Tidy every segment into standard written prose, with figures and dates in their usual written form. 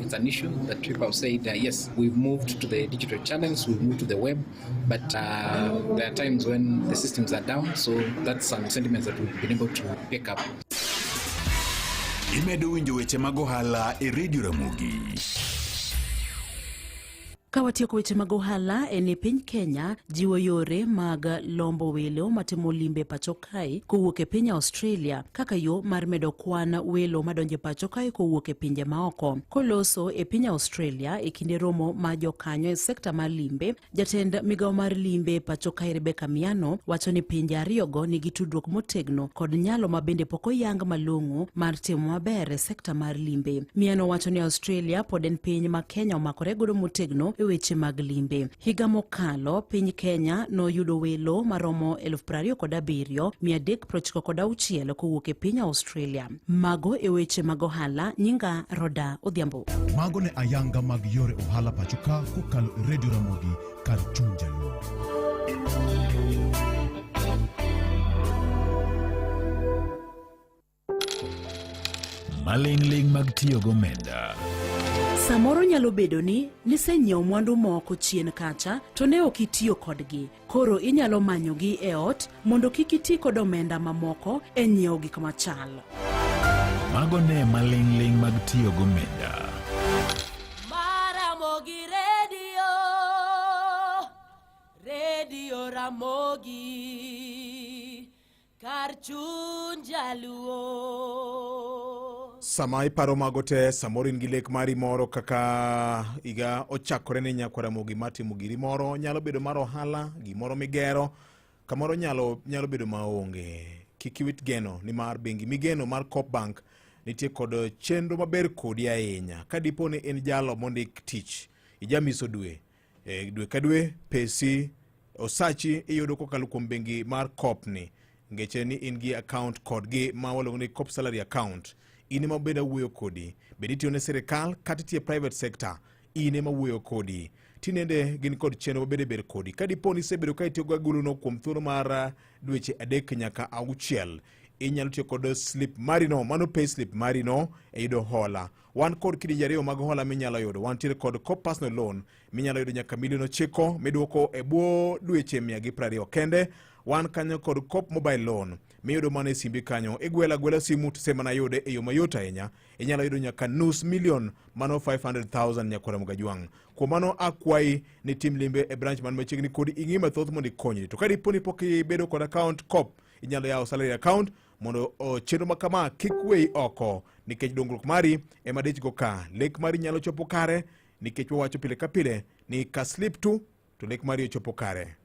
It's an issue that people have said, yes, we've moved to the digital channels, we've moved to the web, but there are times when the systems are down, so that's some sentiments that we've been able to pick up. Imedo winjo weche mag ohala e Radio Ramogi. Ka watieko weche mag ohala en ni piny Kenya jiwo yore mag lombo welo matimo limbe pacho kae kowuok e piny Australia kaka yo mar medo kwan welo madonjo e pacho kae kowuok e pinje maoko. Koloso e piny Australia e kinde romo ma jokanyo e sekta mar limbe, jatend migawo mar limbe e pacho kae Rebecca Miano wacho ni pinje ariyogo nigi tudruok motegno kod nyalo ma bende pok oyang malong'o mar timo maber e sekta mar limbe. Miano wacho ni Australia pod en piny ma Kenya omakore godo motegno e weche mag limbe. Higa mokalo, piny Kenya noyudo welo maromo 27,396 kowuok e piny Australia. Mago e weche mag ohala, nyinga Roda Odhiambo. Mago ne ayanga mag yore ohala pacho ka kokalo e Radio Ramogi kar chuny Jaluo. Maling'ling' mag tiyo gomenda. Samoro nyalo bedo ni nisenyiewo mwandu moko chien kacha to ne ok itiyo kodgi. Koro inyalo manyogi e ot mondo kik iti kod omenda mamoko e nyiewo gik machal. Mago ne maling'ling' mag tiyo gomenda. Maramogi Radio, Radio Ramogi, kar chuny Jaluo. Sama iparo mago te, samoro in gi lek mari moro kaka higa ochakore ne nyakwa Ramogi mar timo giri moro, nyalo bedo mar ohala, gimoro migero, kamoro nyalo, nyalo bedo maonge. Kik iwit geno nimar bengi migeno mar Coop Bank nitie kod chenro maber kodi ahinya. Ka dipo ni in jalo mondik tich, ijamiso dwe, e, dwe ka dwe pesi osachi iyudo kokalo kuom bengi mar Coop ni ngeche ni in gi account kodgi ma waluongo ni Coop salary account. In ema bende awuoyo kodi, bed itiyo ne sirikal kata itiyo e private sector, in ema awuoyo kodi. Tinende gin kod chenro mabende ber kodi. Ka dipo ni isebedo ka itiyo gi aguluno kuom thuolo mar dweche 3 nyaka 6, inyalo tiyo kod slip marino, mano pay slip marino e yudo hola. Wan kod kidienje 2 mag hola minyalo yudo. Wantiere kod Coop personal loan minyalo yudo nyaka milion 9 midwoko e bwo dweche mia gi prariyo kende. Wan kanyo kod Coop mobile loan miyudo mana e simbi kanyo. Igwelo agwela simu to semana yude e yo mayot ahinya. Inyalo yudo nyaka nus milion, mano 500,000 nyakwara Mugajwang'. Kuom mano akwayi ni tim limbe e branch man machiegni kodi ing'i mathoth mondo ikonyri. To ka dipo ni pok ibedo kod account Coop, inyalo yawo salary account mondo chenro ma kama kik weyi oko, nikech dongruok mari ema dich go ka. Lek mari nyalo chopo kare, nikech wawacho pile ka pile ni ka slip tu to lek mari ochopo kare.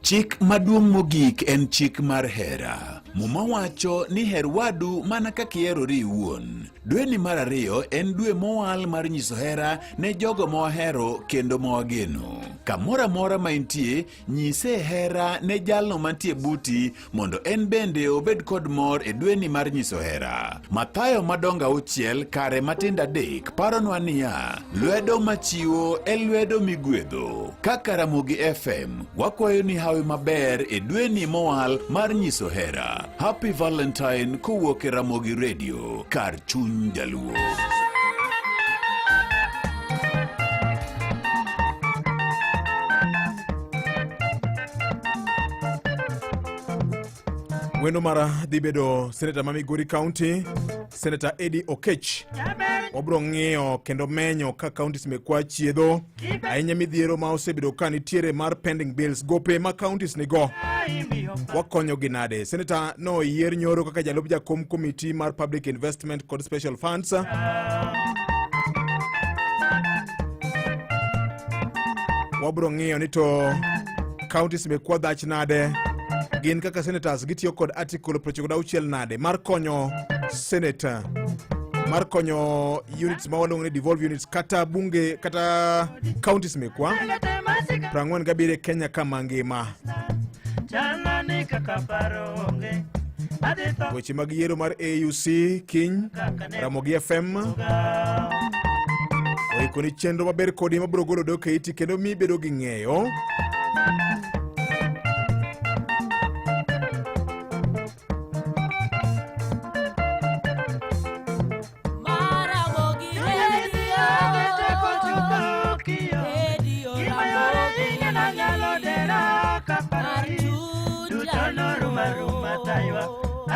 Chik maduong' mogik en chik mar hera. Muma wacho ni her wadu mana kaka iherori iwuon. Dweni mar 2 en dwe mowal mar nyiso hera ne jogo ma wahero kendo ma wageno. Kamoro amora ma intie, nyise hera ne jalno mantie buti mondo en bende obed kod mor e dweni mar nyiso hera. Mathayo madongo 6 kare matindo 3 paronwa niya, lwedo machiwo e lwedo migwedho. Kaka Ramogi FM, wakwayo ni hawi maber e dweni mowal mar nyiso hera. Happy Valentine kowuok e Ramogi Radio, kar chuny Jaluo. Wendo mara dhi bedo seneta ma Migori County, Senator Eddie Okech. Wabiro ng'iyo kendo menyo ka counties mekwa chiedho ahinya midhiero ma osebedo ka nitiere mar pending bills, gope ma counties nigo wakonyogi nade. Senator no yier nyoro kaka jalup jakom committee mar public investment kod special funds. Wabiro ng'iyo ni to counties mekwa dhach nade, gin kaka senators gitiyo kod article 96 nade mar konyo senator, mar konyo units ma waluongo ni devolved units kata bunge kata counties mekwa 47 Kenya ka mangima. Weche mag yiero mar AUC kiny, Ramogi FM oikoni chenro maber kodi mabiro golo dok e iti kendo mi bedo gi ng'eyo.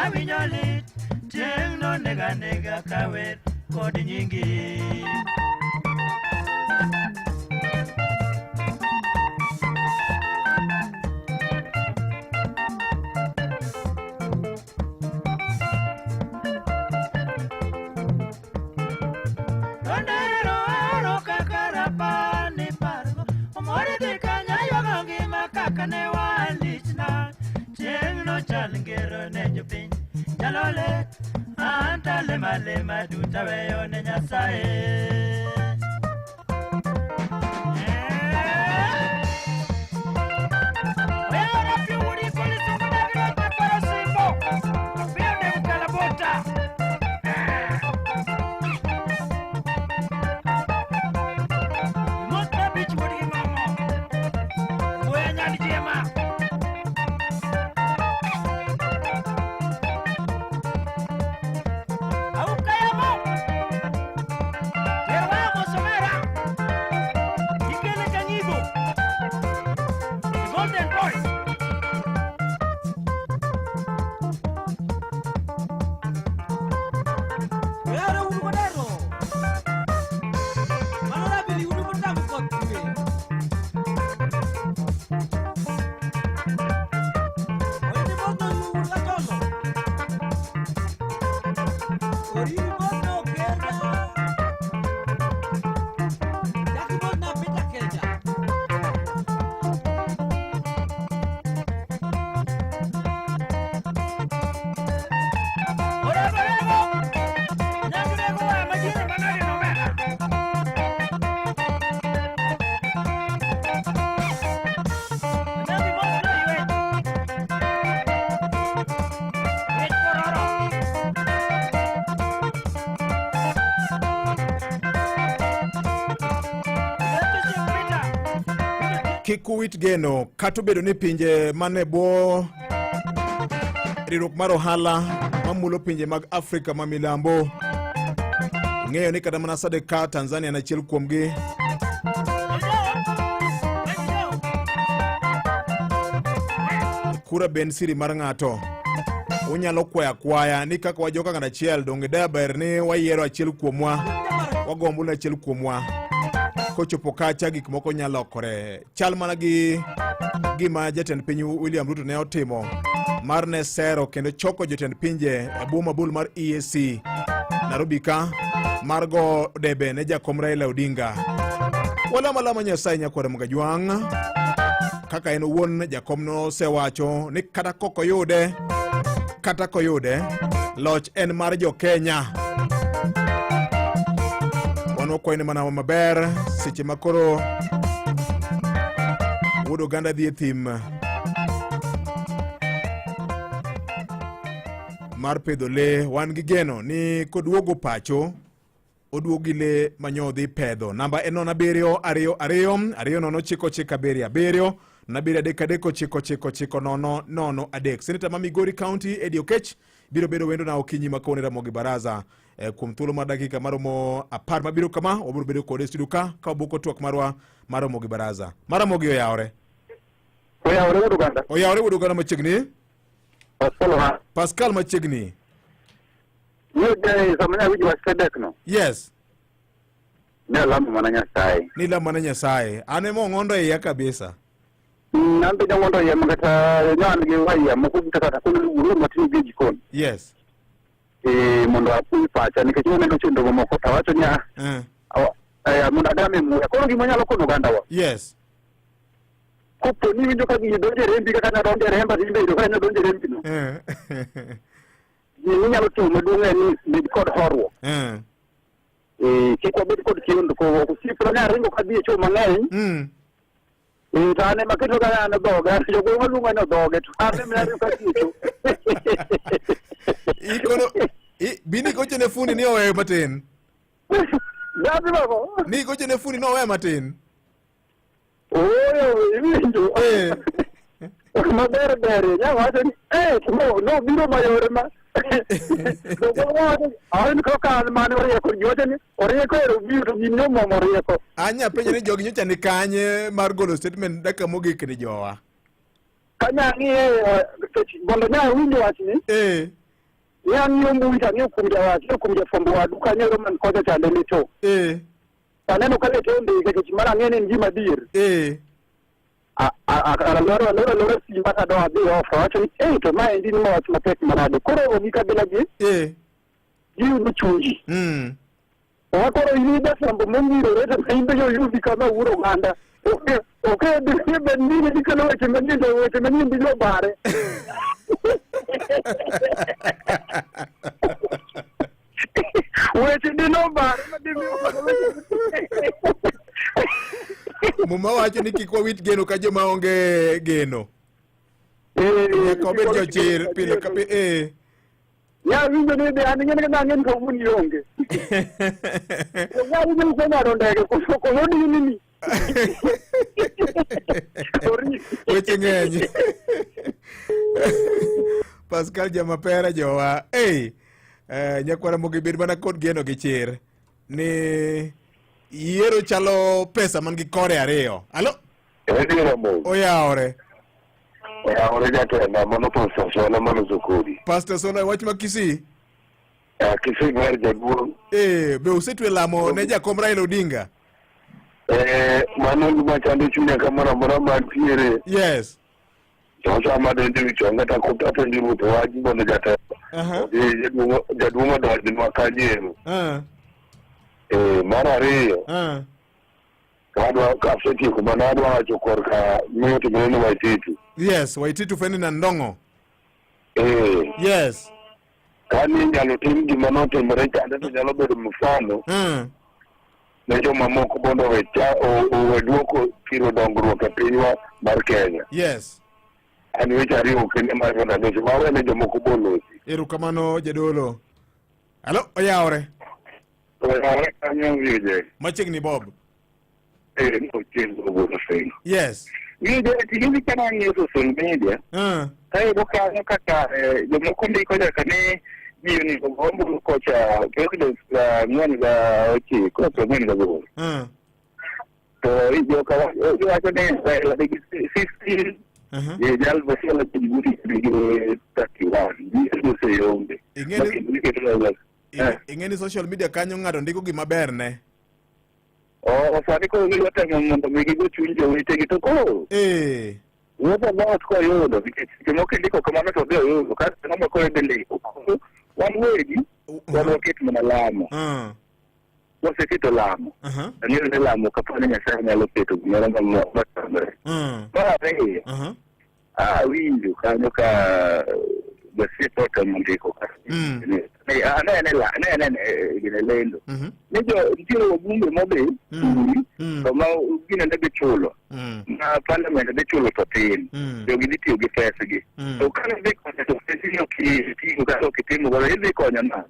Awinjo lit, chieng'no nega nega kawer kod nyingi. Ondero ero kaka rapar ni pargo Omori dhi kanya ywago ngima kaka ne walichna Chieng'no chal ngero ne jopiny Jalole an talema lema duto aweyo ne Nyasaye. Golden Boy. Wero uru kodero. Mano rabili uru kotamu koth kwe. Oriti moto uru kacholo. Oriti moto kera. Jaki moto na pita keja. Orego, orego. Nyandu rego wa majira manade no mera. Nyandu mos no ywe. Wech kororo. Yeto chieng' Peter. Kik uwit geno kata obedo ni pinje man e bwo riwruok mar ohala mamulo pinje mag Afrika ma milambo ng'eyo ni kata mana SADC ka Tanzania en achiel kuomgi. Kura ben siri mar ng'ato. Unyalo kwayo akwaya ni kaka wajoka ng'at achiel donge daber ni wayiero achiel kuomwa, wago ombulu ne achiel kuomwa. Kochopo kacha gik moko nyalo lokore. Chal mana gi gima jatend piny William Ruto ne otimo mar ne sero kendo choko jotend pinje e bwo mabul mar EAC Nairobi ka mar go debe ne jakom Raila Odinga. Walamo alama Nyasaye nyakwar Mgajwang' kaka en owuon jakom nosewacho ni kata kok oyude kata koyude loch en mar jo Kenya. Wan wakwayo ni mana maber seche ma koro wuod oganda dhi e thim mar pidho le wan gi geno ni koduogo pacho oduogo gi le manyo odhi pedho. Namba en 0 7 2 2 2 0 9 9 7 7 7 3 3 9 9 9 0 0 3. Seneta ma Migori County Eddie Okech biro bedo wendo na okinyi ma kawuono e Ramogi Baraza kuom thuolo mar dakika maromo 10 mabiro kama wabiro bedo kode e studio ka ka waboko twak marwa mar Ramogi Baraza. Mar Ramogi oyawore. Oyawore wuod oganda. Oyawore wuod oganda machiegni. Pascal ha. Pascal machiegni. Wuod sama ne awinjo wach Sedek no. Yes. Ne alamo mana Nyasaye. Ni lamo mana Nyasaye. An ema ong'ondo iya kabisa. An be nyang'ondo iya ma kata ne an gi waya moko duto kata kono luoro matin gi jikon. Yes. Mondo apuonj pacha nikech waneno chenro mamoko to awacho niya, mondo agam e muya. Koro gima anyalo kono ogandawa. Yes. Kopo ni iwinjo ka gini donjo e rembi kaka nyadonjo e remba, to in be iyudo ka nyadonjo e rembi no. Gima inyalo timo maduong' en ni bed kod horuok. Kik wabed kod kiondko. Osiepna ne aringo kadhi e choo mang'eny. To an ema keto ka an dhoge. Jogweng' luonga ni dhoge. To an ema aringo kadhi e choo. Ikono bini gocho ne fundi ni oweyo matin. Gabi baba. Ni gocho ne fundi ni oweyo matin. Ooyo, iwinjo. Maber ber, nya wacho ni no no biro mayore ma. An kaka an mane orieko, ji wacho ni orieko ero biro to gin nyomomo orieko. Anya penjo ni jogi nyocha ni kanye mar golo statement dakika mogik ni jowa. Kanya ng'iye, mondo nya winjo wachni. Ne ang'iyo mbui to ang'iyo kuom jawach, kuom jafwambo wadu kanyo ero man kocha chande Leto. Aneno ka Leto ondike nikech mar ang'e ni en gima adier. Aloro aloro aloro simba to adwa adhi off awacho ni ei to ma endi ni ma wach matek manade. Koro ogi kabila gi giyudo chunji. Oa koro in jafwambo mongirore to in be joyudi kama wuor oganda. Ok ok bed ni gikelo weche manyien to weche manyien biro bare. Weche dino bare ma dimiyo Muma wacho ni kik wawit geno ka joma onge geno. Nyaka wabed jochir pile ka pile. Ya winjo ni be an ng'en ka ng'en ka wuon ionge. Ya winjo ni ng'ado ndege koso koso dini ni. Weche ng'eny. Pascal Jamapera jowa. Hey, nyakwara mogi bed mana kod geno gi chir ni yiero chalo pesa man gi kore ariyo. Alo? Oyawore. Oyawore jatenda, mano Pastor Sola maloso kodi. Pastor Sola, wach ma Kisii? Kisii ber jaduong'. Be usetwe lamo ne jakom Raila Odinga? Mano gima chando chunya kamoro amora mantiere. Yes. To sama donjo e chonga to apenjo ruoth wach mondo jatelo. Jaduong' odonjnwa kanyo. Mar ariyo. Adwa kasetieko mano adwa wacho korka miyo timore ne Waititu. Yes, Waititu Ferdinand Ndong'o. Yes. Kani inyalo tim gima notimore chande to nyalo bedo mfano ne jomamoko mondo owe duoko thiro dongruok e pinywa mar Kenya. Yes. An weche ariyo kende mar mondo alosi ma wene jomoko bolosi. Erokamano jadolo. Alo, oyawore. Oyawore kanyo winje. Machiegni Bob. No wuod Osengo. Yes. Winje, tijni ka nang'iyo social media, tayudo kanyo kaka jomoko ndiko nyaka ni ji onego go ombulu kocha president 49, 48. To joka giwacho ni Raila nigi 15, jal machielo Jibuti nigi 31, ji oseyombe. Giketo Raila. Ing'e ni social media kanyo ng'ato ndiko gima berne. Oh, sani koro gidwa temo mondo mi gigo chuny jowetegi to koro wuotho mos koyudo nikech seche moko indiko kamano to odhi oyudo kasto ng'ama koro idhi ndiko koro wan wegi wan waket mana lamo waseketo lamo ang'eyo ni lamo kapo ni Nyasaye nyalo keto gimoro matamre mar ariyo awinjo kanyo ka jasiep otemo ndiko ka anene gine lendo ni jo nitiere wabunge modhi Turi to ma gine ne dhi chulo ma parliament dhi chulo to tin jogi dhi tiyo gi pesgi to kane dhi konyo to pesgi ok itiyo kata ok itimo godo idhi konyo nang'o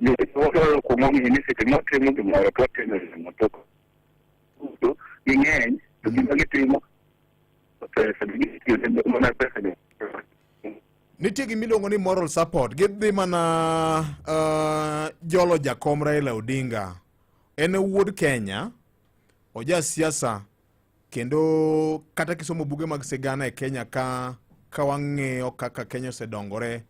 nikech wadwaro kuom ong'e ni seche ma watimo gimoro to watimo gimoro to duto ging'eny to gima gitimo pesa gitiyo mana pesa gi Nitie gima iluongo ni moral support. Gidhi mana jolo jakom Raila Odinga. En wuod Kenya, oja siasa kendo kata kisomo buge mag sigana e Kenya ka wang'iyo kaka Kenya osedongore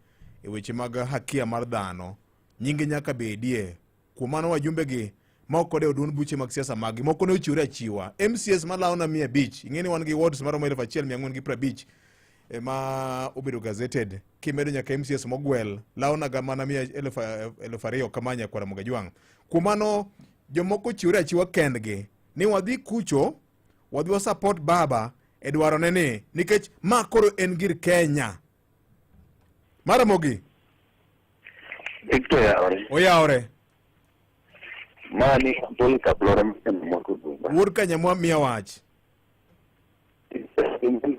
e weche mag hakia mar dhano, nyinge nyaka bedie. Kuom mano wajumbe gi ma ok odewo duond buche mag siasa maggi moko ne ochiwore achiwa. MCS malawo na 500, ing'e ni wan gi wards maromo 1450 ma obedo gazetted. Kimedo nyaka MCS mogwel lawo na ga mana 2,000 kama nyakwara Mogajwang'. Kuom mano jomoko ochiwore achiwa kendgi ni wadhi kucho wadhi wa support baba e dwarone ni nikech ma koro en gir Kenya. Maramogi. Victor oyawore. Oyawore. Mani Apollo Kablora Mkanyamwa Kudumba. Wuod Kanyamwa miya wach.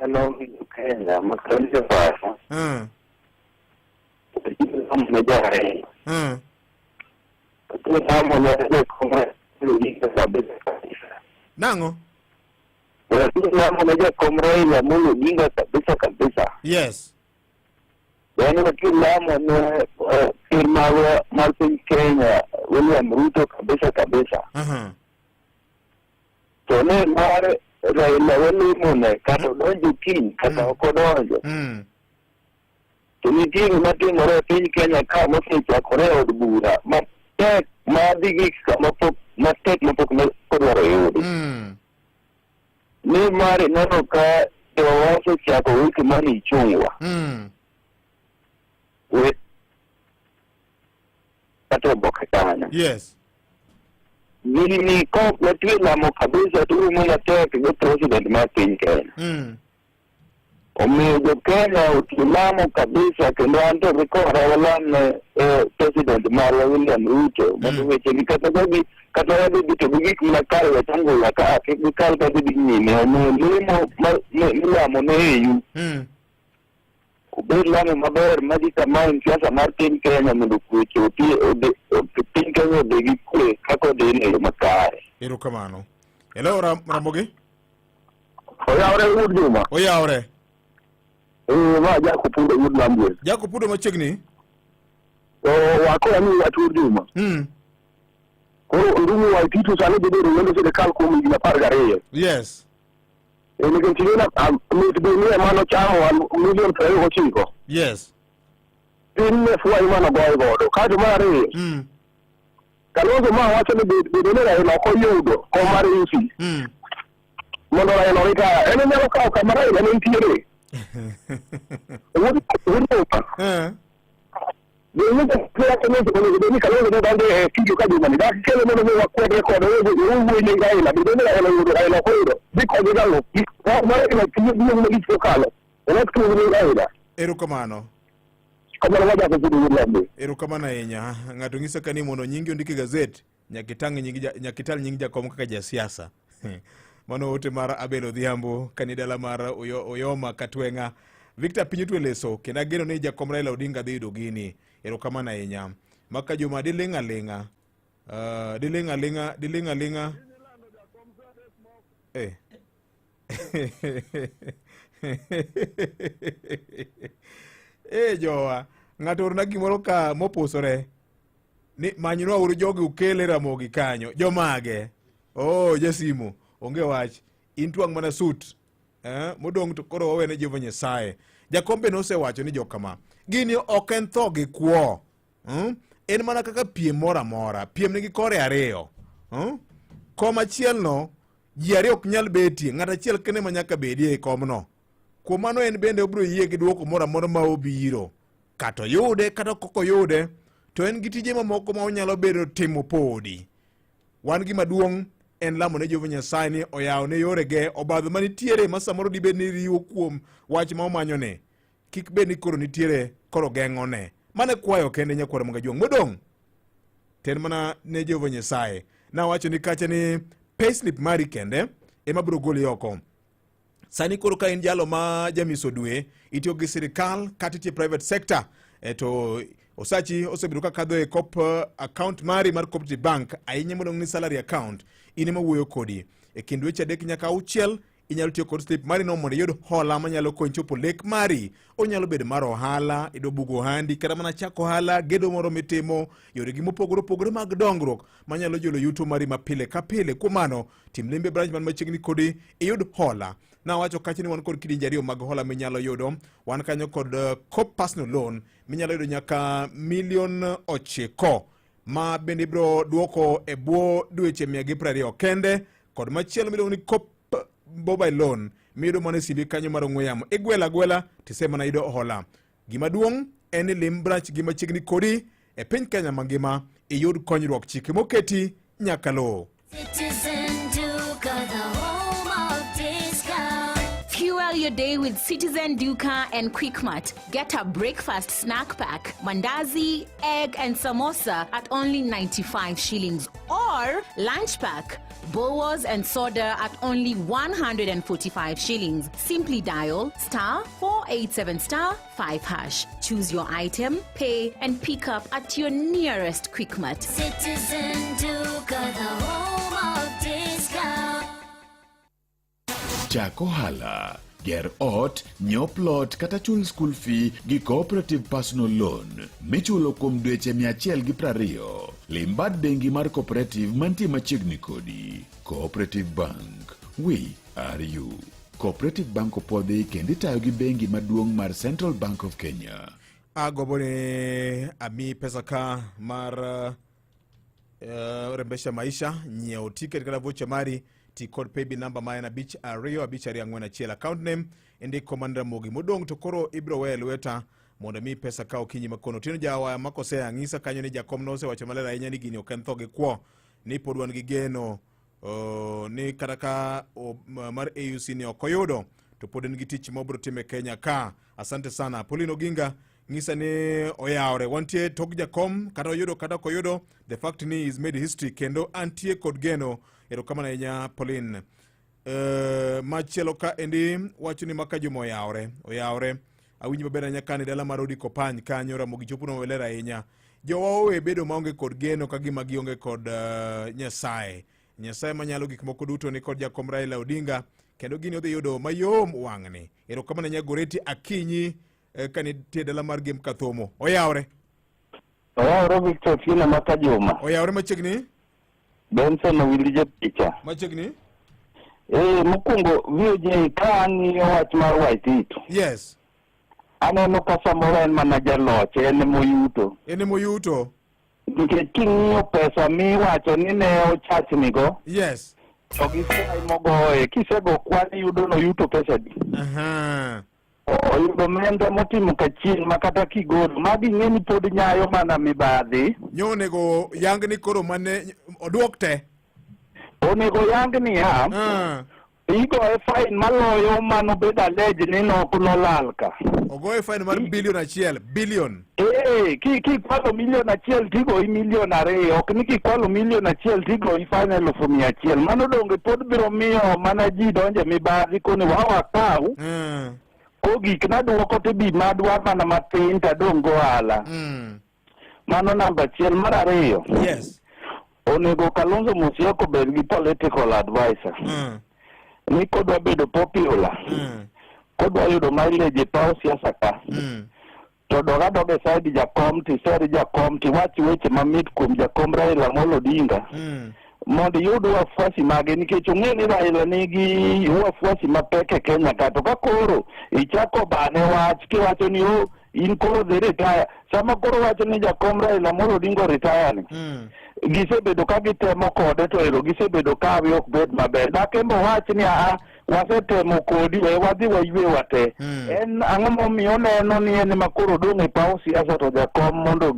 Mano Kenya makanjo pasa. Nang'o? Lamo jakom Raila Amolo Odinga kabisa kabisa. Yes. Yaani wakilamo ne ker marwa mar piny Kenya William Ruto kabisa kabisa. To ne mar Raila walemone kata odonjo kiny kata ok odonjo. To nitie gima timore e piny Kenya ka mosechakore e od bura matek ma dhi gik kama pok matek mapok ne odwaro yudi. Nimar ineno ka jowa osechako wiki mar Ichung'wa. We kata oboke kanyo. Yes. Gini kok watwe lamo kabisa to urumo matek gi president mar piny Kenya. Omiyo jo Kenya oti lamo kabisa kendo an to gi kora walam ne eh, president marwa William Ruto mondo weche gi kata ka gi kata wadhi dhi to gi gik makare Wetangula ka kik gikal ka gidhi nyime. Omiyo lemo ma- mi- milamo ne AU obed lamo maber ma dhi kama en siasa mar piny Kenya mondo kwe chopi odhi- piny Kenya odhi gi kwe kaka odhi e yo makare. Erokamano. Hello Ram Ramogi. Oyawre wuod Juma. Oyawre. Eh, ma Jaco Pundo wuod Lambwe. Jaco Pundo machiegni. To wako ani wach wuod Juma. Koro Ndung'u Waititu sani dhi bedo wendo sirikal kuom higni 12. Yes. Eh, nikech ing'e mit gunia mane ochamo milion 29. Yes. Piny ne fweny mane ogoye godo. Kaeto mar ariyo. Kalonzo ma wacho ni bedo ni Raila ok oyudo kom mar EC. Mondo Raila oritaya. En onyalo kawo kama Raila ne nitiere. Wuod Juma. Onego bed ni Kalonzo ne donjo e studio ka Juma ni. Dak kelo mondo mi wakwedre kode owuoyo nying Raila. Bedo ni Raila oyudo Raila ok oyudo. Dhi konye gang'o? Mar Raila tiyo duong' malich mokalo. Olok tuo nying Raila. Erokamano. Kamano wajako kudo wuod Lambe. Erokamano ahinya. Ng'ato ng'isa ka ni mondo nyingi ondik e gazet, nyaka itang' nying ja, nyaka ital nying jakom kaka jasiasa. Mano ote mar Abel Odhiambo kani dala mar Oyo, Oyoma Katweng'a. Victor piny otwe leso kendo ageno ni jakom Raila Odinga dhi yudo gini. Erokamano ahinya. Maka Juma diling' aling'a. Diling' aling'a, diling' aling'a. Eh. Eh jowa, ng'ato orna gimoro ka mopusore. Ni manyinwa uru jogi ukele Ramogi kanyo. Jomage? Oh, jasimo, onge wach. In twang' mana suit. Eh, modong' to koro wawene Jehova Nyasaye. Jakombe nosewacho ni jokama. Gini ok en tho gi kwo. En mana kaka piem moro amora. Piem nigi kore ariyo. Kom achielno ji ariyo ok nyal betie, ng'at achiel kende ma nyaka bedie e komno. Kuom mano en bende obiro yie gi dwoko moro amora ma obiro. Kata oyude kata ok oyude, to en gi tije mamoko ma onyalo bedo timo podi. Wan gima duong' en lamo ne Jehova Nyasaye ni oyawne yorege obadho manitiere ma samoro dibed ni riwo kuom wach ma omanyone. Kik bed ni koro nitiere koro geng'one. Mano e kwayo kende nyakwar Magajuong'. Modong' ten mana ne Jehova Nyasaye. Nawacho ni kacha ni payslip mari kende ema biro goli oko. Sani koro ka in jalo ma jamiso dwe, itiyo gi sirikal kata itiyo e private sector, to osachi osebedo ka kadho e cop account mari mar Cooperative Bank, ahinya modong' ni salary account, in ema wuoyo kodi. E kind dweche 3 nyaka 6, inyalo tiyo kod slip mari no mondo iyud hola manyalo konyi chopo lek mari. Onyalo bedo mar ohala, idwa bugo ohandi, kata mana chako ohala, gedo moro mitimo, yoregi mopogore opogore mag dongruok manyalo jolo yuto mari ma pile ka pile. Kuom mano, tim limbe branch man machiegni kodi iyud hola. Nawacho kacha ni wan kod kidienje ariyo mag hola minyalo yudo. Wan kanyo kod Coop Personal Loan minyalo yudo nyaka milion 9 ma bende ibiro duoko e bwo dweche mia gi piero ariyo kende, kod machielo miluongo ni Coop Mobile Loan miyudo mana e simbi kanyo mar ong'we yamo. Igwelo agwela tisemana yudo hola. Gima duong' en ni lim branch gi machiegni kodi e piny Kenya mangima iyud konyruok. Chike moketi nyaka luw. Citizen Duka, the home of discount. Fuel your day with Citizen Duka and Quickmart. Get a breakfast snack pack, mandazi, egg and samosa at only 95 shillings. Or lunch pack, bowas and soda at only 145 shillings. Simply dial star 487 star 5 hash. Choose your item, pay and pick up at your nearest Quickmart. Citizen Duka, the home of discount. Chak ohala, ger ot, nyiew plot kata chul school fee gi Cooperative Personal Loan michulo kuom dweche mia achiel gi prariyo. Lim bad bengi mar Cooperative mantie machiegni kodi. Cooperative Bank, we are you. Cooperative Bank opwodhi kendo itayo gi bengi maduong' mar Central Bank of Kenya. Agombo ni ami pesa ka mar rembesha maisha nyiewo ticket kata vocha mari ti kod paybill number ma en 5 2 5 2 4 1. Account name indiko mana Ramogi. Modong' to koro ibiro weyo e lweta mondo mi pesa ka okinyi makono. Otieno Jawaya makosea ng'isa kanyo ni jakom nosewacho maler ahinya ni gini ok en tho gi kwo ni pod wan gi geno ni kata ka mar AUC ni ok oyudo to pod en gi tich ma obiro timo e Kenya ka. Asante sana. Pauline Oginga ng'isa ni oyawre wantie tok jakom kata oyudo kata ok oyudo the fact ni is made history kendo antie kod geno. Erokamano ahinya Pauline. Machielo ka endi wacho ni maka juma oyawre oyawre awinjo maber ahinya kani dala mar Odi Kopany kanyo Ramogi chopo no maler ahinya. Jowa owe bedo maonge kod geno ka gima gionge kod Nyasaye. Nyasaye manyalo gik moko duto ni kod jakom Raila Odinga kendo gini odhi yudo mayom wang'ni. Erokamano ahinya Goreti Akinyi ka nitie dala mar Gem Kathomo. Oyawre. Oyawre Victor Otieno maka Juma. Oyawre machiegni. Benson Owili japicha. Machiegni. Mokwongo VOJ ka ang'iyo wach mar Waititu. Yes. Aneno ka samoro en mana jaloch, en emoyuto. En emoyuto. Nikech king'iyo pesa miwacho ni ne ochachnigo. Yes. To gi fai mogoye, kisego kwan iyudo noyuto pesa di. Oyudo omenda motimo kachien ma kata kigolo, magi ing'e ni pod nyayo mana mibadhi. Nyo onego yang ni koro mane oduok te. Onego yang niya, igoye fine maloyo mano bedo alleged ni nok nolal ka. Ogoye fine mar bilion 1, bilion. Kikwalo milion 1 tigoyi milion 2, ok ni kikwalo milion 1 tigoyi fine 100,000. Mano donge pod biro miyo mana ji donje mibadhi koni wakaw. Kogik naduoko tibi madwa mana matin tadong' gohala. Mano namba 1. Mar 2. Yes. Onego Kalonzo Musyoka obed gi political advisor. Ni kodwa bedo popular. Kodwa yudo mileage e paw siasa ka. To dog adoga e side jakom tiser jakom tiwach weche mamit kuom jakom Raila Amolo Odinga. Mondo iyud wafuasi mage nikech ong'e ni Raila nigi wafuasi mapek e Kenya ka to ka koro ichako bane wach kiwacho ni o in koro dhi retire sama koro wacho ni jakom Raila Amolo Odinga retire ni gisebedo ka gitemo kode to ero gisebedo kawi ok bed maber dakembo wach ni aa wasetemo kodi we wadhi waywe wate. En ang'o momiyo oneno ni en ema koro odong' e paw siasa to jakom mondo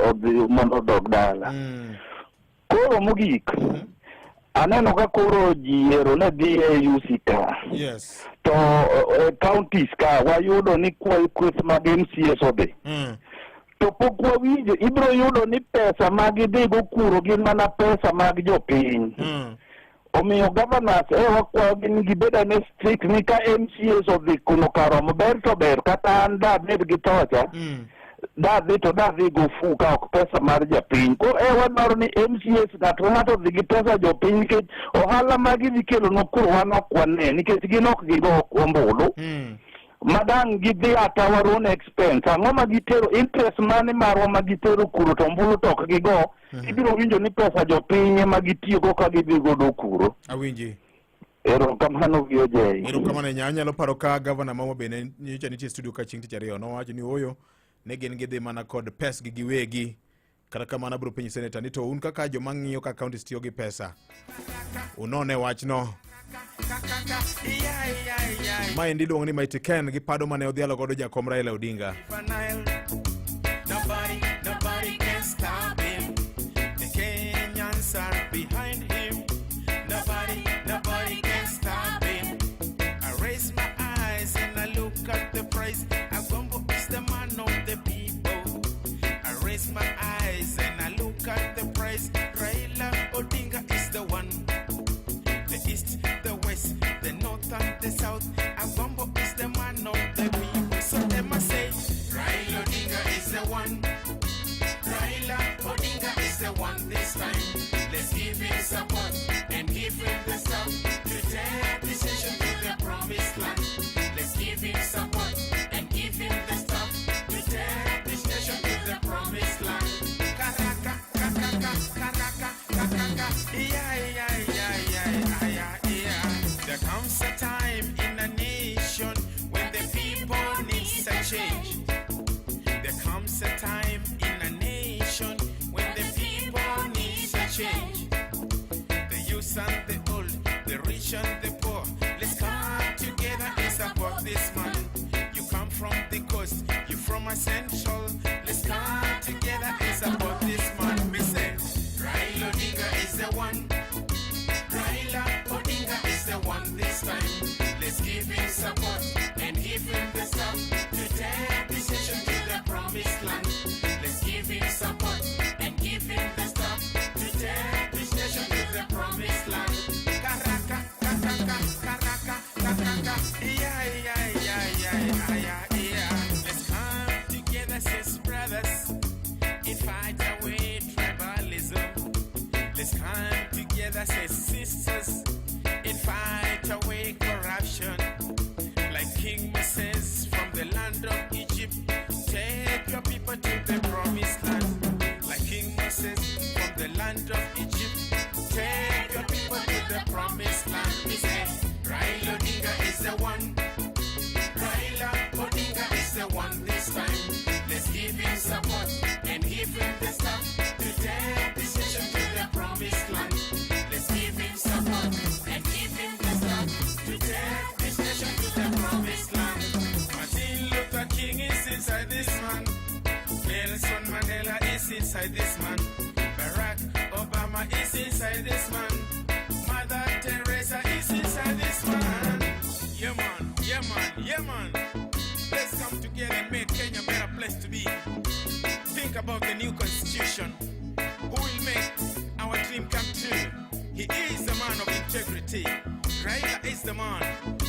odhi mondo odog dala. Koro mogik, aneno ka koro ji ero ne dhi e AUC ka. Yes. To counties ka wayudo ni kweth mag MCAs odhi. To pok wawinjo, ibiro yudo ni pesa ma gidhigo kuro gin mana pesa mag jopiny. Omiyo governors wakwayogi ni gibed ane strict ni ka MCAs odhi kuno karomo ber to ber kata an dabed gi tocha dadhi to dadhi gofuka ok pesa mar japiny. Koro wadwaro ni MCAs ng'ato ka ng'ato odhi gi pesa jopiny nikech ohala ma gidhi kelonwa kuro wan ok wane nikech gin ok gigo ombulu. Madang' gidhi at our own expense. Ang'o ma gitero interest mane marwa ma gitero kuro to ombulu to ok gigo. Ibiro winjo ni pesa jopiny ema gitiyogo ka gidhi godo kuro. Awinji. Erokamano VOJ. Erokamano ahinya. Anyalo paro ka gavana ma Homa Bay ne nyocha nitie e studio ka chieng' tich ariyo nowacho ni ooyo ne gin gidhi mana kod pesgi giwegi. Kata kamano abiro penjo seneta ni to un kaka joma ng'iyo ka counties tiyo gi pesa unone wachno. Maendi iluongo ni Mighty Ken gi pado mane odhialo godo jakom Raila Odinga. Nobody, nobody can stop him. The Kenyans are behind him. Nobody, nobody can stop him. I raise my eyes and I look at the price. Agombo is the man of the people. I raise my eyes and I look at the price. Raila Odinga is the one. The east, the west, the north and the south. Agombo is the man of the people. So them I say, Raila Odinga is the one. Raila Odinga is the one this time. Let's give him support and give him the stuff to take this nation to the promised land. Let's give him support and give him the stuff to take this nation to the promised land. Karaka, karaka, karaka. nation when the people need a change. The youth and the old, the rich and the poor. Let's come together and support this man. You come from the coast, you from a central. Let's come together and support this man. Me say, Raila Odinga is the one. Raila Odinga is the one this time. Let's give him support and give him the stuff to take this nation to the promised land. Let's give him support and give him the stuff to take this nation to the promised land. Karaka, karaka, karaka, karaka. Yeah, yeah, yeah, yeah, yeah, yeah. Let's come together, sis brothers, and fight away tribalism. Let's come together, say sisters, and fight away corruption. Like King Moses from the land of Egypt, take your people to the promised land. Like King Moses from the land of Egypt, take your people to the promised land. We say, Raila Odinga is the one. Raila Odinga is the one this time. Let's give him support and give him the stuff to take this nation to the promised land. Let's give him support and give him the stuff to take this nation to the promised land. Martin Luther King is inside this man. Nelson Mandela is inside this man. Barack Obama is inside this man. Mother Teresa is inside this man. Yeah man, yeah man, yeah man. Let's come together and make Kenya a better place to be. Think about the new constitution. Who will make our dream come true? He is the man of integrity. Raila is the man.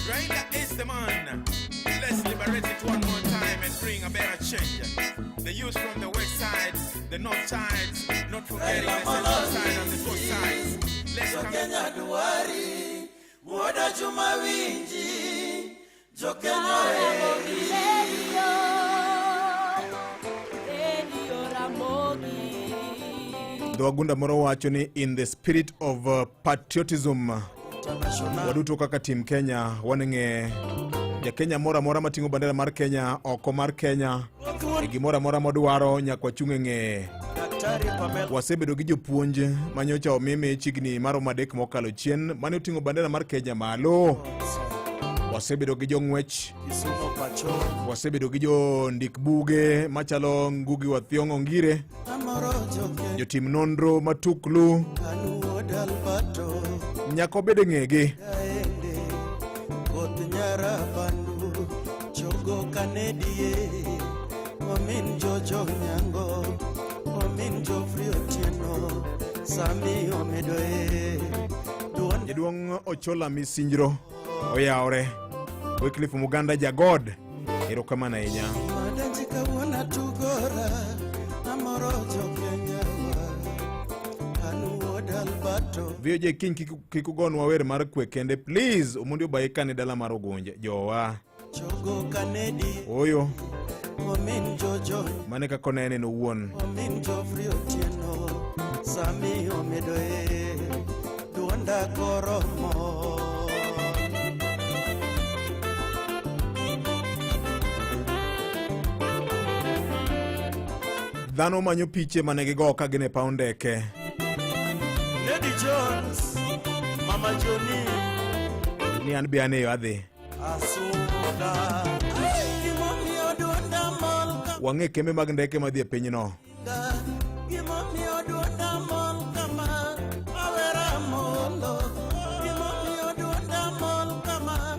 Raila is the man. Let's liberate it one more time and bring a better change. The youth from the west side, the north side, not forgetting the central side and the coast sides. Let's come. Jokenya dwari, wuoda Juma winji, Jokenya oheri. Radio Ramogi. Dho moro wacho ni in the spirit of patriotism waduto kaka team Kenya waneng'e ja Kenya moro amora mating'o bandera mar Kenya oko mar Kenya e gimoro amora modwaro nyaka wachung' e ng'eye. Daktari Pamela Wasebedo gi jopuonj manyocha omi mich higni maromo 3 mokalo chien mane oting'o bandera mar Kenya malo. Wasebedo gi jong'wech, Kisumu pacho, wasebedo gi jondik buge machalo Ngugi wa Thiong'o Ngire, amoro Jokenya, jotim nonro matuklu an wuod Alberto, nyaka obed e ng'egi. Aende, koth Nyarabandu, chogo Kanedie, omin Jojo Nyango, omin Geoffrey Otieno, Sami omedoe, duond Jaduong' Ochola Misinjro oyawre. Wycliffe Muganda Jagod, erokamano ahinya. Madanji kawuono tugora, amoro Jokenya wa, an wuod Alberto. VOJ kiny kik ugonwa wer mar kwe kende please. Omondi obayi kane dala mar Ogunja jowa. Chogo Kanedi, Oyo omin Jojo, mane kaka onene en owuon. omin Geoffrey Otieno, Sami omedoe, duonda koromo. Dhano manyo piche mane gigo ka gin e paw ndeke. Lady Jones, Mama Johnny, Ni an be an e yo adhi. Asuda. Gimomiyo duonda mol ka Wang'e kembe mag ndeke madhi e pinyno. Gimomiyo duonda mol kama, awera molo. Gimomiyo duonda mol kama,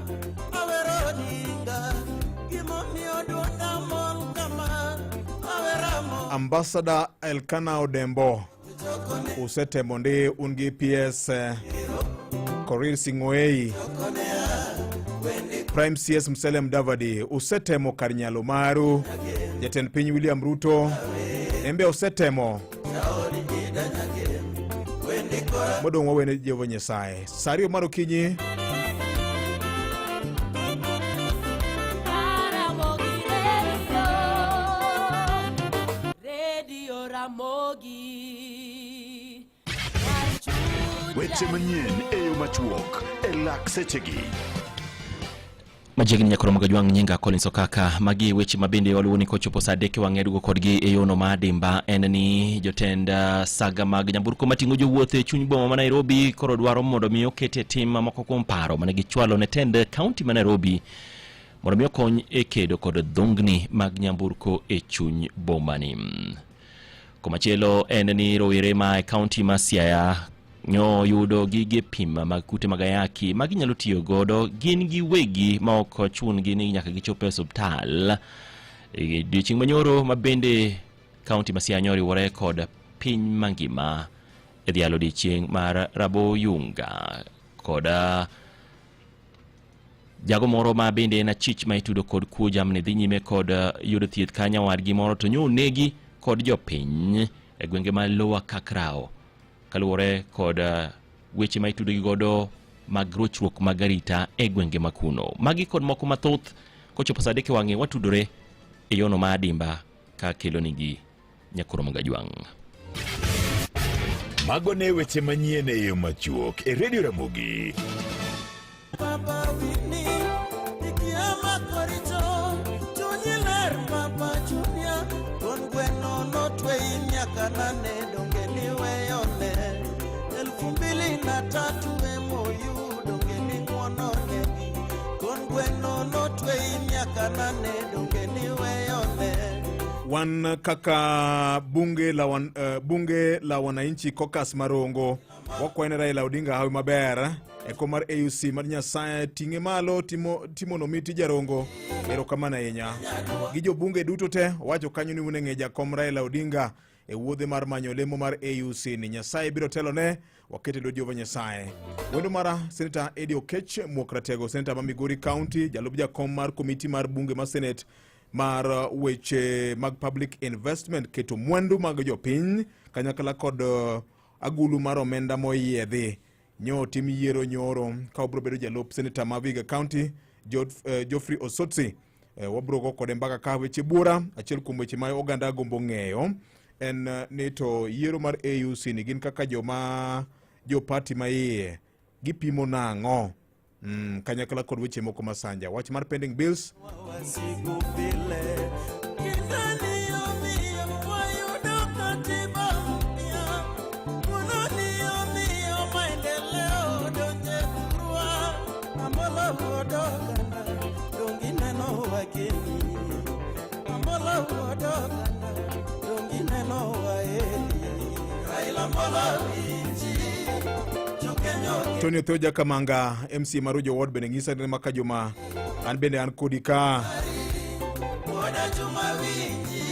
awero odinga. Gimomiyo duonda mol kama, awera molo. Ambassador Elkana Odembo usetemo ndi un gi PS Korir Sing'oei, Prime CS Musalia Mudavadi usetemo kar nyalo maru. Jatend piny William Ruto embe osetemo modong' wawene Jehova Nyasaye. Sa 2 mar okinyi Ramogi Radio. Radio Ramogi. Weche manyien e yo machuok e lak sechegi. Machiegni nyakoro Magajwang' nyinga Collins Okaka. Magi e weche mabende waluwo ni kochopo saa adek wang'e duogo kodgi e yono ma adimba en ni jotend saga mag nyamburko mating'o jowuoth e chuny boma ma Nairobi koro dwaro mondo mi oket e tim moko kuom paro mane gichwalo ne tend kaunti ma Nairobi mondo mi okony e kedo kod dhungni mag nyamburko e chuny bomani. Komachielo en ni rowere ma e kaunti ma Siaya nyo yudo gige pim mag kute mag ayaki ma ginyalo tiyo godo gin giwegi ma ok chun-gi ni nyaka gichop e osuptal. E odiechieng' manyoro ma bende kaunti ma Siaya nyo oriwore kod piny mangima e dhialo odiechieng' mar Raboyunga kod jago moro ma bende en achich ma itudo kod kuo jamni dhi nyime kod yudo thieth ka nyawadgi moro to nyo onegi kod jopiny e gwenge ma Lower Kakrao kaluwore kod weche ma itudo gi godo mag rochruok mag arita e gwenge ma kuno. Magi kod moko mathoth kochopo saa adek e wang'e watudore e yono ma adimba ka kelonigi Nyakoro Magajwang'. Mago ne weche manyien e yo machuok e Radio Ramogi. Papa Winnie, ikia makoricho, chunyi ler Papa Junior, thuon gweno notweyi nyaka nane donge niweyone, 2003 MOU donge ning'wono negi, thuon gweno notweyi nyaka nane donge niweyone. Wan kaka bunge la wananchi caucus marongo wakwayo ne Raila Odinga hawi maber e kom mar AUC mar Nyasaye ting'e malo timo nomiti jarongo erokamano ahinya gi jobunge duto te wacho kanyo ni un e ng'e jakom Raila Odinga e wuodhe mar manyo lemo mar AUC ni Nyasaye biro telone wakete lwet Jehova Nyasaye. Wendo mara Senator Eddie Oketch Muok Ratego, Senator ma Migori County, jalup jakom mar komiti mar bunge mar Senate mar weche mag public investment, keto mwandu mag jopiny kanyakla kod agulu mar omenda moyiedhi. Nyo tim yiero nyoro ka obiro bedo jalup Senator ma Vihiga County Geoffrey Osotsi. Wabiro go kode mbaka ka weche buora. Achiel kuom weche ma oganda gombo ng'eyo en ni to yiero mar AUC ni gin kaka joma jo party ma iye gipimo nang'o? Kanyakla kod weche moko masanja. Wach mar pending bills. Wasigu pile. Kindani omiyo wayudo katiba mpya. Ng'wono ni omiyo maendeleo donje thurwa. Amolo wuod oganda, donge ineno wageni. Amolo wuod oganda, donge ineno waeri. Raila Amolo winji, Jokenya ogen- Tony Otheo Jakamanga, MC Marujo Ward bende ng'isa ni maka juma an bende an kodi ka. Wuoda Juma winji,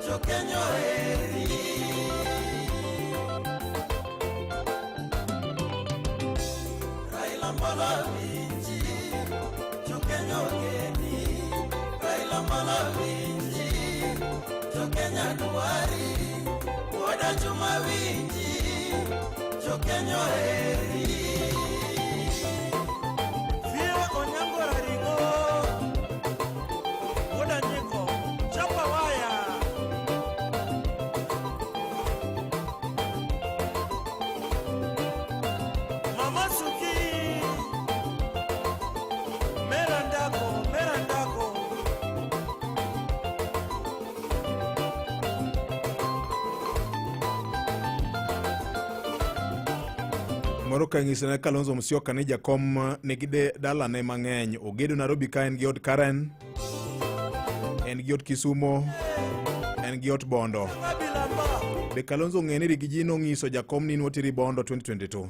Jokenya oheri. Raila Amolo winji, Jokenya ogeni. Raila Amolo winji, Jokenya dwari. Wuoda Juma winji, Jokenya oheri. Fiye Onyango Raringo, Wuoda Nyiko, Chapa Waya. Mama Suki, Mera Ndako, Mera Ndako. Moro ka ng'isa ne Kalonzo Musyoka ni jakom nigi dalane mang'eny. Ogedo Nairobi ka en gi od Karen, en gi od Kisumo, en gi ot Bondo. Be Kalonzo ong'e ni Rigiji nong'iso jakom ni nwoteri Bondo 2022?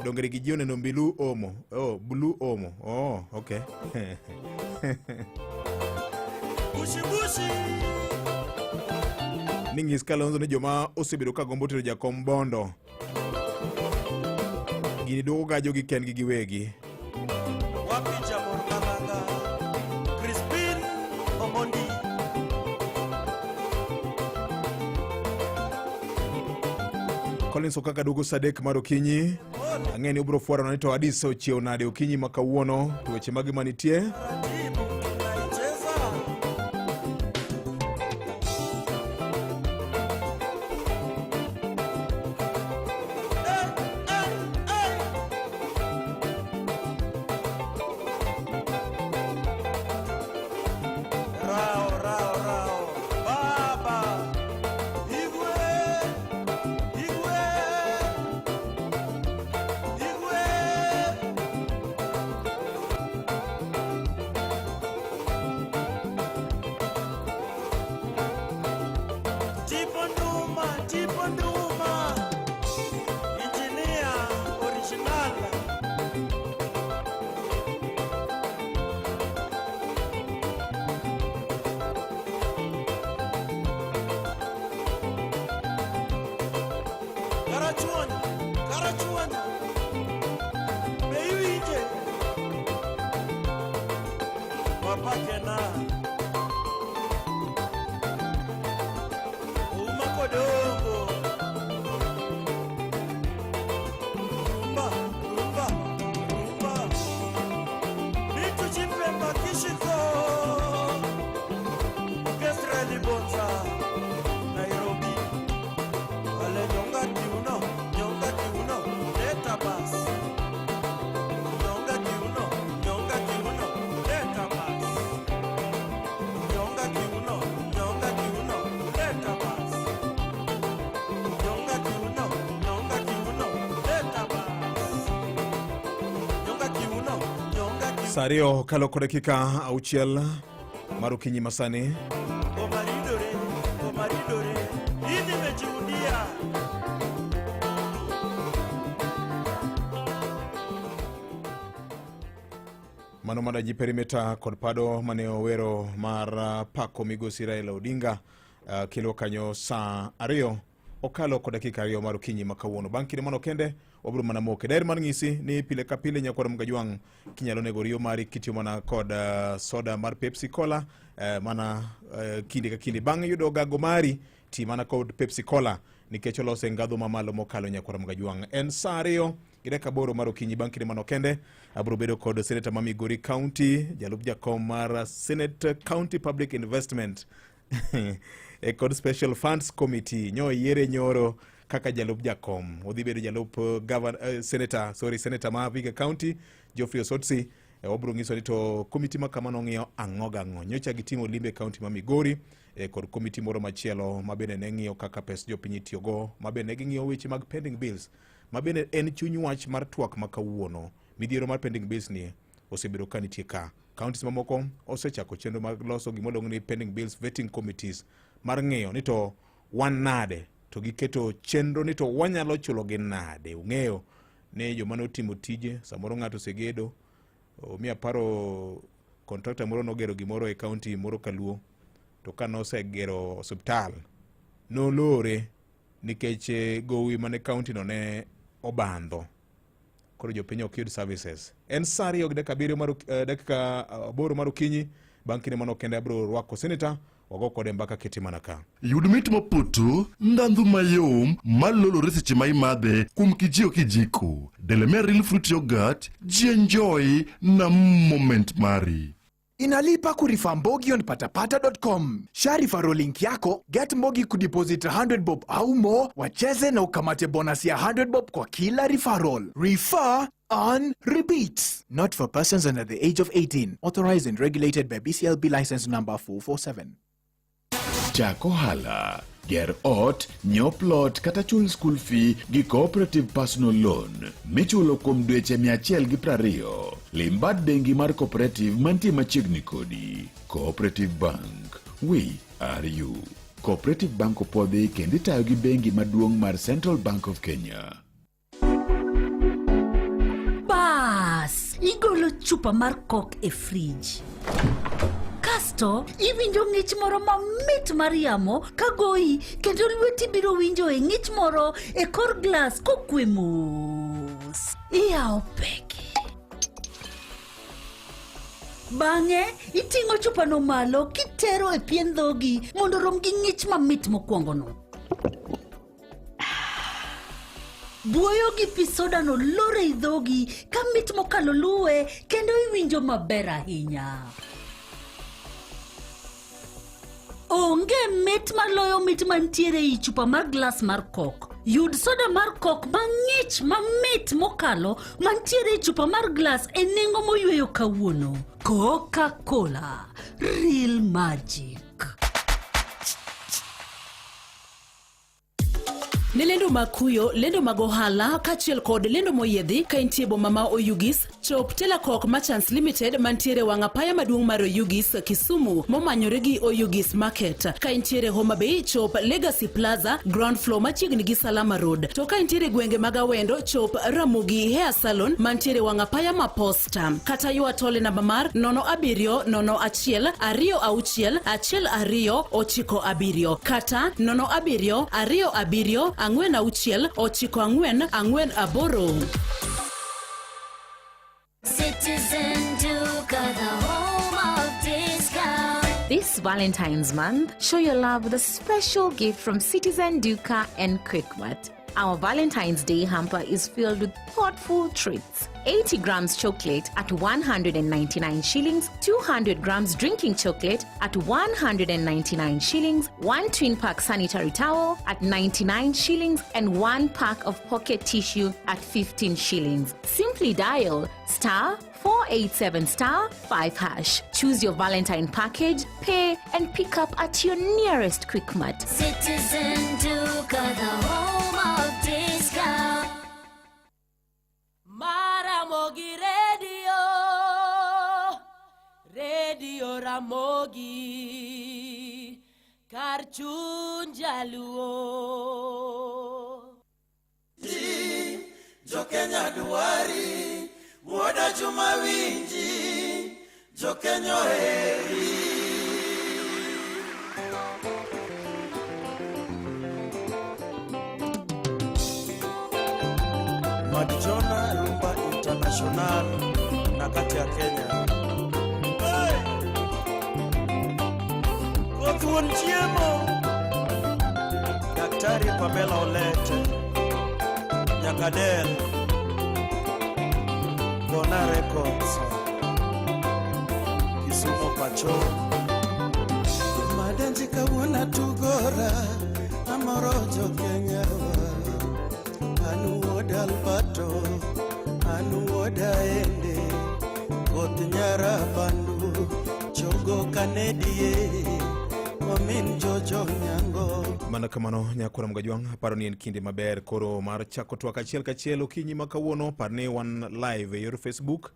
Donge Rigiji oneno mbilu omo? Oh, blue omo. Oh, okay. Bushi bushi. Ni ng'is Kalonzo ni joma osebedo ka gombo tero jakom Bondo gini duogo gajo gi kendgi giwegi. Wapi Jabor Malanga, Crispin Omondi. Collins Okaka duogo saa adek mar okinyi. Ang'e ni obiro fwaro ni to Addis ochiew nade okinyi ma kawuono, to weche mage manitie. Karachuonyo, Karachuonyo. Be iwinje? Wapakena. Uma kodongo. Rumba, rumba, rumba. Bitu chipemba kishiko. Orchestra Libonza, Nairobi. Ale nyonga kiuno, nyonga kiuno, leta bas. Nyonga kiuno, nyonga kiuno, leta bas. Nyonga kiuno, nyonga kiuno, leta bas. Nyonga kiuno, nyonga kiuno, leta bas. Nyonga kiuno, nyonga kiuno. Sa ariyo kalo kod dakika auchiel mar okinyi masani. Omaridore, omaridore, hii nimejiundia. Mano Madaji Perimeta kod pado mane owero mar pako migosi Raila Odinga kelo kanyo sa ariyo okalo kod dakika ariyo mar okinyi ma kawuono. Bang' kinde mano kende wabiro mana moke. Daher mar ng'isi ni pile ka pile nyakwar Mgajwang' kinyalo nego riyo mari kitiyo mana kod soda mar Pepsi Cola mana kinde ka kinde. Bang' yudo gago mari ti mana kod Pepsi Cola nikech olose ngadho mamalo mokalo nyakwar Mgajwang'. En sa ariyo gi dakika aboro mar okinyi. Bang' kinde mano kende abiro bedo kod Senator ma Migori County, jalup jakom mar Senate County Public Investment e kod Special Funds Committee nyo yiere nyoro kaka jalup jakom. Odhi bedo jalup governor, senator, sorry, senator ma Vihiga County Geoffrey Osotsi. Wabiro nyiso ni to komiti ma kamano ng'iyo ang'o gang'o. Nyocha gitimo limbe e county ma Migori kod komiti moro machielo ma bende ne ng'iyo kaka pes jopiny itiyogo, ma bende ne ging'iyo weche mag pending bills, ma bende en chuny wach mar twak ma kawuono. Midhiero mar pending bills ni osebedo ka nitie ka. Counties mamoko osechako chenro mag loso gima iluongo ni pending bills vetting committees mar ng'iyo ni to wan nade, to giketo chenro ni to wanyalo chulogi nade. Ung'eyo ni joma notimo tije, samoro ng'ato osegedo, omiyo aparo contractor moro nogero gimoro e county moro kaluo, to ka nosegero osiptal nolore nikech gowi mane county no ne obandho, koro jopiny ok yud services. En sa ariyo gi dakika abiriyo mar dakika aboro mar okinyi. Bang' kinde mano kende abiro rwako senator wago kode mbaka kiti mana ka. Yud mit mopoto, ndhandhu mayom malolore seche ma imadhe kuom kijiko kijiko. Delamere Real Fruit Yogurt, ji enjoy na moment mari. Inalipa kurifa Mbogi on patapata.com. Share referral link yako, get Mbogi kudeposit 100 bob au more, wacheze na ukamate bonus ya 100 bob kwa kila referral. Refer on repeat. Not for persons under the age of 18. Authorized and regulated by BCLB license number 447. Chak ohala, ger ot, nyiew plot kata chul school fee gi Cooperative Personal Loan michulo kuom dweche 120. Lim bad bengi mar Cooperative mantie machiegni kodi. Cooperative Bank, we are you. Cooperative Bank opwodhi kendo itayo gi bengi maduong' mar Central Bank of Kenya. Bas, igolo chupa mar kok e frij. Kasto iwinjo ng'ich moro mamit mar yamo ka goyi kendo lweti biro winjo e ng'ich moro e kor glas kokwe mos. Iyawo peke. Bang'e iting'o chupano malo kitero e pien dhogi mondo rom gi ng'ich mamit mokwongono. Buoyo gi pi sodano lor ei dhogi ka mit mokalo luwe kendo iwinjo maber ahinya. Onge mit maloyo mit mantiere ei chupa mar glas mar kok. Yud soda mar kok mang'ich mamit mokalo mantiere e chupa mar glas e nengo moyweyo kawuono. Coca-Cola, real magic. Ne lendo mag kuyo, lendo mag ohala kaachiel kod lendo moyiedhi ka intie boma ma Oyugis. Chop Telacok Merchants Limited mantiere wang' apaya maduong' mar Oyugis, Kisumu, momanyore gi Oyugis Market. Ka intiere Homa Bay, chop Legacy Plaza, ground floor machiegni gi Salama Road. To ka intiere gwenge mag Awendo, chop Ramogi Hair Salon mantiere wang' apaya ma Posta. Kata ywa tol e namba mar 07 01 26 12 97 kata 07 27 46 94 48. Citizen Duka, the home of discount. This Valentine's month, show your love with a special gift from Citizen Duka and Quickmart. Our Valentine's Day hamper is filled with thoughtful treats. 80 grams chocolate at 199 shillings, 200 grams drinking chocolate at 199 shillings, one twin pack sanitary towel at 99 shillings, and one pack of pocket tissue at 15 shillings. Simply dial star 487 star 5 hash. Choose your Valentine package, pay, and pick up at your nearest Quickmart. Citizen Duka, the home of discount. Maramogi Radio, Radio Ramogi, kar chuny jaluo. Jokenya dwari, wuoda Juma winji, Jokenya oheri. Madjona Rumba International na kati ya Kenya. Hey! Koth wuon chiemo. Daktari Pamela Olete. Nyakadel. Kona Records. Kisumu Pacho. Madenji kawuono tugora amoro jokenya wa an wuod Alberto an wuod Aende koth nyara Bandu chogo kanedie omin Jojo Nyango Mana kamano nyakora Mgajwang', aparo ni en kinde maber koro mar chako twak achiel kachiel okinyi ma kawuono. Par ni wan live e yor Facebook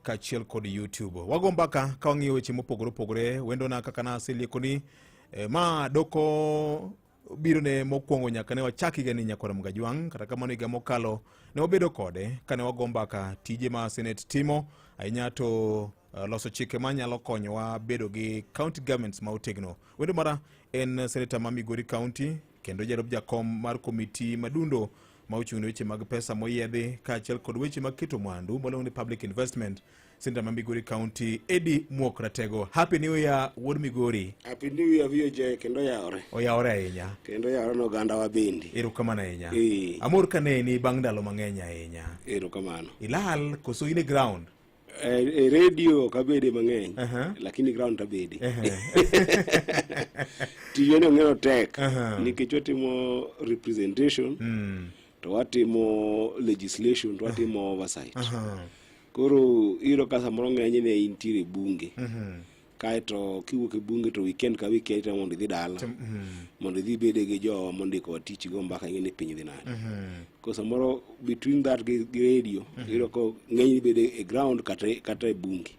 kaachiel kod YouTube. Wago mbaka ka wang'iyo weche mopogore opogore. Wendona kaka naseliekoni ma doko birone mokwongo nyaka ne wachak higa ni nyakwar Mgajwang'. Kata kamano higa mokalo ne wabedo kode kane wago mbaka tije ma Senate timo ahinya to loso chike manyalo konyowa bedo gi county governments ma otegno. Wendo mara en seneta ma Migori County kendo jalup jakom mar komiti madundo ma ochung' ne weche mag pesa moyiedhi kaachiel kod weche mag keto mwandu maluongo ni public investment. Seneta ma Migori County Eddie Muok Ratego. Happy New Year wuod Migori. Happy New Year VOJ kendo oyawore. Oyawore ahinya. Kendo oyawore ne ogandawa bende. Erokamano ahinya. Ee. Amor kaneni bang' ndalo mang'eny ahinya. Erokamano. Ilal koso in e ground? E radio ok abede mang'eny lakini ground abede. Tijwa ni ong'ero tek nikech watimo representation to watimo legislation to watimo oversight. Koro iyudo ka samoro ng'enyne intiere e bunge kaeto kiwuok e bunge to weekend ka weekend itemo mondo idhi dala mondo idhi ibede gi jowa mondikowa tich go mbaka ing'e ni piny dhi nade. Ko samoro between that gi radio iyudo ka ng'eny ibede e ground kata e bunge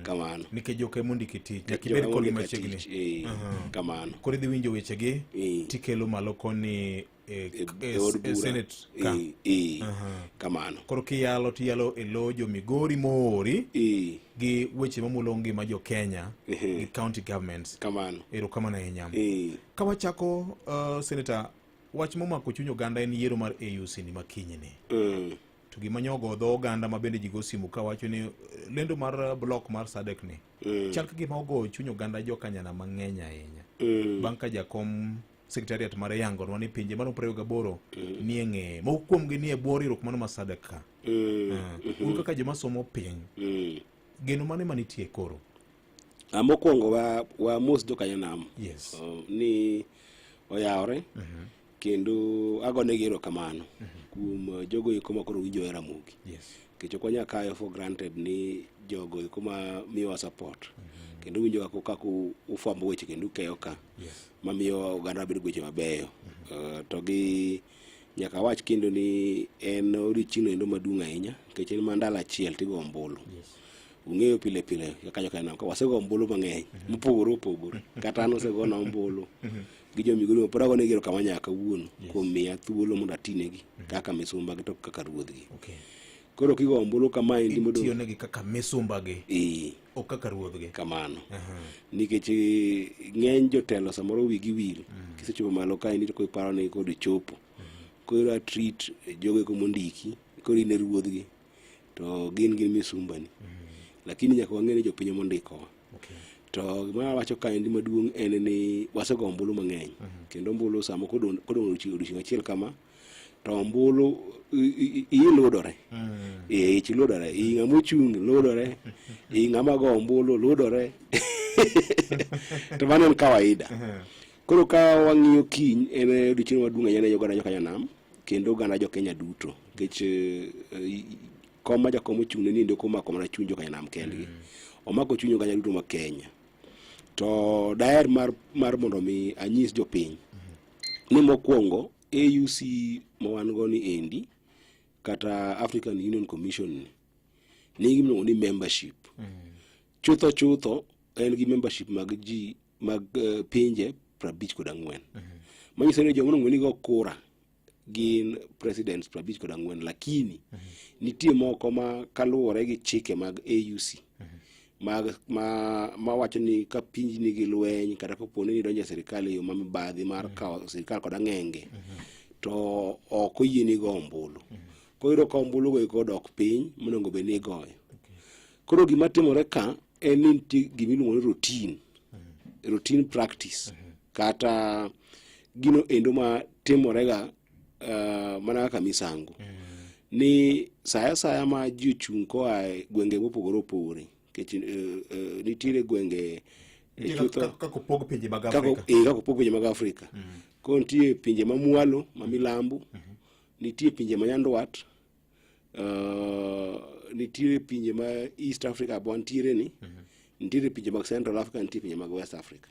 kamano. Nikech joka ema ondiki tich, nyaka Joka ibed ema kodgi ondika machiegni. tich, kamano. Koro idhi winjo wechegi tikelo malo koni e od bura. Senate ka. Kamano. Koro kiyalo tiyalo e lo jo Migori moori gi weche mamulo ngima jo Kenya gi county governments. Kamano. Erokamano ahinya. Ka wachako Senator, wach momako chuny oganda en yiero mar AUC ni makinyi ni. To gima nyogo dho oganda ma bende ji go simu kawacho ni lendo mar block mar SADC ni chal ka gima ogoyo chuny oganda jokanyana mang'eny ahinya. Bang' ka jakom secretariat mare yangonwa ni pinje maromo 28 nie ng'eye moko kuomgi nie bwo riwruok mano mar SADC ka. Un kaka joma somo piny, geno mane manitie koro? Mokwongo wa mos jokanyanam Yes. Ni oyawore kendo agonegi erokamano kuom jogo eko ma koro winjo e Ramogi. Yes. Nikech ok wanyal kayo for granted ni jogo eko ma miyowa support kendo winjo kaka ufwambo weche kendo ukeyo ka Yes. mamiyo oganda bedo gi weche mabeyo. To gi Nyaka awach kendo ni en odiochieng'no endo maduong' ahinya nikech en mana ndalo achiel tigo ombulu. Ung'eyo pile pile kaka joka ka wasego ombulu mang'eny mopogore opogore. Kata an osegona ombulu gi jo Migori pod agonegi erokamano nyaka kawuono kuom miya thuolo mondo atinegi kaka misumbagi to kaka ruodhgi. Koro kigo ombulu kamaendi modong' Itiyonegi kaka misumbagi. Ee. Ok kaka ruodhgi. Kamano. Nikech eh, ng'eny jotelo samoro wigi wil. Kisechopo malo kaendi to koro iparo ni koro ichopo. Koro treat jogo eko mondiki, koro in e ruodhgi to gin gin misumbani. Lakini nyaka wang'e ni jopiny ema ondikowa. To gima awacho kaendi maduong' en ni wasego ombulu mang'eny. Kendo ombulu sama kodong' kodong' odiochieng' achiel kama to ombulu iyi ludore. Ee, ich ludore. I ng'ama ochung' ludore. I ng'ama go ombulu ludore. To mano en kawaida. Koro ka wang'iyo kiny en odiochieng' maduong' ahinya ne oganda jokanyanam kendo oganda jo Kenya duto nikech eh, kom ma jakom ochung' ne ni ok omako mana chuny jokanyanam kendgi. Omako chuny oganda duto ma Kenya. To daher mar, mar mondo mi anyis jopiny ni mokwongo AUC ma wan go ni endi kata African Union Commission ni nigi gimiluongo ni membership. Chutho chutho en gi membership mag ji mag uh, pinje 54. Manyiso ni joma onego ni go kura gin presidents 54 lakini nitie moko ma kaluwore gi chike mag AUC mag ma mawacho ni ka pinji nigi lweny kata kopo ni idonjo e sirikal e yo ma mibadhi mar kawo sirikal kod ang'enge to ok oyieni go ombulu. Koro iyudo ka ombulu go eko odok piny monego bed ni igoyo. Koro gima timore ka en ni nitie gima iluongo ni routine, routine practice kata gino endo ma timorega uh, mana kaka misango ni sa asaya ma ji ochung' koa e gwenge mopogore opogore nikech uh, uh, nitiere gwenge e Nitie chutho- kaka opog pinje mag kaka Afrika. eh, kaka opog pinje mag Afrika. Koro nitie pinje ma mwalo ma milambo, nitie pinje ma nyandwat, uh, nitiere pinje ma East Africa bo ntiere ni, nitiere pinje mag Central Africa, nitie pinje mag West Africa.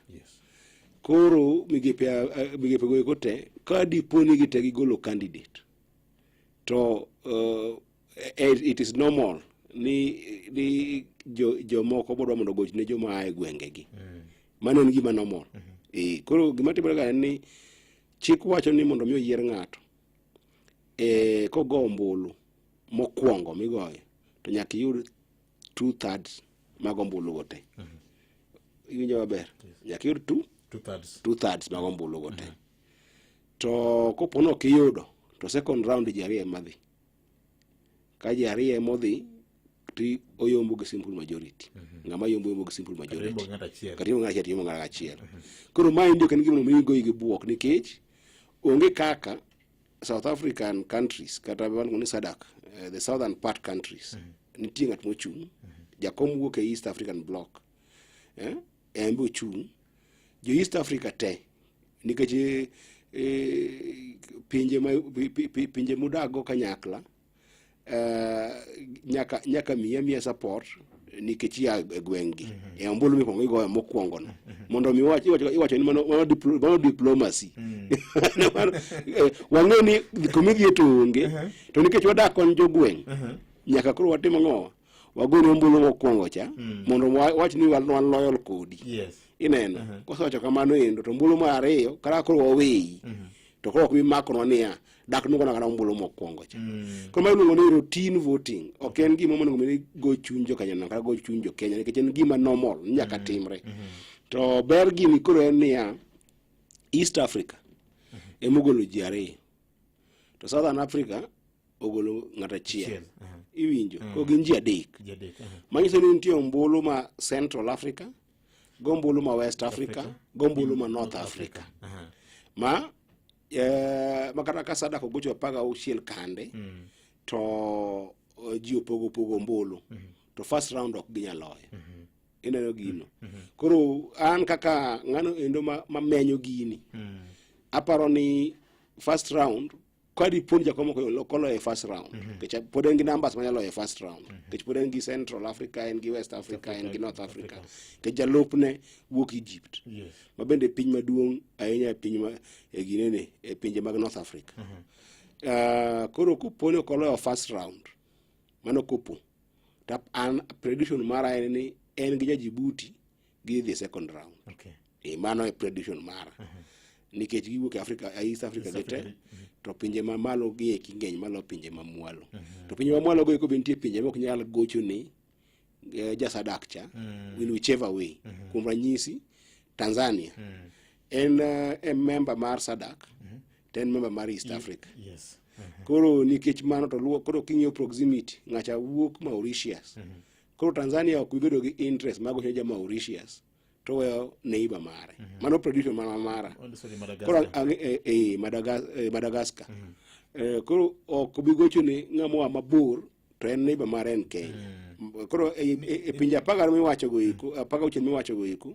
Koro migepe eh, migepe go eko te ka dipo ni gite gigolo candidate to uh, it is normal ni ni jo jomoko bodwa mondo ogoch ne joma a e gwengegi. Mano en gima normal. Eh, koro gima timore ga en ni chik wacho ni mondo mi oyier ng'ato eh, kogo ombulu mokwongo migoyo to nyaka iyud 2/3 mag ombulu go te. Iwinjo maber? Nyaka iyud 2/3. 2/3 mag ombulu go te. To kopo ni ok iyudo to second round ji ariyo ema dhi. Ka ji ariyo ema odhi to oyombo gi simple majority. Ng'ama yombo yombo gi simple majority. Kata yombo gi ng'ato achiel. Kata yombo gi ng'ato achiel, to yombo ng'ato achiel. Koro maendi ok en gima onego igoyi gi buok nikech onge kaka South African countries kata waluongo ni SADC, eh, the southern part countries nitie ng'at mochung' jakom wuok e East African bloc eh, en be ochung' jo East Africa te nikech eh, eh, pinje ma pi- pi- pinje mudakgo kanyakla eh, nyaka nyaka miya miya support nikech ia e gweng'gi e ombulu mikwongo igoyo mokwongo no mondo mi wach iwacho iwacho ni mano mano, diplo, mano diplomacy Mano, eh, wang'e ni kumidhiye to onge to nikech wadak kon jogweng' nyaka koro watim ang'owa wagoni ombulu mokwongo cha mondo wach ni wan wan loyal kodi Yes. ineno kosewacho kamano endo to ombulu mar ariyo kata koro waweyi to koro ok bi makonwa niya dak nugona kata ombulu mokwongo cha koro ma iluongo ni routine voting ok en gima onego bed ni go chuny jo Kenya kata go chuny jo Kenya nikech en gima normal ni nyaka timre to ber gini koro en niya East Africa emogolo ji ariyo to Southern Africa ogolo ng'ato achiel Achiel, aha. iwinjo koro gin ji adek Ji adek, aha. manyiso ni nitie ombulu ma Central Africa gombulu ma West Africa gombulu ma North Africa Aha. ma eh, ma kata ka SADC ogocho 16 kande to eh, ji opogo pogo ombulu to first round ok ginyal loyo ineno gino koro an kaka ng'ano endo ma, ma menyo gini aparo ni first round ka dipo ni jakom ok oloyo e first round nikech pod en gi numbers manyalo loyo e first round nikech pod en gi Central Africa en gi West Africa en gi North Africa nikech jalupne wuok Egypt Yes. ma bende piny maduong' ahinya e piny ma e ginene e pinje mag North Africa. Koro kopo ni ok oloyo first round, mano kopo to an prediction mara en ni en gi ja Djibouti gidhi dhi second round. Mano e prediction mara. Nikech giwuok e Africa, e East Africa East gi te, Africa, to pinje mamalo gi eki ng'eny malo pinje mamwalo. To pinje mamwalo go eko be nitie pinje mok nyal gocho ni ja SADC cha in whichever way. Kuom ranyisi Tanzania en en member mar SADC to en member mar East Africa. Koro nikech mano to luwo koro king'iyo proximity ng'acha wuok Mauritius. Koro Tanzania ok bi bedo gi interest mag gocho ja Mauritius to weyo neighbor mare. Mano prediction mana mara. Oh, sorry, Madagascar. Koro Madagascar. Koro ok bi gocho ni ng'ama oa mabor to en neighbor mare en Kenya. Koro e pinje 12 miwacho go eko, 16 miwacho go eko,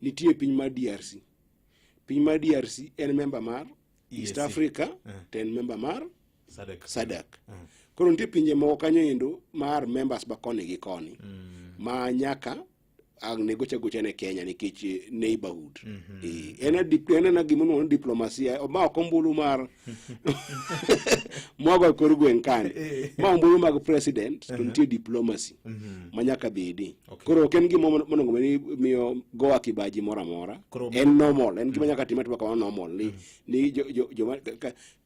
nitie piny mar DRC. Piny mar DRC en member mar East EAC. Africa to en member mar SADC. SADC. Koro nitie pinje moko kanyo endo mar members ba koni gi koni ma nyaka ang' ne gocha gocha ne Kenya nikech neighborhood. En a en ena gima iluongo ni diplomasia ma ok ombulu mar mwago e kor gweng' kani. Ma ombulu mag president to nitie diplomacy ma nyaka bedi. Koro ok en gima monego bed ni miyo gowa kibaji moro amora. En normal, en gima nyaka time atima kama normal ni joma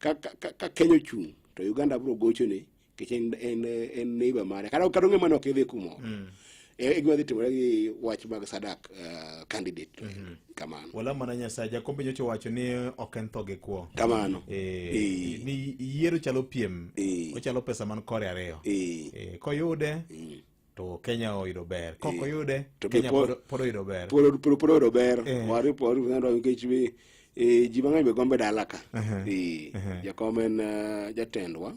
ka Kenya ochung' to Uganda biro gochone nikech en neighbor mare. Kata ong'e mane ok idhi kumoro. E gima dhi timore gi wach mag SADC candidate kamano. Wala mana Nyasaye Jakombe nyocha owacho ni ok en tho gi kwo. Kamano. Ni yiero chalo piem. Ochalo pesa man kore ariyo. Koyude to Kenya oyudo ber. Kok oyude To be Kenya pod oyudo ber. Pod oyudo ber. Waripo waripo nikech ji mang'eny be gombe dala ka. Jakom en jatendwa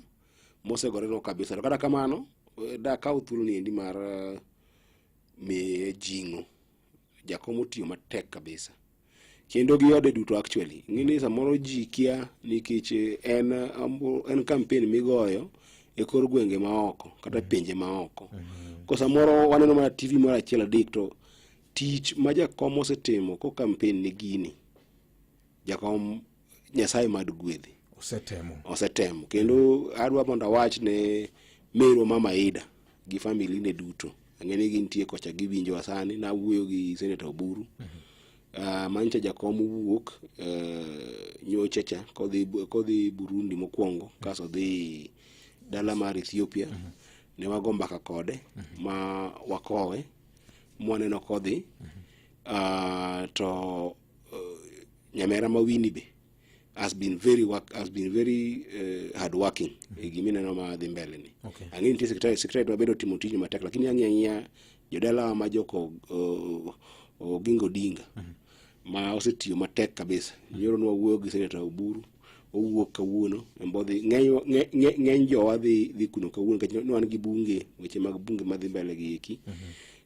mosegorenwa kabisa. To kata kamano da kaw thuolo ni endi mar miye jing'o. Jakom otiyo matek kabisa. Kendo gi ode duto actually. Ing'e ni samoro ji kia nikech en campaign migoyo e kor gwenge maoko kata pinje maoko. Ko samoro waneno mana TV moro achiel adek to tich ma jakom osetimo ko campaign ni gini. Jakom Nyasaye mad gwedhi. Osetemo. Osetemo. Kendo adwa mondo awach ne merwa Mama Ida gi family ne duto. Ang'e ni gintie kocha giwinjowa sani. Nawuoyo gi Senator Oburu. Mancha jakom owuok nyocha cha kodhi Burundi mokwongo kaso dhi dala mar Ethiopia. Ne wago mbaka kode ma wakowe mwaneno kodhi. To nyamera ma Winnie be has been very work, has been very hard working e gimineno ma dhi mbele ni. Ang'e nitie secretary mabedo timo tijno matek lakini ang'iyo ang'iya jodalawa ma joko Oginga Odinga ma osetiyo matek kabisa. Nyoro ne wawuoyo gi Senator Oburu owuok kawuono embodhi ng'eny jowa dhi kuno kawuono nikech ne wan gi bunge weche mag bunge madhi mbele gi eki.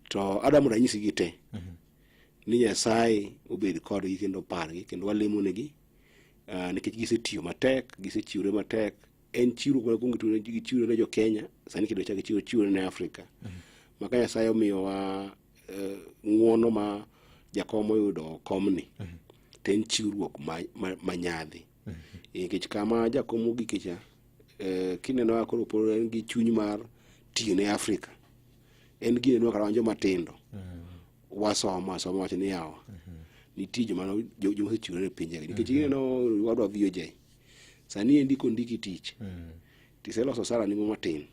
To adwa mondo anyisi gi te ni Nyasaye obed kodgi kendo opargi kendo walemonegi nikech gisetiyo matek, gisechiwore matek. En chiwruok ma kuongo gichiwore ne jo Kenya, sani kendo chak gichiwore ne Afrika. Ma ka Nyasaye omiyowa ng'uono ma jakom oyudo komni, to en chiwruok ma nyadhi. Nikech kama jakom ogike cha, kineno kaka koro pod en gi chuny mar tiyo ne Afrika. En ginenwa kata wan joma tindo. Wasomo asoma wacho ni yawa. Nitie joma osechiwore ne pinjegi. Nikech ineno wadwa VOJ. Sani endi kondiki tich, tiseloso sara ni matin.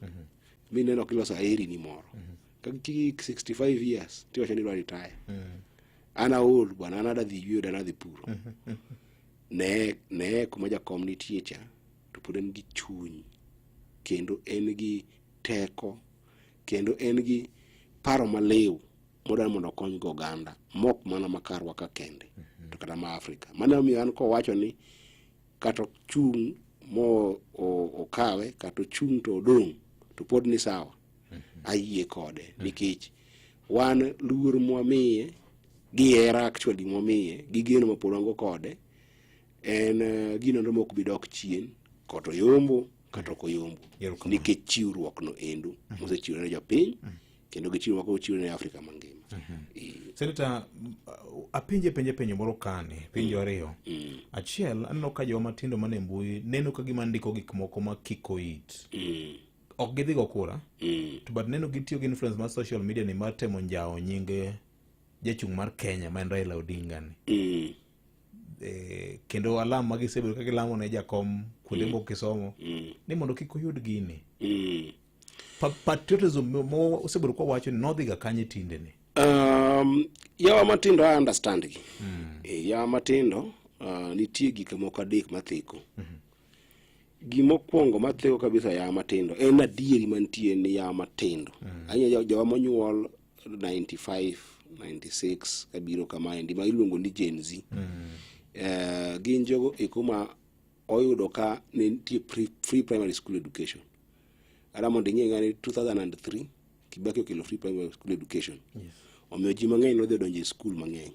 Mineno kiloso aheri ni moro. Ka kik 65 years tiwacho ni idwa retire. An aol bwana, an adwa dhi yweyo dala adhi puro. Ne kuma jakom nitie cha, to pod en gi chuny, kendo en gi teko, kendo en gi paro maliw modwaro mondo okony go oganda, mok mana ma karwa ka kende, to kata ma Afrika. Mano emomiyo an kowacho ni kata ochung' mo okawe, kata ochung' to odong', to pod ni sawa. Ayie kode, nikech wan luor mwamiye, gi hera actually mwamiye, gi geno ma pod wan go kode, en gino mok bi dok chien, kata oyombo, kata ok oyombo. Nikech chiwruok no endo, mosechiwore ne jopiny, Kendo gichiwo moko chiwo ne Afrika mangima. Senator, apenje penje penjo moro kani, penjo ariyo. Achiel, aneno ka joma matindo mane mbui neno ka gima ndiko gik moko ma kiko it. Ok gidhi go kura. To but neno gitiyo gi influence mar social media ni mar temo njawo nying jachung' mar Kenya ma en Raila Odinga ni. Kendo alam ma gisebedo ka gilamo ne jakom kuonde moko kisomo ni mondo kik oyud gini. Patriotism mo osebedo kwa wacho ni nodhiga kanye tinde ni. Yawa matindo I understand gi. Yawa matindo nitie gik moko adek matheko. Gimokwongo matheko kabisa yawa matindo en adieri mantie ni yawa matindo. Ahinya jowa monyuol 95, 96 kabiro kamaendi ma iluongo ni Gen Z. Gin jogo eko ma oyudo ka ne nitie free primary school education. Ara mondo ing'e ng'ani 2003 Kibaki okelo free primary school education. Omiyo ji mang'eny nodhi odonjo e skul mang'eny.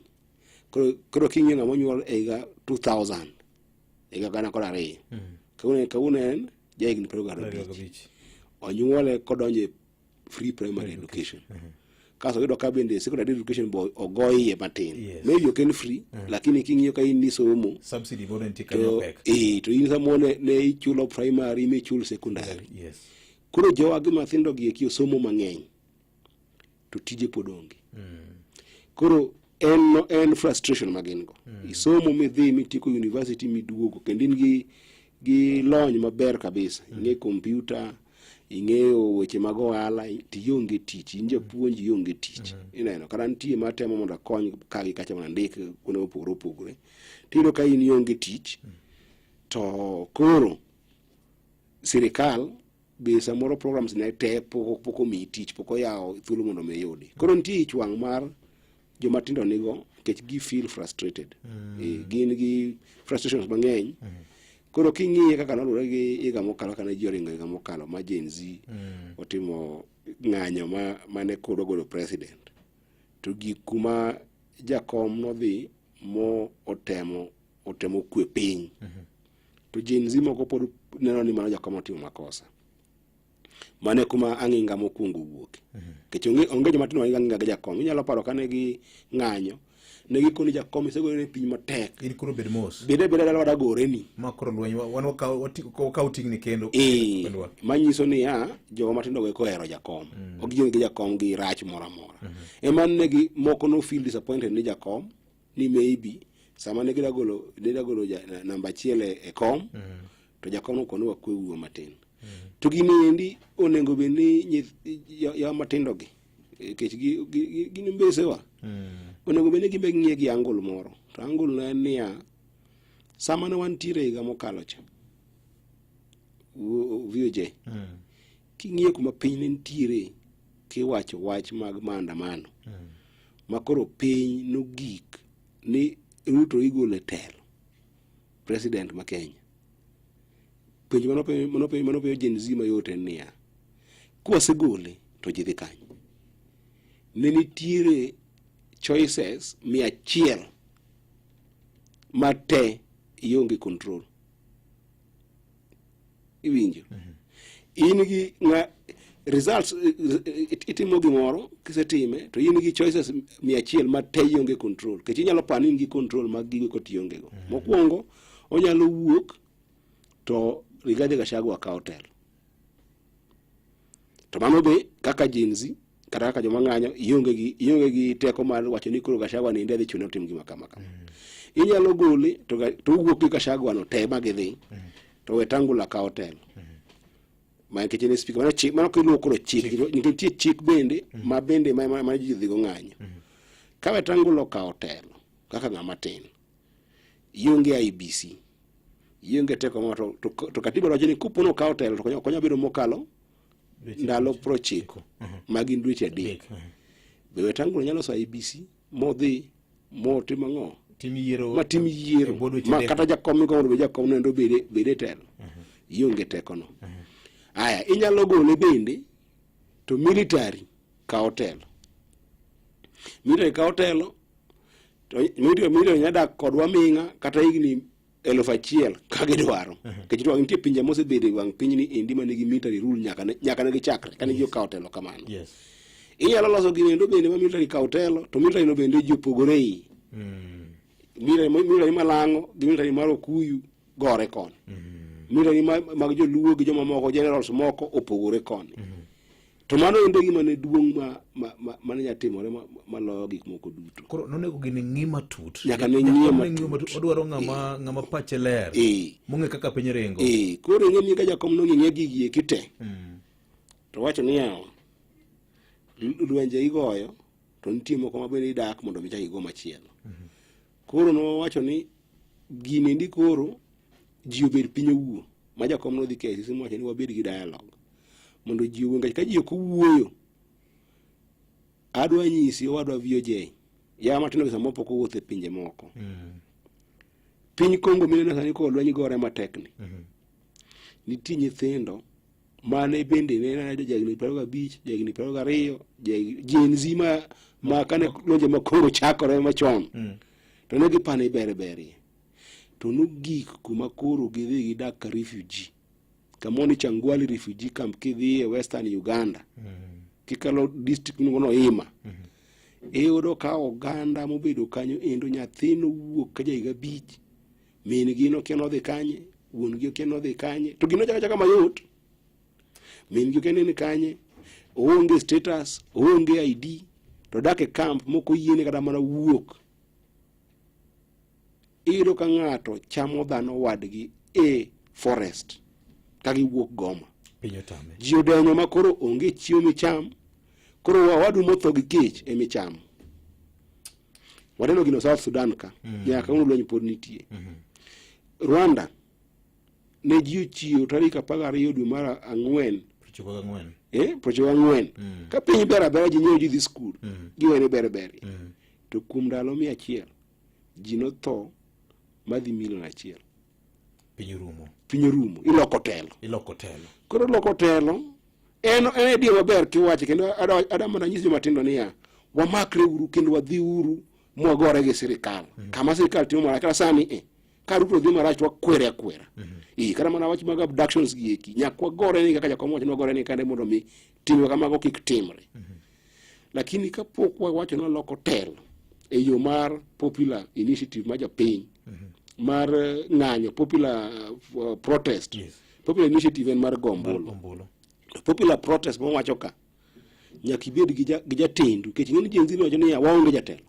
Koro king'iyo ng'ama onyuol e higa 2000, higa 2002, kawuono en jahigni 25. Onyuole kodonjo e free primary education. Kasto oyudo ka bende secondary education bo ogo iye matin. Maybe ok en free, lakini king'iyo ka in nisomo, Subsidy moro nitie kanyo to, pek. to in samoro ne ichulo primary michul secondary. Koro jowa gi mathindo gi eki osomo mang'eny to tije pod onge. Koro en frustration ma gin go. Isomo midhi mitieko university miduogo kendo in gi lony maber kabisa. Ing'e computer, ing'eyo weche mag ohala to ionge tich, in japuonj ionge tich. Ineno kata nitie matemo mondo akony ka gi kacha mondo andik kuonde mopogore opogore. Tiyudo ka in ionge tich to koro sirikal be samoro programs ne te pok omiyi tich, pok oyawo thuolo mondo mi iyudi. Koro nitie ich wang' mar joma tindo nigo nikech gi feel frustrated. Gin gi frustrations mang'eny. Koro king'iye kaka noluwore gi higa mokalo kane ji oringo higa mokalo ma Gen Z otimo ng'anyo mane koro golo president. To gik kuma jakom nodhi mo otemo kwe piny. To Gen Z moko pod neno ni mano jakom otimo makosa. Mano e kuma ang'inga mokwongo wuok. Nikech onge joma tindo manigi ang'inga gi jakom. Inyalo paro kane gi ng'anyo, ne gikoni jakom isegore ne piny matek. In koro bed mos. Bed abeda dala wadagoreni. Ma koro lweny wan wakaw ting'ni kendo. Manyiso niya, jowa matindo go eko ohero jakom. Ok gionge gi jakom gi rach moro amora. Ema ne gi moko no feel disappointed ni jakom ni maybe sama ne gidwa golo namba achiel e kom, to jakom nokono wakwe wuo matin. To gini endi onego bed ni yawa matindo gi, nikech gin mbesewa. Onego bed ni gimbe ging'iye gi angle moro. To angle no en niya, sama ne wantiere higa mokalo cha, VOJ, king'iyo kuma piny ne nitiere kiwacho wach mag maandamano, ma koro piny nogik ni Ruto igolo e telo, president ma Kenya. Penjo manopenjo Gen Z mayot en niya, kwasegole to ji dhi kanye? Ne nitiere choices 100 ma te ionge control. Iwinjo? In gi results, itimo gimoro, kisetime to in gi choices 100 ma te ionge control. Nikech inyalo paro ni in gi control mag gigo to ionge go. Mokwongo, onyalo wuok to Rigathi Gachagua kawo telo. To mano be kaka Gen Z kata kaka joma ng'anyo ionge gi teko mar wacho ni koro Gachagua ni dhi chune otim gima kama kama. Inyalo gole to owuok gi Gachagua no te ma gidhi to Wetangula kawo telo. Ma nikech en e speaker, mano chik, mano kiluwo koro chik, nikech nitie chik bende ma bende ma ji dhigo ng'anyo. Ka Wetangula okawo telo kaka ng'ama tin, ionge IEBC, ionge teko moro, to katiba wacho ni kopo nokawo telo to ok onyal bedo mokalo ndalo 90 ma gin dweche 3. Be Wetangula nyalo loso IEBC modhi motim ang'o? Tim yiero Ma tim yiero e bwo dweche ma adek. kata jakom migombo mondo obed jakom no endo bede e telo. Ionge teko no. Aya, inyalo gole bende to military kawo telo. Military kawo telo to military nyalo dak kodwa ming'a kata higni 1000 ka gidwaro. Nikech nitie pinje mosebedo e wang' pinyni endi ma nigi military rule nyaka ne gichakre kane ji okawo telo kamano. Inyalo loso gino endo bende ma military kaw telo to military no bende ji opogore iye. Military military malang'o gi military mar okuyu gore koni. Military mag joluo gi jomamoko generals moko opogore koni. To mano endo gima ne duong' ma ne nyalo timore maloyo gik moko duto. Koro nonego gini ng'i matut. Nyaka ne ng'iye matut. Odwaro ng'ama ng'ama pache ler. Mong'e kaka piny ringo. Koro ing'e ni ka jakom nong'e gigi eki te. To wacho ni yawa, lwenje igoyo to nitie moko ma bende idak mondo mi chak igo machielo. Koro nowacho ni gini endi koro ji obed piny owuo ma jakom nodhi KICC mowacho ni wabed gi dialogue mondo ji owuo nikech ka ji ok owuoyo adwa nyisi owadwa VOJ yawa matindo gi samoro pok owuotho e pinje moko. Piny Congo mineno sani koro lweny gore matek ni. Nitie nyithindo mane bende ne en jahigni 25, jahigni 22, Gen Z ma kane lwenje ma Congo chakore machon. To ne gipani ber berie. To nogik kuma koro gidhi gidak ka refugee. Kamoro ni Changwali refugee camp kidhi e Western Uganda. Kikalo district miluongo ni Hoima. Iyudo ka oganda mobedo kanyo endo nyathi nowuok ka jahiga 5. Min gi nokia nodhi kanye, wuon gi okia nodhi kanye. To gino chako achaka mayot. Min gi okia ni ni kanye, oonge status, oonge ID, to odak e camp mok oyiene kata mana wuok. Iyudo ka ng'ato chamo dhano wadgi e forest ka giwuok Goma. Piny otame. Ji odenyo ma koro onge chiemo micham. Koro wawadu motho gi kech emichamo. Waneno gino South Sudan ka. Nyaka kawuono lweny pod nitie. Rwanda ne ji ochiewo tarik 12 dwe mar ang'wen 94. 94. Ka piny ber abera ji nyiewo ji dhi skul. Giwene ber ber. To kuom ndalo 100 ji notho madhi milion 1. Piny orumo. Piny orumo. Iloko telo. Iloko telo. Koro loko telo en idea maber kiwache kendo adwa mana nyis joma tindo niya wamakre uru kendo wadhi uru mwagore gi sirikal. Kama sirikal timo marach kata sani ka Ruto dhi marach to wakwere akwera. Kata mana wach mag abductions gi eki nyaka wagore ni kaka jakom wacho ni wagore ni kande mondo mi timbe kamago kik timre. Lakini kapok wawacho ni waloko telo e yo mar popular initiative mar jopiny mar ng'anyo popular protest. Popular initiative en mar go ombulu. Popular protest mawacho ka nyaka ibed gi jatendu nikech ing'e ni Gen Z wacho niya waonge jatelo.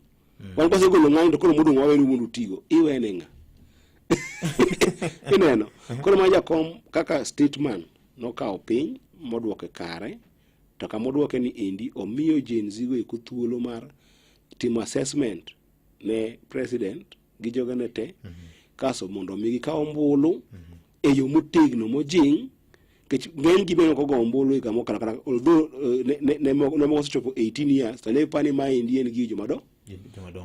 Wan kwasegolo ng'anyo to koro modong' wawenu mondo utigo. Iwene ng'a? Ineno? Koro ma jakom kaka statesman nokawo piny modwoke kare to kama odwoke ni endi omiyo Gen Z go eko thuolo mar timo assessment ne president gi jogene te kaso mondo omi gikaw ombulu e yo motegno mojing' nikech ng'eny gi bende ok ogo ombulu higa mokalo kata although ne moko osechopo 18 years to ne pani maendi en gi joma do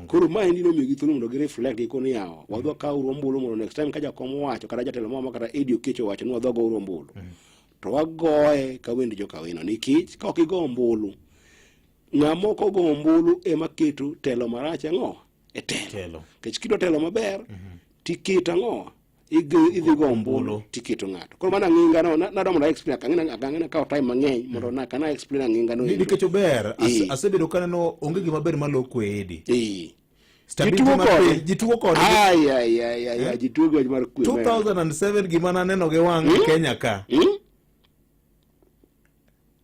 koro maendi nomiyogi thuolo mondo gi reflect gikoni ni yawa wadhi wakaw uru ombulu mondo next time ka jakom owacho kata jatelo moro kata Eddie Okecho owacho ni wadhi wago uru ombulu to wagoye ka wend jokawino nikech ka ok igo ombulu ng'ama ok ogo ombulu ema keto telo marach ang'o e telo nikech kidwa telo maber tiketo ang'o idhi go ombulu tiketo ng'ato koro mano ang'inga no nadwa mondo explain ang'ina kawo time mang'eny mondo na kana explain ang'inga no Nikech ober asebedo kaneno onge gima ber malo kwe Edi. Stability Ji tugo mar kode. piny, ji tugo kode. Ai, ai, ai, ai, ai, ji tugo gi wach mar kwe. 2007 gima naneno gi wang' e Kenya ka.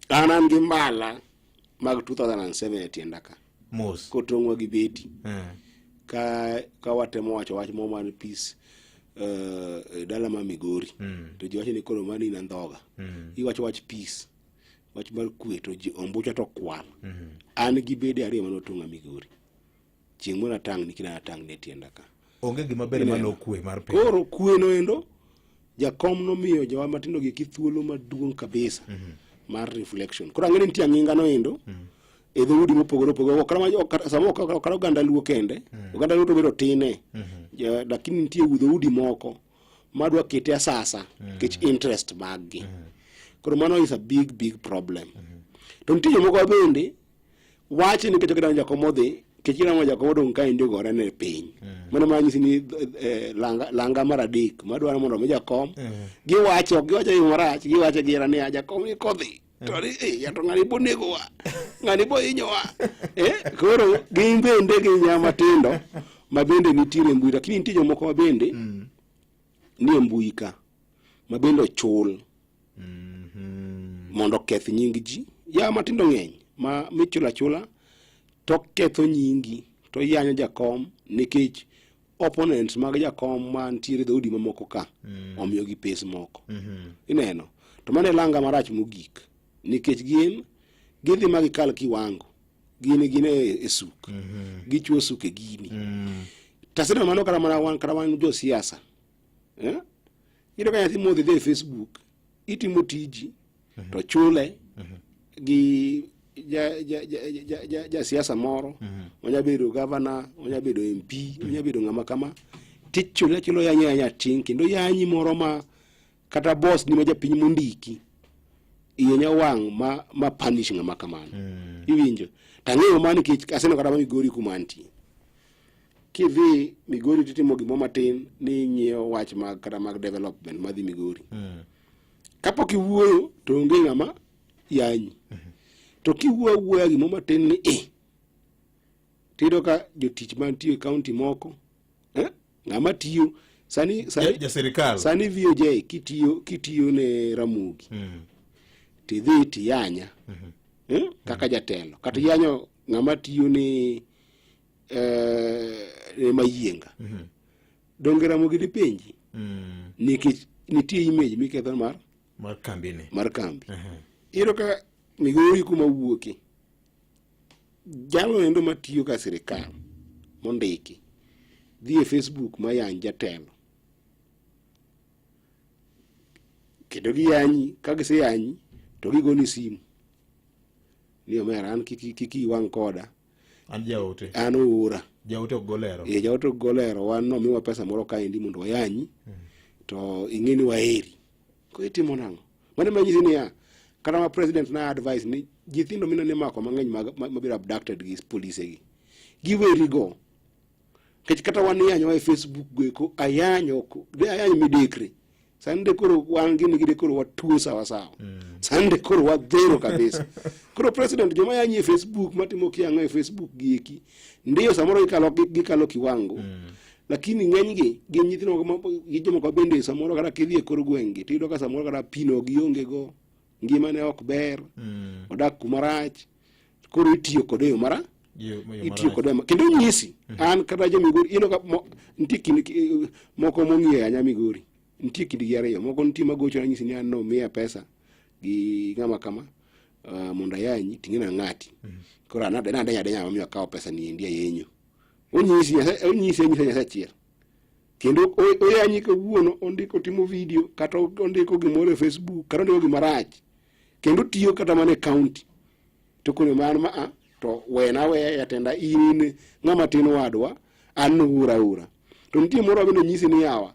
An gi mbala mag 2007 e tienda ka. Mos. Kotong'wa gi beti. Ka watemo wacho wach moro mar peace e dala ma Migori. To ji wacho ni koro mano in andhoga. Iwacho wach peace. Wach mar kwe to ji ombucha to kwal. An gi bede ariyo mane otong'a Migori. Chieng' moro atang' ni kina atang' ne tienda ka. Onge gima ber malo kwe mar piny. Koro kwe no endo jakom nomiyo jowa matindo gi thuolo maduong' kabisa mar reflection. Koro ang'e ni nitie ang'inga no endo e dhoudi mopogore opogore. Ok kata samoro ok kata oganda luo kende. Oganda luo to bedo tine. Lakini nitie dhoudi moko madwa kete asasa nikech interest mag gi. Koro mano is a big big problem. To nitie jomoko bende wache nikech ok gidwa jakom odhi nikech gidwa mondo jakom odong' kaendi ogore ne piny. Mano ma nyisi ni langa mar adek madwaro mondo omi jakom giwacho ok giwacho e yo marach giwacho gi hera niya jakom ni kodhi To ni eh, ya to ng'ani bo negowa. Ng'ani bo hinyowa. Eh, koro gin bende gin nya matindo ma bende nitiere e mbui lakini nitie jomoko ma bende ni e mbui ka ma bende ochul mondo oketh nying ji. Ya matindo ng'eny ma michulo achula to ketho nyingi to yanyo jakom nikech opponents mag jakom mantiere dhoudi mamoko ka omiyogi pes moko ineno to mano e langa marach mogik nikech gin gidhi ma gikal kiwango gin gin e, e suk gichuo suk e gini taseneno mano kata mana wan kata wan josiasa eh? Iyudo ka nyathi modhi dhi e Facebook itimo tiji to chule gi ja, ja, ja, ja, ja, ja siasa moro onya bedo gavana onya bedo MP onya bedo ng'ama kama tichule achula yanyi anya ting kendo yanyi moro ma kata boss ni ma japiny mondiki iye nya wang' ma, ma punish ng'ama kamano iwinjo tang'eyo ma nikech aseneno kata ma Migori kuma antie kidhi Migori titimo gimoro matin ni ing'iyo wach mag kata mag development madhi Migori kapok iwuoyo to onge ng'ama yanyi to kiwuoyo awuoya gimoro matin ni i tiyudo ka jotich mantie e kaunti moko eh, ng'ama tiyo sani sani, Ja sirikal. sani VOJ kitiyo kitiyo ne Ramogi tidhi tiyanya eh, kaka jatelo kata iyanyo ng'ama tiyo ne eh, ne Mayienga donge Ramogi dipenji nikech nitie image miketho mar mar kambi ni mar kambi iyudo ka Migori kuma wuoke jalo endo matiyo ka sirikal mondiki dhi e Facebook mayany jatelo kendo giyanyi ka giseyanyi to gigoni simu ni omera an kik kik iyi wang' koda An jaote. An oora. Jaote ok golero. Eh, jaote ok golero. Wan nomiwa pesa moro kaendi mondo wayanyi. To ing'e ni waheri. Koro itimo nang'o? Mano ema nyisi niya, kata ma president na advice ni nyithindo mineno imako mang'eny mag mabiro abducted gi polise gi. Giweri go. Nikech kata wan iyanyowa e Facebook go eko, ayanyo, de ayany midekre. Sani de koro wan gini gi de koro watuo sawa sawa. Sani de koro wadhero kabisa. Koro president joma yanyi e Facebook matimo kiang'o e Facebook gi eki. Ndiyo samoro gikalo gikalo kiwango. Lakini ng'enygi gin nyithindo moko ma- gi jomoko bende samoro kata kidhi e kor gweng' gi tiyudo ka samoro kata pino gionge go. Ngimane ok ber. Odak kuma rach. Koro itiyo kode e yo mara itiyo kode ma kendo nyisi an kata jo Migori ino ka mo, nitie kind ki- moko mong'iyo anya Migori nitie kindgi ariyo moko nitie magocho na nyisi ni an nomiya pesa gi ng'ama kama uh, mondo ayanyi ting'e na ng'ati koro an adenya adenya adenya mamiyo akawo pesa ni endi ayenyo onyisi Nyasaye onyisi anyisa Nyasaye achiel kendo o- oyanyi kawuono ondiko timo video kata ondiko gimoro e Facebook kata ondiko gimarach kendo tiyo kata mana e county to koro man ma a to wena weya jatenda in in ng'ama tin wadwa an noora ora to nitie moro bende nyisi ni yawa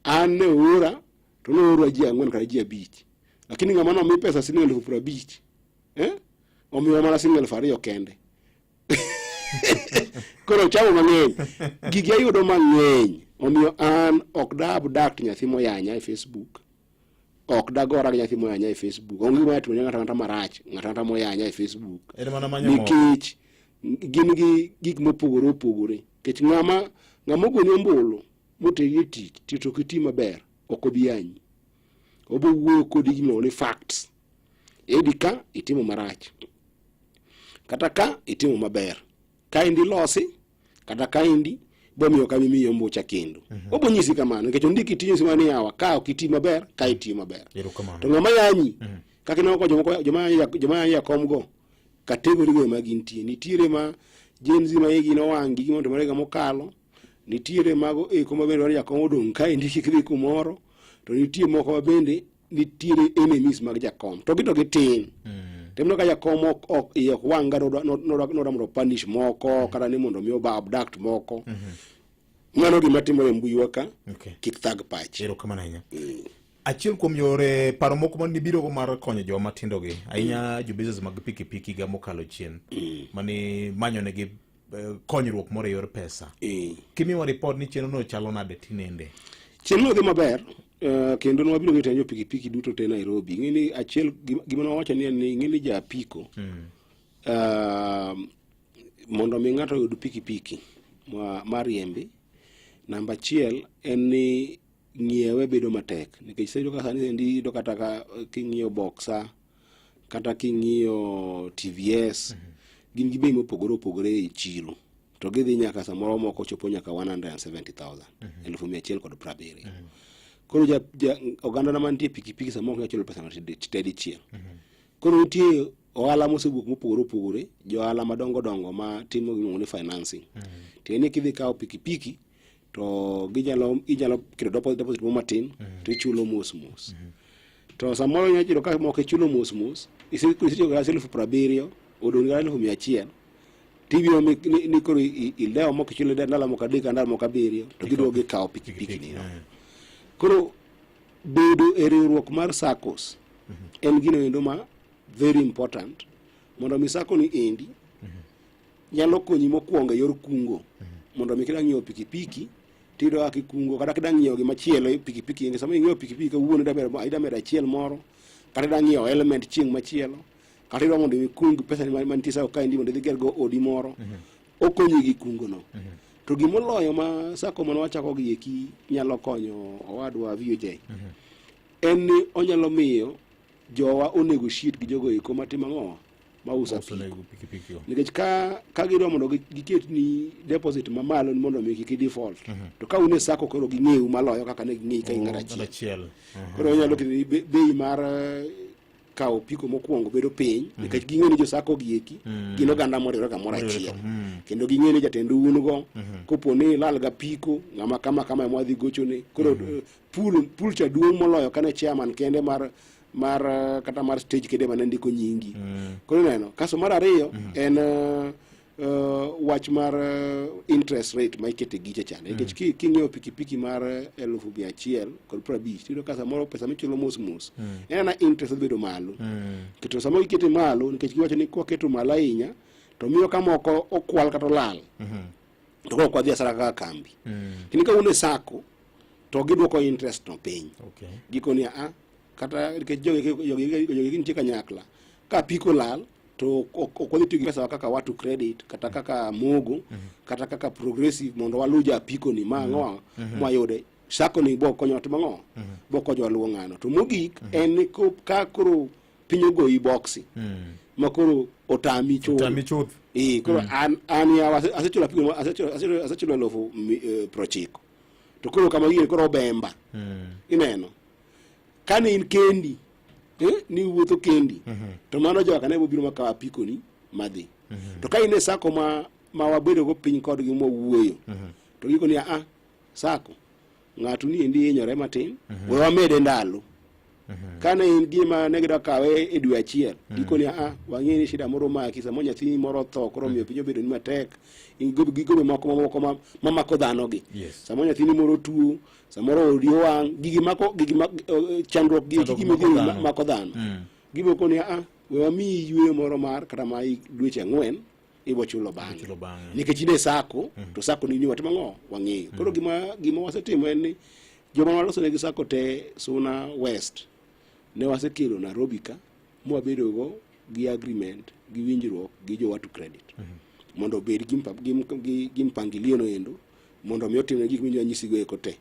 an ne oora to noorwa ji ang'wen kata ji abich lakini ng'ama nomi pesa siling elufu piero abich eh? omiwa mana siling elufu ariyo kende koro chamo mang'eny gigi ayudo mang'eny omiyo an ok da abduct nyathi moyanya e facebook ok dagora gi nyathi moyanya e facebook onge gima timo ne ng'ato ang'ata marach ng'ato ang'ata moyanya e facebook En mana manyo mor. nikech gin gi gik mopogore opogore nikech ng'ama ng'ama ogoni ombulu moteri e tich to to ok iti maber ok obi yanyi obo wuoyo kodi gimiluongo ni facts edi ka itimo marach kata ka itimo maber kaendi losi kata kaendi bomiyo kama imiyi ombucha kendo obo nyisi kamano nikech ondiki tij nyisi mana ni yawa ka ok iti maber ka itiyo maber Erokamano. to ng'ama yanyi kaka ineno ka jomoko joma yanyo joma yanyo jakom go kategori go ema gintie nitiere ma Gen Z ma igi nowang' gi gima otimore higa mokalo nitiere mago eko ma bende dwaro ni jakom odong' kaendi kik dhi kumoro to nitie moko ma bende nitiere enemies mag jakom to gi to gitin mm. Temno ka jakom ok ok iye ok wang' ga nodwa nodwa mondo punish moko kata ni mondo mi oba abduct moko mano gima timore e mbui wa ka Okay. kik thag pachi Erokamano ahinya. Achiel kuom yore paro moko ma nibirogo mar konyo joma tindo gi ahinya jo business mag pikipiki ga mokalo chien mani manyonegi eh, konyruok moro e yor pesa. Kimiwa report ni chenro no chalo nade tinende? Chenro dhi maber. Kendo nwabiro gi tenjo pikipiki duto te Nairobi. Ing'e ni achiel gima nwawacho ni en ni ing'e ni ja apiko mondo mi ng'ato oyud pikipiki mariembi, namba achiel en ni ng'iewe bedo matek nikech iseyudo ka sani endi iyudo kata ka king'iyo Boxer kata king'iyo TVS gin gi bei mopogore opogore e chiro to gidhi nyaka samoro moko chopo nyaka 170,000 170,000. Koro oganda mantie pikipiki samoro ok nyal chulo pesa te dichiel. Koro nitie ohala mosewuok mopogore opogore, johala madongo dongo ma timo gimiluongo ni financing. Tiende ni kidhi kawo pikipiki to ginyalo inyalo keto deposit moro matin to ichulo mos mos. To samoro inyalo yudo ka moko ichulo mos mos, isetiyo kata 70,000 odong' kata 100,000 tibiro ni koro ilewo mok ichulo ndalo moko 3 kata ndalo moko 7 to giduogo gikawo pikipiki ni no. Koro bedo e riwruok mar SACCOs en gino endo ma very important mondo mi SACCO ni endi nyalo konyi mokwongo e yor kungo mondo mi kida ng'iewo pikipiki tiyudo kaka ikungo kata kida ng'iewo gimachielo pikipiki endi sama ing'iewo pikipiki kawuono ida medo achiel moro kata ida ng'iewo element chieng' machielo kata idwa mondo ikung pesa ni mantie SACCO kaendi mondo idhi ger go odi moro okonyi gi kungo no. To gimoloyo ma SACCO mane wachako gi eki nyalo konyo owadwa VOJ en ni onyalo miyo jowa onegotiate gi jogo eko matimo ang'owa mauso apiko nikech ka gidwa mondo giket ni deposit mamalo ni mondo mi kik i default to ka un e SACCO koro ging'eyu maloyo kaka ne ging'eyi ka in ng'at achiel. Koro onyalo keto ni bei mar kawo apiko mokwongo bedo piny nikech ging'e ni jo SACCO gi eki gin oganda moriwore kamoro achiel kendo ging'e ni jatend un go kopo ni ilal ga apiko ng'ama kama kama ema wadhi gochone koro pool cha duong' moloyo kane chairman kende mar kata mar stage kende mane ndiko nyingi. Koro ineno kaso mar ariyo en wach mar interest rate ma ikete gicha chande nikech king'iewo pikipiki mar 150,000 tiyudo ka samoro pesa michulo mos mos en ana interest dhi bedo malo. To sama ikete malo nikech giwacho ni kwaketo malo ahinya to miyo ka moko okwal kata olal to koro ok wadhi asara kaka kambi. Kendo ka un e SACCO to gidwoko interest no piny. Gikoni a kata nikech jogi nitie kanyakla ka apiko lal to ok wadhi tiyo gi pesa kaka watu credit kata kaka mogo kata kaka progressive mondo walu ja apiko ni ma ang'o mwayude SACCO ni bo konyo timo ang'o bo konyo luwo ng'ano. To mogik en ni ka koro piny ogoyi boksi ma koro otami chuth. Koro an yawa asechulo apiko asechulo 90,000 to koro kama gini koro obemba. Ineno kane in kendi ni wuotho kendi to mano joka ne biro makawo apiko ni madhi. To ka in e SACCO ma wabedo go piny kodgi mwawuoyo to giko ni a SACCO ng'ato ni endi hinyore matin we wamede ndalo. Kane in gima ne gidwa kawe e dwe achiel giko ni a wang'e ni shida moro omaki samoro nyathini moro otho koro omiyo piny obedo ni matek in gi gobe moko mamoko mamako dhano gi. Samoro nyathini moro tuo samoro odi owang' gigi mako gigi chandruok gi gigi midhiero mako dhano. Gibo koni a we wamiyi yueyo moro mar kata ma dweche 4 ibo chulo bang'e nikech in e SACCO to SACCO ni watimo ang'o wang'eyo. Koro gima wasetimo en ni joma waloso negi SACCO te Suna West ne wasekelo Nairobi ka mwabedo go gi agreement gi winjruok gi jo watu credit mondo obed gi mpangilio no endo mondo mi otimne gik minyalo nyisigo eko te.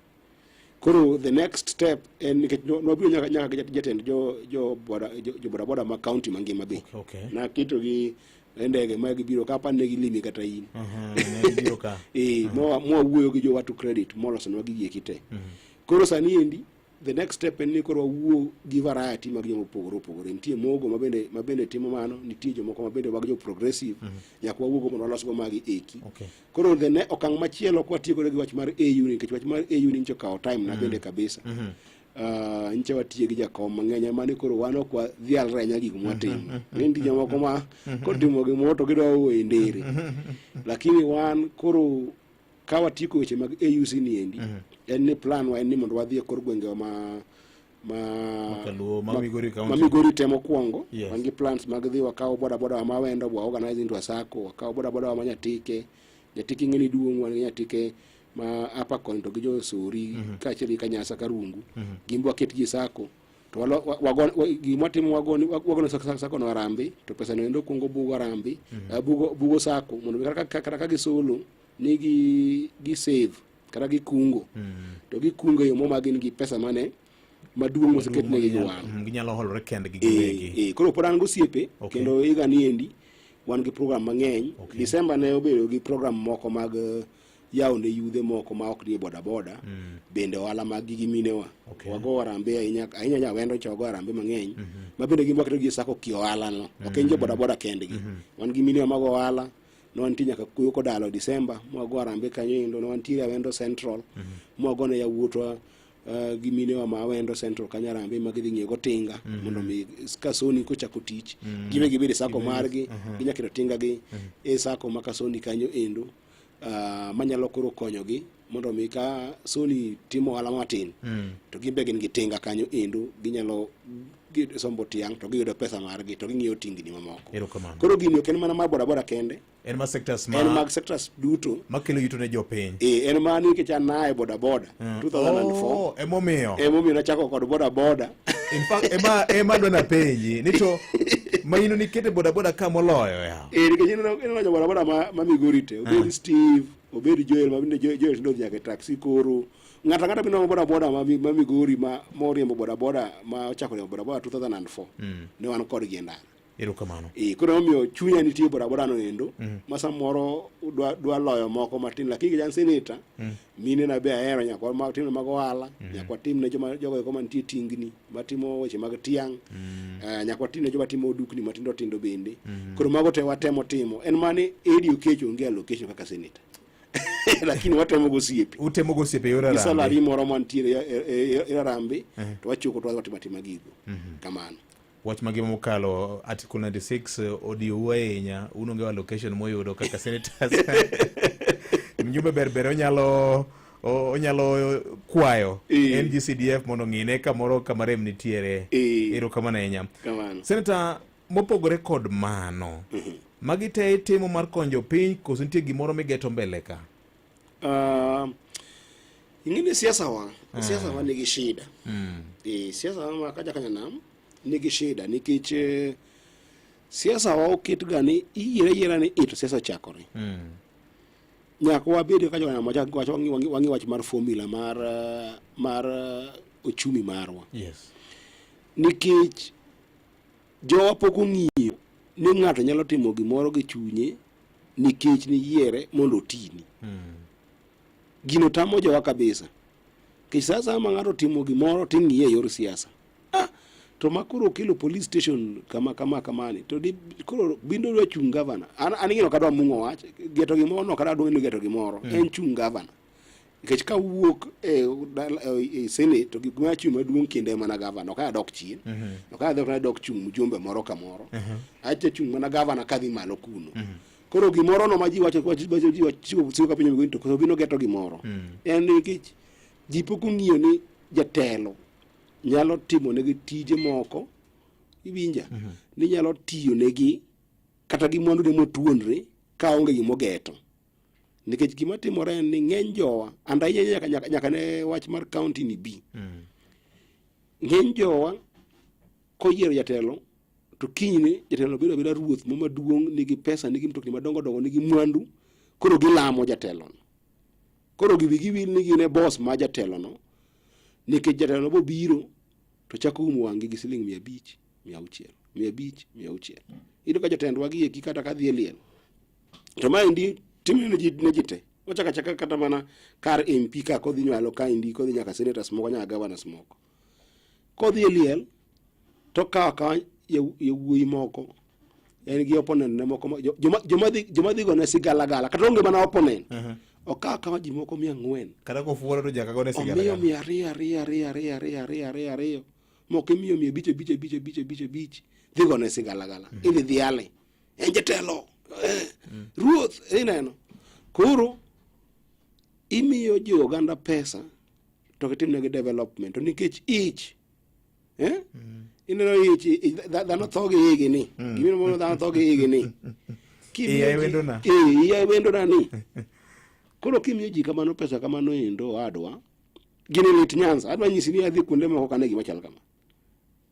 Koro the next step en nikech nwabiro nyaka gi jatend jo bodaboda ma county mangima be. Naketo gi ndege ma gibiro ka apani ne gilimi kata in. Mwawuoyo gi jo watu credit molosonwa gigi eki te. Koro sani endi the next step en ni koro wawuo gi variety mag joma opogore opogore. Nitie mogo mabende timo mano, nitie jomoko mabende mag jo progressive nyaka wawuogo mondo walosgo magi eki. Koro the ne okang' machielo kwatiyo godo gi wach mar AU nikech wach mar AU ni nyicho kawo time na bende kabisa. Nyicha watiyo gi jakom mang'eny ema ni koro wan ok wadhialre ahinya gik mwatimo. Nitie jomoko ma kotimo gimoro to gidwa wuoyo e ndere. Lakini wan koro ka watieko weche mag AUC ni endi en ni plan wa en ni mondo wadhi e kor gwengewa ma ma Migori te mokwongo. Wan gi plans mag dhi wakaw boda boda ma Awendo wa organize into a SACCO, wakaw boda boda ma Nyatike. Nyatike ing'e ni duong', wan gi Nyatike ma apa koni to gi jo Sori kaachiel gi Kanyasa Karungu gin be waketgi e sako to walo- wa- wago- wa- gima watimo wagone wagone sako no arambe to pesa no endo kuongo bugo arambe bugo bugo sako mondo mi kata ka- kata ka gisolo ni gi gi save kata gikungo to gikungo e yo mo ma gin gi pesa mane maduong' moseketnegi gi wan Ginyalo holore kendgi Eh, giwegi. koro pod an gosiepe Okay. kendo higa ni endi wan gi program mang'eny December ne obedo gi program moko mag yawo ne yudhe moko ma ok nie bodaboda bende ohala mag gi gi minewa wago arambe ahinya ahinya nyawendo cha wago arambe mang'eny ma bende gin waketo gi e sako ki ohala no ok en jo bodaboda kendgi wan gi minewa mag ohala ne wantie nyaka kuyo kodalo December mwago arambe kanyo endo ne wantiere Awendo Central mwago ne yawuotwa gi minewa ma Awendo Central kanyo arambe ma gidhi ng'iewo tinga mondo mi ka Sony kochako tich gibe gibed e sako margi ginya keto tinga gi e sako ma ka Sony kanyo endo manyalo koro konyogi mondo mi ka Sony timo ohala matin to gin be gin gi tinga kanyo endo ginyalo sombo tiang' to giyudo pesa margi to ging'iewo tingni mamoko. Erokamano. Koro gini ok en mana mar bodaboda kende, En mar sectors ma en mag sectors duto. makelo yuto ne jopiny. En ma nikech an naye bodaboda 2004 Oh, emomiyo. emomiyo nachako kod bodaboda. In fact, ema adwa napenji ni to maino nikete bodaboda ka moloyo ya. Nikech ineno jo bodaboda ma Migori te, obed Steve, obed Joel, ma bende Joel tinde odhi nyaka e taxi koro. Ng'ato ang'ata bende bodaboda ma Migori ma moriembo bodaboda ma ochako riembo bodaboda 2004 ne wan kodgi e ndara. Erokamano. Koro emomiyo chunya nitie bodaboda no endo ma samoro dwa loyo moko matin, lakini nikech an senator mine na be ahero nyaka watim mag ohala, nyaka watim ne joma jogo eko mantie tingni matimo weche mag tiang', nyaka watim ne joma timo dukni matindo tindo bende. Koro mago te watemo timo. En mani Eddie Oketch onge allocation kaka senator. Lakini watemo gosiepe. Utemo gosiepe yor Gi Harambee. salary moro mantiere e Harambee to wachoko to watimo atima gigo. Kamano. Wach magima mokalo Article 96 odiowu ahinya, un onge allocation moyudo kaka senators. Mjumbe berber onyalo kwayo NGCDF mondo ong'ine kamoro kama rem nitiere. Erokamano ahinya. Kamano. Senator, mopogore kod mano, magi te itimo mar konyo piny koso nitie gimoro migeto mbele ka? Ing'e ni siasa wa nigi shida. Siasa wa ma kaja kanyanam nigi shida nikech siasa wa oket ga ni iyiere ayiera ni to siasa ochakore. Nyaka wabed kaka jokanyanam wachak wach wang'i wach mar formula mar ochumi marwa. Nikech jowa pok ong'iyo ni ng'ato nyalo timo gimoro gi chunye nikech niyiere mondo otini. Gino tamo jowa kabisa. Nikech sa asaya ma ng'ato timo gimoro ting'iye e yor siasa. To ma koro okelo police station kama kama kamani to di, koro bindo dwa chung' gavana. An ing'eyo ok adwa mung'o wach, geto gimoro no ok adwa ni geto gimoro, en chung' gavana. Nikech ka wuok e senate to gima achung' maduong' kinde mana gavana, ok adok chien. Ok adok adok chung' mjumbe moro kamoro. Acha chung' mana gavana kadhi malo kuno. Koro gimoro no ma ji wacho wacho ji wacho siko ka penjo Migori to koso gino geto gimoro. En nikech ji pok ong'iyo ni jatelo nyalo timo negi tije moko, iwinja, ni nyalo tiyo negi kata gi mwandu ne motuonre ka onge gima ogeto. Nikech gima timore en ni ng'eny jowa, and ahinya nyaka ne wach mar county ni bi. Ng'eny jowa koyiero jatelo to kinyne jatelo bedo abeda ruoth mo maduong', nigi pesa, nigi mtokni madongo dongo, nigi mwandu, koro gilamo jatelono. Koro giwigi wil ni gin e boss ma jatelono, nikech jatelono bobiro to chako umo wang'gi gi siling 500, 600, 500, 600. Iyudo ka jotendwa gi eki kata ka dhi e liel. To maendi timne ne ji te. Ochako achaka kata mana kar MP ka kodhi nywalo kaendi, kodhi nyaka senators moko, nyaka governors moko. Kodhi e liel, to okawo akawa yawuoyi moko, en gi opponent ne moko, joma dhi gone sigalagala, kata onge mana opponent. Okawo akawa ji moko 400. Kata kofuoro to nyaka gone sigalagala. Omiyo 200, 200, 200, 200, 200, 200, 200. Moko imiyo 500, 5, 5, 5, 5, 5. Dhi gone sigalagala. Idhi dhiale. En jatelo. Ruoth, ineno. Koro imiyo ji oganda pesa to gitimnegi development. To nikech ich, Ineno ich, dhano tho gi igi ni. Gimiro mondo dhano tho gi igi ni. Iya e wendona. Iya e wendona ni. Koro kimiyo ji kamano pesa kamano endo owadwa, gini lit Nyanza. Adwa nyisi ni adhi kuonde moko kane gima chal kama.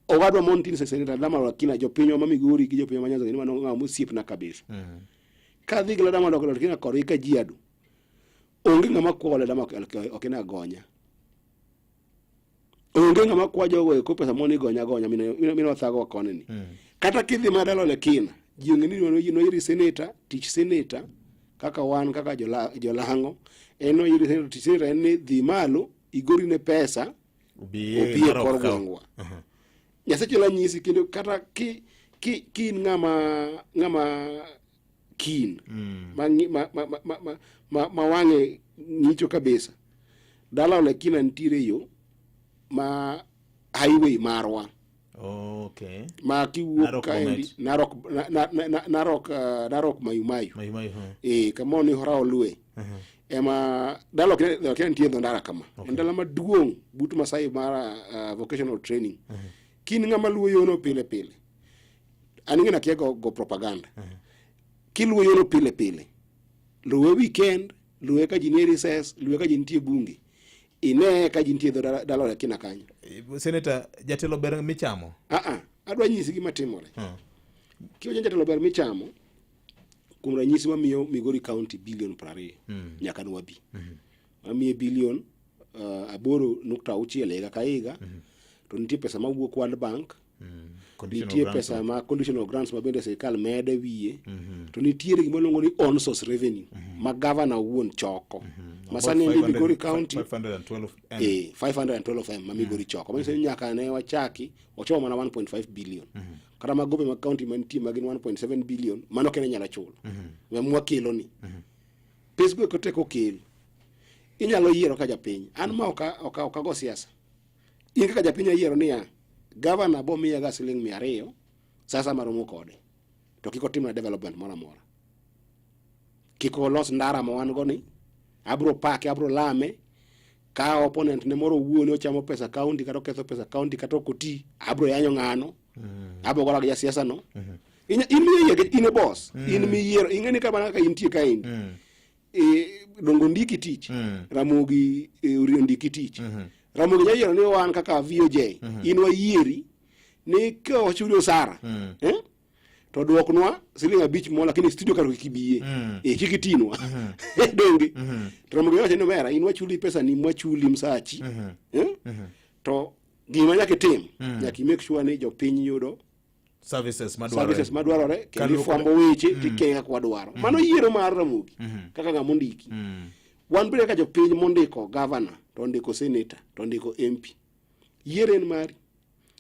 Owadwa mon tin senator Lamar Wakina jopinywa ma Migori gi jopinywa ma Nyanza gin mano ng'ama osiepna kabisa. Ka adhi gi Lamar Wakina korgi Kajiado, onge ng'ama kwayo Lamar Wakina gonya. Onge ng'ama kwa jogo eko pesa moni gonya gonya mine mine wathago koni ni. Kata kidhi ma dala Olekina, ji ong'e ni noyiri seneta, tich seneta kaka wan kaka jolango en noyiri seneta, tich seneta en ni dhi malo igori ne pesa obi e kor gweng'wa. Nyasaye chula nyisi kendo kata ki ki ki in ng'ama ng'ama keen ma, ma, ma, ma, ma, ma, ma wang'e ng'icho kabisa dala Olekina nitiere yo ma highway marwa Okay. ma kiwuok Narok kaendi Bomet. Narok na, na, na, Narok Narok Mayu Mayu Mayu Mayu, huh. eh kama ni Hora Olwe ema dala Olekina nitie dho ndara kama en dala maduong' but Masai Mara vocational training kin ng'ama luwo yono pile pile an ing'e nakia go, go propaganda kiluwo yono pile pile luwe weekend luwe ka ji nie recess luwe ka ji nitie bunge ine ka ji nitie dho dala Olekina kanyo Senator, jatelo ber michamo? Ah, adwa nyisi gima timore. Kiwacho jatelo ber michamo, kuom ranyisi wamiyo Migori County bilion 20 nyaka nwabi. Wamiye bilion 8.6 higa ka higa, to nitie pesa mawuok World Bank, Conditional nitie grants pesa ma conditional grants ma bende sirikal mede wiye, to nitiere gima iluongo ni own source revenue ma governor owuon choko. Ma sani About en Migori County 512 M. 512 M ma Migori choko. Manyiso ni nyaka ne wachaki ochomo mana 1.5 billion. Kata magope mag county mantie magin 1.7 billion mano kende nyalo chulo. Ma mwakelo ni. Pesgo eko tek okel. Inyalo yiero ka japiny. An ma ok ok ago siasa. In kaka japiny ayiero niya, governor bo miya ga siling 200 sasa maromo kode. To kik otimna development moro amora. Kik olos ndara ma wan go ni, abro pake, abro lame, ka opponent ne moro owuone ochamo pesa county kata oketho pesa county kata ok oti, abro yanyo ng'ano, abro gora gi jasiasa no. In miyie, in e boss, in miyiero, ing'e ni ka mana kaka intie kaendi. Dongo ndiki tich, Ramogi ondiki tich. Ramogi nyayiero ni wan kaka VOJ, in wayieri ni ka wachuli osara, to duoknwa siling 5 mo lakini studio kar kik ibiye. Kik itinwa. Donge. To Ramogi wacho ni omera in wachuli pesa ni mwachuli msachi. To gima nyaka itim, nyaka i make sure ni jopiny yudo services madwarore. Services madwarore kendo Kaluwore- ifwambo weche tikeye kaka wadwaro. Mano yiero mar Ramogi kaka ng'ama ondiki. Wan bende kaka jopiny mondiko governor to ondiko senator to ondiko MP. Yiero en mari.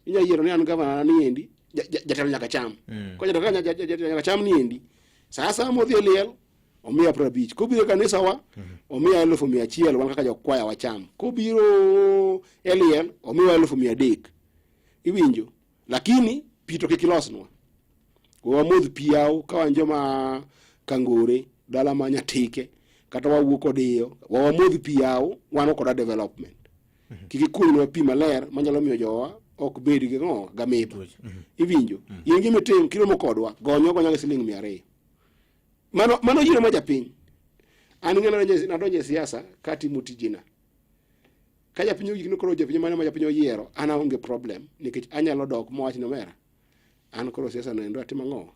Inya yiero ni an governor ni endi jatelo nyaka cham. Ko jatelo kaka nyaka cham ni endi. Sa asaya modhi e liel omiya 50. Kobiro e kanisa wa omiya 100,000 wan kaka jokwaya wacham. Kobiro e liel omiwa 300,000. Iwinjo? Lakini pi to kik ilosnwa. We wamodh pi yaw ka wan joma Kangore, dala ma Nyatike, kata wawuok Odiyo, we wamodh pi yaw, wan ok odwa development. Kik ikunynwa pi maler manyalo miyo jowa ok bed gi ng'o gamiba. Iwinjo? In gima itim kiromo kodwa, gonywa gonya gi siling 200. Mano mano yiero ma japiny. An ing'e nadonjo e siasa katimo tijena. Ka japiny ogik ni koro japiny mane ma japiny oyiero, an aonge problem nikech anyalo dok mawach ni omera. An koro siasa no endo atimo ang'o?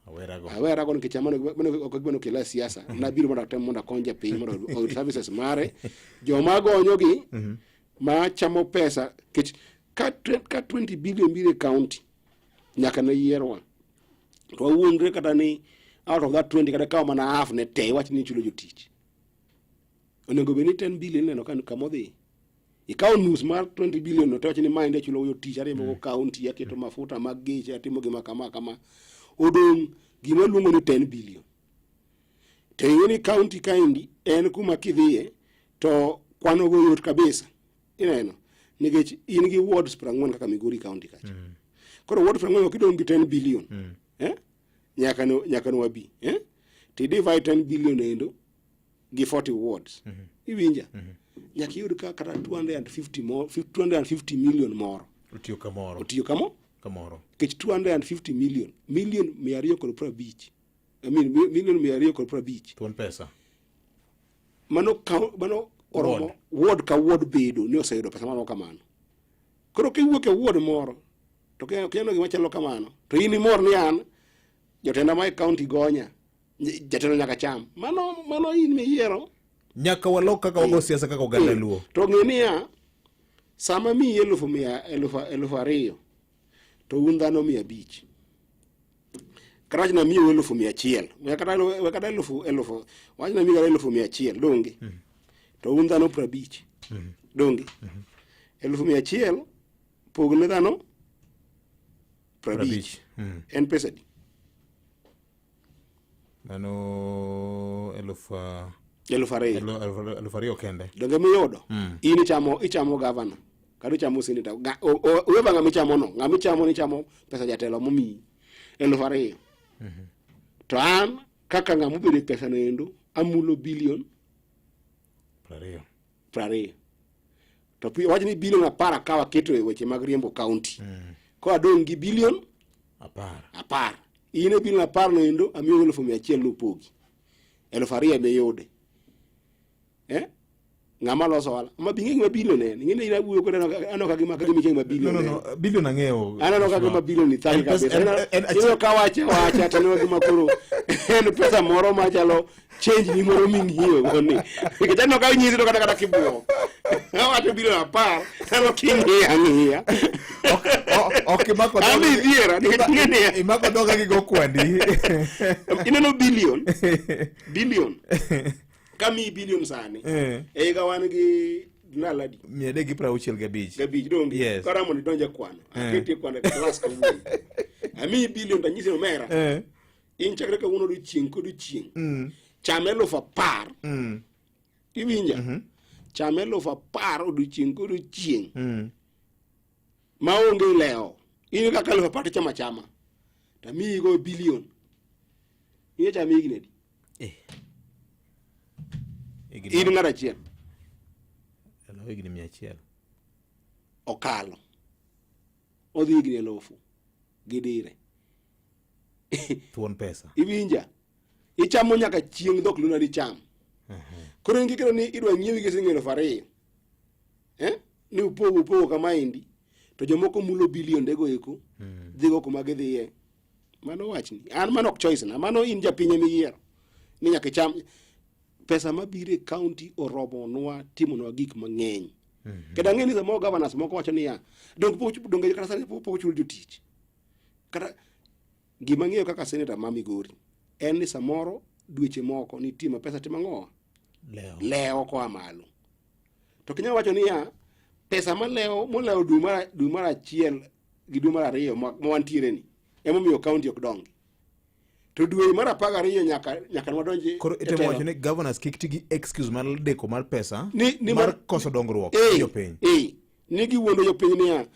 Awerago. Awerago nikech mano mano ok gima nokela e siasa. Nabiro mondo atem mondo akony japiny mondo oyud services mare. Joma gonyogi ma chamo pesa nikech ka 20 billion biro e county nyaka ne yierwa. To wawuondre kata ni out of that 20 kata kawo mana half ne te iwach ni ichulo jotich. Onego bed ni 10 billion ineno ka kamodhi. Ikawo nus mar 20 billion no to iwacho ni mae ndi achulo jotich ariembo go county aketo mafuta mag geche atimo gima kama kama. Odong' gima luongo ni 10 billion. To ing'e ni county kaendi en kuma kidhiye to kwano go yot kabisa. Ineno? Nikech in gi wards 40 kaka Migori county kacha. Koro ward 40 ok idong' gi 10 billion. Nyaka no nyaka no wabi. To i divide 10 billion endo gi 40 wards. Iwinja? Nyaka iyud ka kata 250 mo 250 million moro. Otiyo kamoro. Otiyo kamo? Kamoro. Nikech 250 million, million 250. I mean million 250. Thuon pesa. Mano mano oromo ward ka ward bedo ni oseyudo pesa maromo kamano. Koro kiwuok e ward moro to kineno gima chalo kamano to in imor ni an jotenda ma e county gonya jatelo nyaka cham. Mano in miyiero. Nyaka walok kaka wago siasa kaka oganda Luo. To ng'e niya, sama miyi 2,000 to un dhano 500. Kata wach namiyo 100,000. We kata elufu, wach namiyi kata 100,000, donge? To un dhano 50. Donge? 100,000 pog ne dhano 50. En pesa adi? Mano elufu 2,000. 2,000 kende. Donge miyudo? In ichamo gavana kata ichamo senator. Whoever ng'ama ichamo no, ng'ama ichamo ni ichamo pesa jatelo momiyi 2,000. To an kaka ng'ama obedo e pesa no endo amulo bilion 20. 20. To wach ni bilion 10 akawo aketo e weche mag riembo county. Koro adong' gi bilion 10. 10. In e bilion 10 no endo amiyo 100,000 nopogi. 2,000 emiyude. Ng'ama loso ohala. Ma bi ng'e gima bilion en. Ing'e ni in awuoyo kode aneno ka gima ka gima gima bilion No, no, no, bilion ang'eyo. Aneno ka gima bilion ni thagi kabisa. Ineno ka wache wacha to aneno gima koro en pesa moro machalo change ni moro ming'iyo go ni. Nikech aneno ka inyisi to kata kibuok. Awacho bilion 10, aneno king'iya ang'iya. Ok imako dhoga. An idhiera nikech ing'e niya. Imako dhoga gi go kwandi. Ineno bilion. Bilion. Kamiyi bilion sani. E higa wan gi naladi. 365. Gabich donge. Yes. Koro mondo idonj e kwano. Aketi e kwano e klas kawuono. Amiyi bilion to anyisi omera. In chakre kawuono odiochieng' kodiochieng'. Cham 10,000. Iwinja? Cham 10,000 odiochieng' kodiochieng'. Maonge lewo. In kaka 10,000 to ichamo achama. To amiyi go bilion. In ichamo higni adi? In ng'at achiel. Higni 100. Okalo. Odhi higni 1,000 gi dire. Thuon pesa. Iwinja? Ichamo nyaka chieng' dhok luna dicham. Koro in kikelo ni idwa nyiewi gi siling 2,000. Ni upogo kamaendi. To jomoko mulo bilionde go eko. Dhigo kuma gidhiye. Mano wachni. An mano ok choice na. Mano in japiny emiyiero. Ni nyaka icham pesa mabiro e county oromonwa timonwa gik mang'eny. Kendo ang'e ni samoro governors moko wacho niya, donge kata sani pok ochul jotich. Kata gima ang'eyo kaka senator ma Migori en ni samoro dweche moko nitie ma pesa timo ang'o? Lewo koa malo. To kinyalo wacho niya, pesa malewo molewo dwe mar achiel gi dwe mar 2 ma wantiere ni emomiyo county ok dongi. To dwe mar 12 nyaka nwadonji. Koro itemo wacho ni governors kik ti gi excuse mar deko mar pesa ni mar koso dongruok jopiny. Ni giwuondo jopiny niya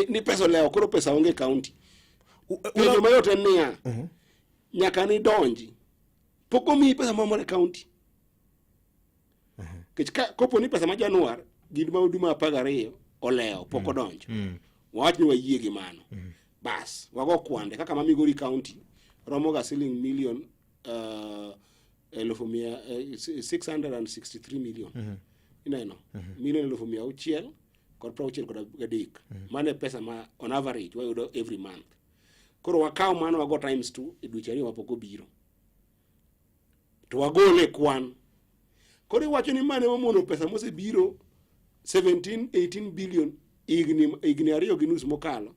ni pesa olewo koro pesa onge county. Penjo mayot en niya nyaka ni donji pok omiyi pesa moro e county. Nikech kopo ni pesa ma Januar gi ma dwe mar 12 olewo pok odonjo. Wawach ni wayie gi mano. Bas, wago kwande kaka ma Migori County romo ga siling million 663 million. Ineno? Million 663. Mano e pesa ma on average wayudo every month. Koro wakaw mano wago times 2 e dweche 2 mapok obiro. To wagole e kwan. Koro iwacho ni mane momono pesa mosebiro 17 18 billion higni 2.5 mokalo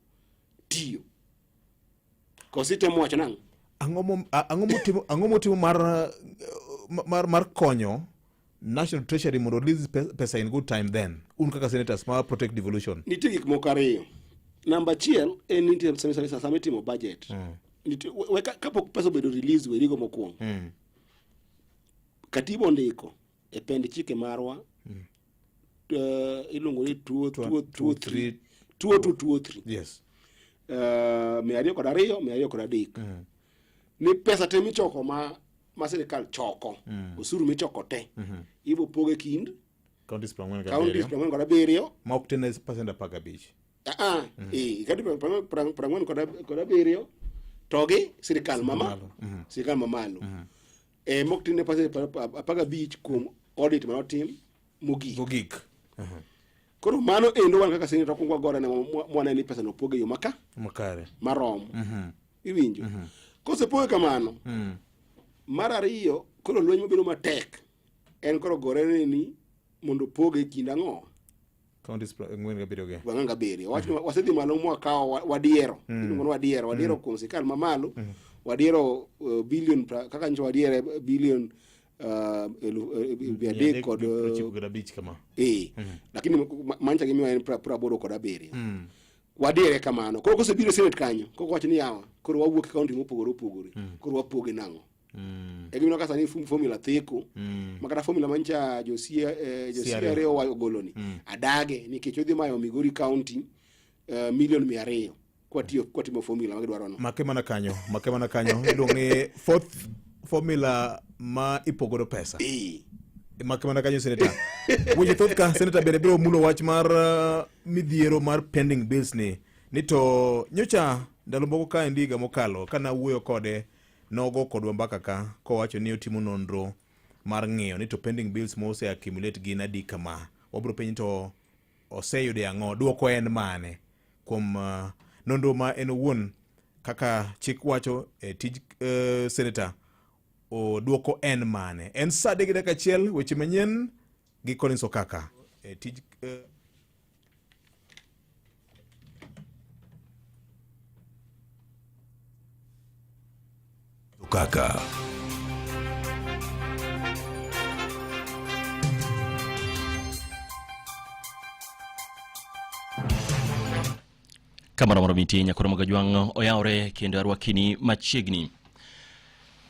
tiyo. Koso itemo wacho nang'o? Ang'o motimo mar konyo National Treasury mondo release pesa in good time then? Un kaka senators ma protect devolution. Nitie gik moko ariyo. Namba achiel en ni nitie sama itimo budget. Nitie, we kapok pesa obedo release werigo mokwongo. Katiba ondiko e pend chike marwa iluongo ni 223 2223. Yes. 202, 203. Ni pesa te michoko ma sirikal choko, osuru michoko te, ibo poge kind counties 47 ma ok tin ne percent 15. County 47 to gi sirikal mamalo. Sirikal mamalo. Mok tin ne percent 15 kuom audit manotim mogik mogik koro mano endo wan kaka senate wakwongo wagore ne mwane ni pesa no opog e yo maka makare marom Mhm. iwinjo kosepoge kamano Mm. mar ariyo koro lweny mabedo matek en koro gore ne ni mondo opoge e kind ang'o counties 47 gi 47 wach wasedhi malo mwakawo wadiero iluongo ni wadiero wadiero kuom sirkal mamalo wadiero billion kaka nyiso wadiere billion 395 95 kama eh lakini mancha gimiwa en 87 wadiere kamano koro kosebiro e senate kanyo koko wacho ni yawa koro wawuok e kaunti mopogore opogore koro wapoge nang'o e gimino ka sani formula theko ma kata formula mancha jo jo CRA. CRA ogolo ni adage nikech odhi mayo Migori County milion 200 kwatiyo kwatimo formula ma gidwaro no make mana kanyo make mana kanyo iluongo ni fourth formula ma ipogodo pesa make mana kanyo senator weche thoth ka senator bende biro mulo wach mar midhiero mar pending bills ni ni to nyocha ndalo moko ka endi higa mokalo kana wuoyo kode nogo kodwa mbaka ka kowacho ni otimo nonro mar ng'iyo ni to pending bills mose accumulate gin adi kama wabiro penj to oseyude ang'o dwoko en mane kuom nonro ma en owuon kaka chik wacho e tij senator dwoko en mane en saa 3:01 weche manyien gi Collins Okaka e tij Okaka. Kamano moro mitie nyakoro magajwang' oyawre kendo arwakini machiegni.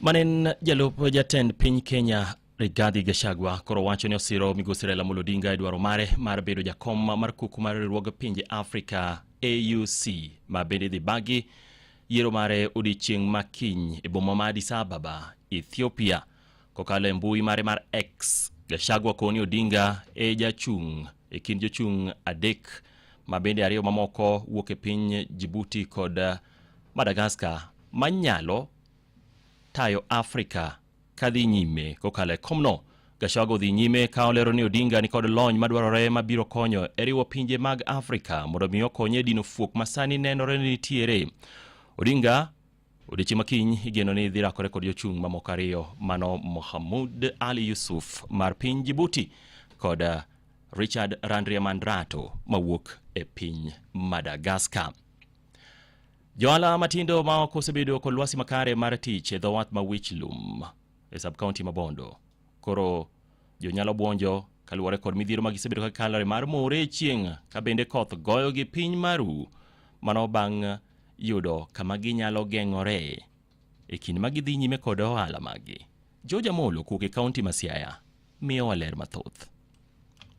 Manen jalup jatend piny Kenya Rigathi Gachagua koro wacho ni osiro migosi Raila Amolo Odinga e dwaro mare mar bedo jakom mar kuku mar riwruog pinje Afrika AUC ma bende idhi bagi yiero mare odiechieng' ma kiny e boma ma Addis Ababa, Ethiopia. Kokalo e mbui mare mar X, Gachagua koni Odinga e jachung' e kind jochung' 3 ma bende 2 mamoko wuok e piny Djibouti kod Madagascar manyalo tayo Afrika kadhi nyime kokalo e komno. Gachagua odhi nyime ka olero ni Odinga ni kod lony madwarore mabiro konyo e riwo pinje mag Afrika mondo mi okonye e dino fuok ma sani nenore ni nitiere. Odinga odiechieng' ma kiny igeno ni dhi rakore kod jochung' mamoko 2 mano Mohamud Ali Yusuf mar piny Djibouti kod Richard Randriamandrato mawuok e piny Madagascar. Johala matindo ma ok osebedo kod lwasi makare mar tich e dho wath ma Wich Lum e sub county ma Bondo koro jonyalo buonjo kaluwore kod midhiero ma gisebedo ka gikalore mar more e chieng' ka bende koth goyo gi piny maru mano bang' yudo kama ginyalo geng'ore e kinde ma gidhi nyime kod ohala maggi. George Amolo kowuok e kaunti ma Siaya miyowa ler mathoth.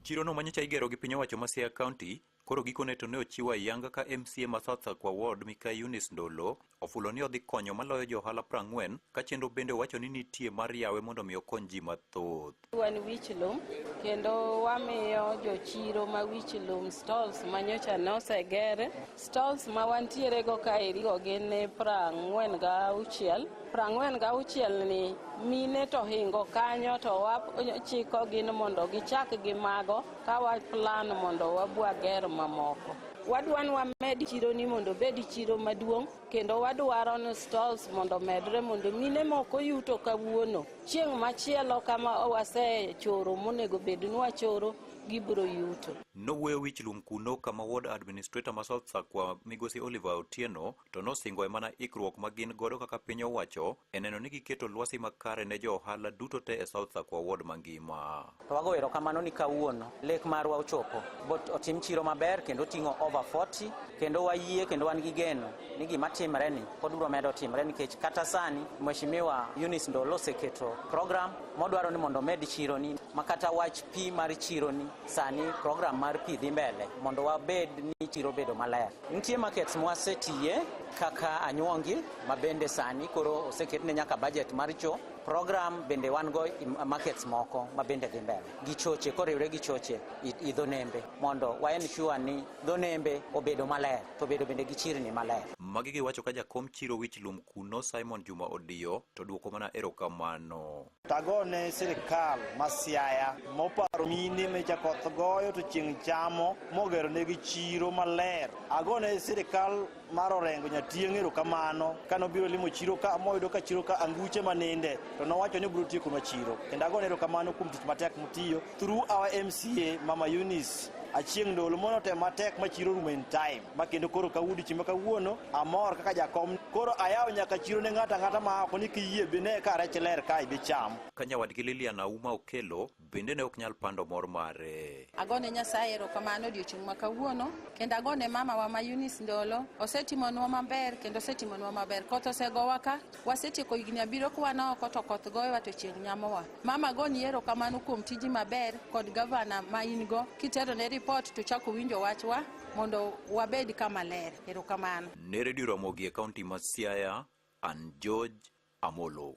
Chiro no manyocha igero gi piny owacho ma Siaya County koro gikone to ne ochiwo ayanga ka MCA ma South Sakwa Ward Mikai Eunice Ndolo ofulo ni odhi konyo maloyo jo ohala 40 ka chenro bende owacho ni nitie mar yawe mondo mi okony ji mathoth. Wan Wich Lum kendo wamiyo jochiro ma Wich Lum stalls manyocha nosegere. Stalls ma wantiere go kaeri go gin 46. 46 ni mine to hingo kanyo to wachiko gin mondo gichak gi mago ka wa plan mondo wabwa ger mamoko. Wadwa ni wamed chiro ni mondo obed chiro maduong' kendo wadwaro ni stalls mondo omedre mondo mine moko yuto kawuono. Chieng' machielo kama wasechoro monego bed ni wachoro gibiro yuto. Nowuoyo Wich Lum kuno kama ward administrator ma South Sakwa migosi Oliver Otieno to nosingo e mana ikruok ma gin godo kaka piny owacho e neno ni giketo lwasi makare ne jo ohala duto te e South Sakwa ward mangima. To wago erokamano ni kawuono lek marwa ochopo, bot otim chiro maber kendo oting'o over 40 kendo wayie kendo wan gi geno ni gima timre ni pod biro medo timre nikech kata sani Mheshimiwa Eunice Ndolo oseketo program modwaro ni mondo omed chiro ni ma kata wach pi mar chiro ni sani program mar pi dhi mbele mondo wabed ni chiro bedo maler. Nitie markets mwasetiye kaka Anyuongi ma bende sani koro oseketne nyaka budget mar cho. Program bende wan go i markets moko ma bende dhi mbele gi choche koriwre gi choche i dho nembe mondo wa ensure ni dho nembe obedo maler to obedo bende gi chirni maler. Magi giwacho ka jakom chiro wich lum kuno Simon Juma Odiyo to duoko mana erokamano. Tagone sirikal ma Siaya moparo mine mecha koth goyo to chieng' chamo mogero negi chiro maler. Agone sirikal mar Orengo Nyatieng' erokamano kane obiro limo chiro ka moyudo ka chiro ka anguche maninde to nowacho ni obiro tiekonwa chiro. Kendo agone erokamano kuom tich matek motiyo through our MCA Mama Eunice Achieng' Ndolo monotemo matek ma chiro orumo in time ma kendo koro kawuono chieng' ma kawuono amor kaka jakom koro ayawo nyaka chiro ne ng'ato ang'ata ma oko ni kiyie bine ka rech ler kae bi cham. Ka nyawadgi Lilian Auma Okello bende ne ok nyal pando mor mare. Agone Nyasaye erokamano odiochieng' ma kawuono kendo agone mamawa ma Eunice Ndolo osetimonwa maber kendo osetimonwa maber. Koth osegowa ka, wasetieko higni abiriyo ka wan oko to koth goyowa to chieng' nyamowa. Mama agoni erokamano kuom tiji maber kod gavana ma in go kiterone ripot to chako winjo wachwa mondo wabed kama ler. Erokamano. Ne Redio Ramogi e kaunti ma Siaya, an George Amolo.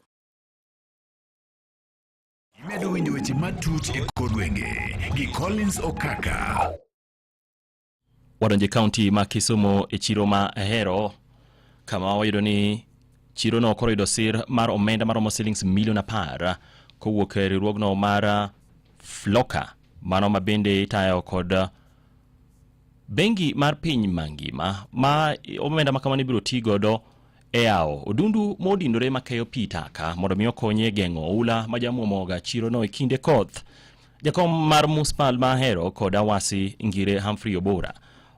Imedo winjo weche matut e kor gwenge gi Collins Okaka. Wadonjo e kaunti ma Kisumu e chiro ma Ahero kama wayudo ni chirono koro yudo sir mar omenda maromo silings milion 10 kowuok e riwruogno mar Floka mano ma bende itayo kod bengi mar piny mangima ma omenda ma kamano ibiro ti godo e yawo odundu modindore makeyo pi taka mondo mi okonye e geng'o oula ma jamuomoga chirono e kinde koth. Jakom mar Muspal ma Ahero kod Awasi Ngire Humphrey Obora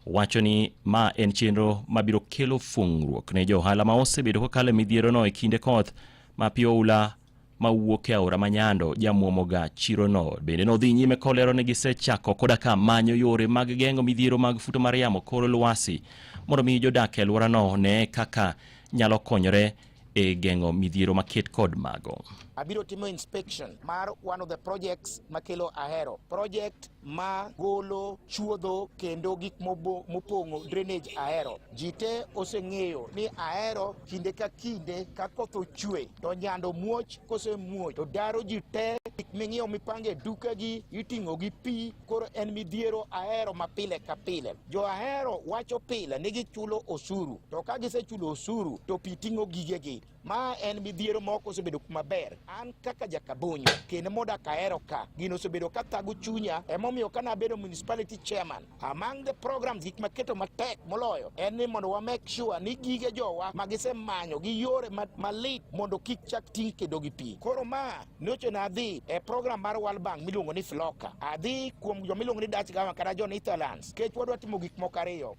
wacho ni ma en chenro mabiro kelo fung'ruok ne jo ohala ma osebedo kokalo e midhierono e kinde koth ma pi oula mawuok e aora ma Nyando jamuomoga chirono. Bende nodhi nyime kolero ni gisechako koda ka manyo yore mag geng'o midhiero mag futo mar yamo kor lwasi mondo mi jodak e alworano one kaka nyalo konyore e geng'o midhiero maket kod mago. Abiro timo inspection mar one of the projects makelo Ahero. Project ma golo chuodho kendo gik mopong'o drainage Ahero. Ji te oseng'eyo ni Ahero kinde ka kinde ka koth ochwe to nyando muoch, kosemuoch to daro ji te, gik ming'iewo mipango e dukegi iting'o gi pi, koro en midhiero Ahero ma pile ka pile. Jo Ahero wacho pile ni gichulo osuru, to ka gisechulo osuru to pi ting'o gigegi. Ma en midhiero ma ok osebedo kuma ber. An kaka jakabonyo kendo modak Ahero ka, gino osebedo ka thago chunya, emomiyo kane abedo municipality chairman, among the programs gik maketo matek moloyo en ni mondo wa make sure ni gige jowa ma gisemanyo gi yore malit mondo kik chak ting' kendo gi pi. Koro ma nyocha nadhi e program mar World Bank miluongo ni Floka, adhi kuom joma iluongo ni Dutch government kata jo Netherlands, kech wadwa timo gik moko ariyo.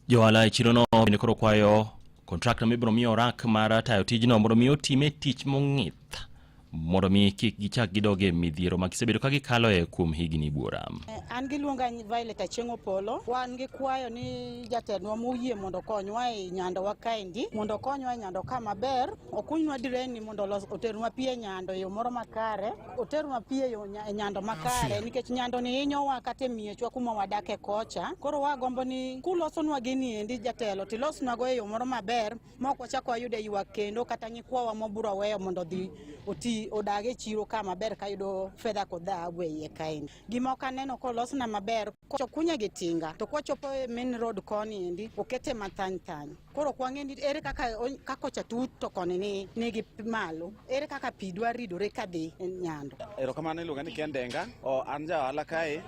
Johala e chirono bende koro kwayo kontrakta mibiro miyo orak mar tayo tijno mondo mi otime tich mong'ith mondo mi kik gichak gidog e midhiero ma gisebedo ka gikaloe kuom higni buora. An giluonga Violet Achieng' Opolo. Wan gi kwayo ni jatendwa moyie mondo okonywa e Nyandowa kaendi, mondo okonywa e Nyando ka maber, okunywa direni mondo oternwa pi e Nyando e yo moro makare, oternwa pi e yo e Nyando makare, nikech Nyando ni hinyowa kata e miechwa kuma wadake kocha. Koro wagombo ni kulosonwa gini endi jatelo, tilosnwago e yo moro maber ma ok wachak wayude ywak kendo, kata nyikwawa mobiro weyo mondo odhi oti odag e chiro ka maber kayudo fedha kod dhahabu e iye kaendi. Gima ok aneno kolosna maber, kokunye gi tinga to kwachopo e main road koni endi okete mathany thany. Koro ok wang'e ni ere kaka kaka ocha tut to koni ni nigi malo, ere kaka pi dwa ridore kadhi e Nyando. Erokamano, iluonga ni Ken Denga. O, an ja ohala kae.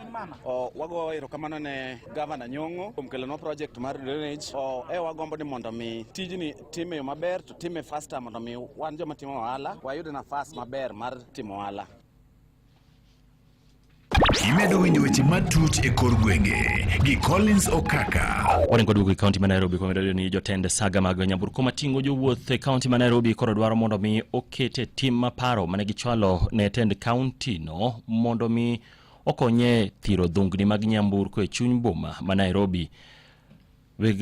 O, wago erokamano ne Gavana Nyong'o kuom kelonwa project mar drainage. O, e wagombo ni mondo mi tijni time yo maber to time faster mondo mi wan joma timo ohala wayud nafas maber mar timo ohala. Imedo winjo weche matut e kor gwenge gi Collins Okaka. Waringo duogo e kaunti ma Nairobi kuma medo ni jotend saga mag nyamburko mating'o jowuoth e kaunti ma Nairobi koro dwaro mondo mi oket e tim maparo mane gichwalo ne tend kaunti no mondo mi okonye thiro dhungni mag nyamburko e chuny boma ma Nairobi. Weg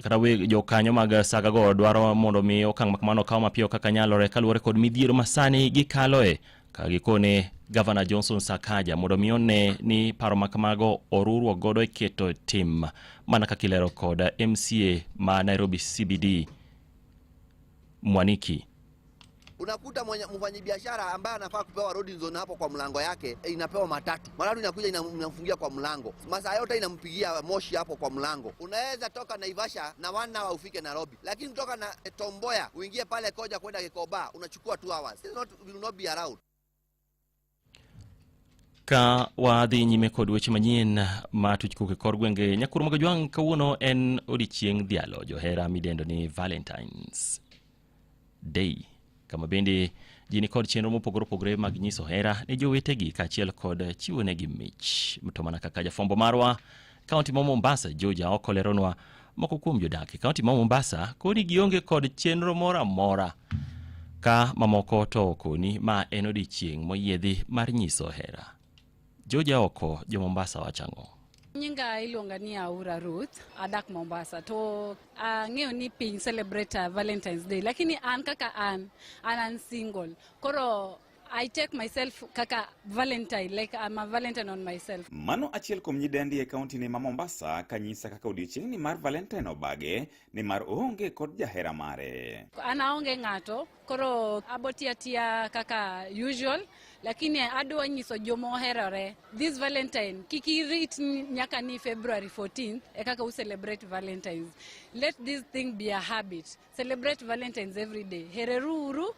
kata weg jokanyo mag saga go dwaro mondo mi okang' ma kamano okaw mapiyo kaka nyalore kaluwore kod midhiero ma sani gikaloe ka gikone Gavana Johnson Sakaja mondo mi one ni paro ma kamago oruruok godo e keto tim mana kaka ilero kod MCA ma Nairobi CBD Mwaniki. Unakuta mfanyabiashara ambaye anafaa kupewa loading zone hapo kwa mlango yake, inapewa matatu. Matatu inakuja inamfungia kwa mlango, masaa yote inampigia moshi hapo kwa mlango. Unaweza toka Naivasha na 1 hour ufike Nairobi, lakini kutoka na Tom Mboya uingie pale Koja kwenda Gikomba unachukua 2 hours. It's not, will not be allowed. Ka wadhi nyime kod weche manyien ma tuch kowuok e kor gwenge Nyakuro mag Ojwang' kawuono en odiechieng' dhialo johera midendo ni Valentine's Day, kama bende ji nikod chenro mopogore opogore mag nyiso hera ne jowetegi kaachiel kod chiwonegi mich. To mana kaka jafwambo marwa kaunti ma Mombasa George Aoko leronwa, moko kuom jodak e kaunti ma Mombasa koni gionge kod chenro moro amora ka mamoko to koni ma en odiechieng' moyiedhi mar nyiso hera. George Aoko, jo Mombasa wacho ang'o? Nyinga iluonga ni Aura Ruth, adak Mombasa. To ang'eyo ni piny celebrate Valentine's Day, lakini an kaka an, an single. Koro I take myself kaka Valentine, like I'm a Valentine on myself. Mano achiel kuom nyidendi e kaunti ni ma Mombasa kanyisa kaka odiechieng'ni mar Valentine obage nimar oonge kod jahera mare. An aonge ng'ato, koro abotiyo atiya kaka usual, lakini adwa nyiso joma oherore. This Valentine, kik irit nyaka ni February 14th e kaka u celebrate Valentines. Let this thing be a habit. Celebrate Valentines every day. Hereru uru.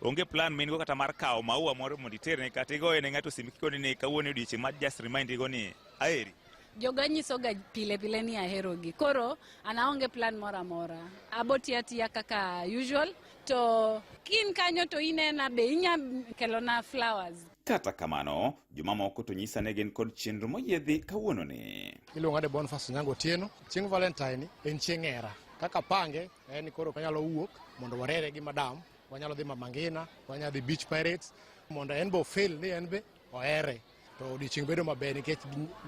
Onge plan ma in go kata mar kawo maua moro mondo iterne kata igoye ne ng'ato simu kikone ni kawuono e odiechieng' mar just remind igo ni aheri. Joga nyisoga pile pile ni aherogi. Koro an aonge plan moro amora. Abotiyo atiya kaka usual. To kin kanyo to inena be inya kelona flowers. Kata kamano, jomamoko to nyisa ne gin kod chenro moyiedhi kawuono ni. Iluonga ni Boniface Onyango Otieno. Chieng' Valentine en chieng' hera. Kaka pange en ni koro wanyalo wuok mondo warere gi madam, wanyalo dhi Mama Ngina, wanyalo dhi Beach Pirates mondo en be ofeel ni en be ohere. To odiochieng' bedo maber nikech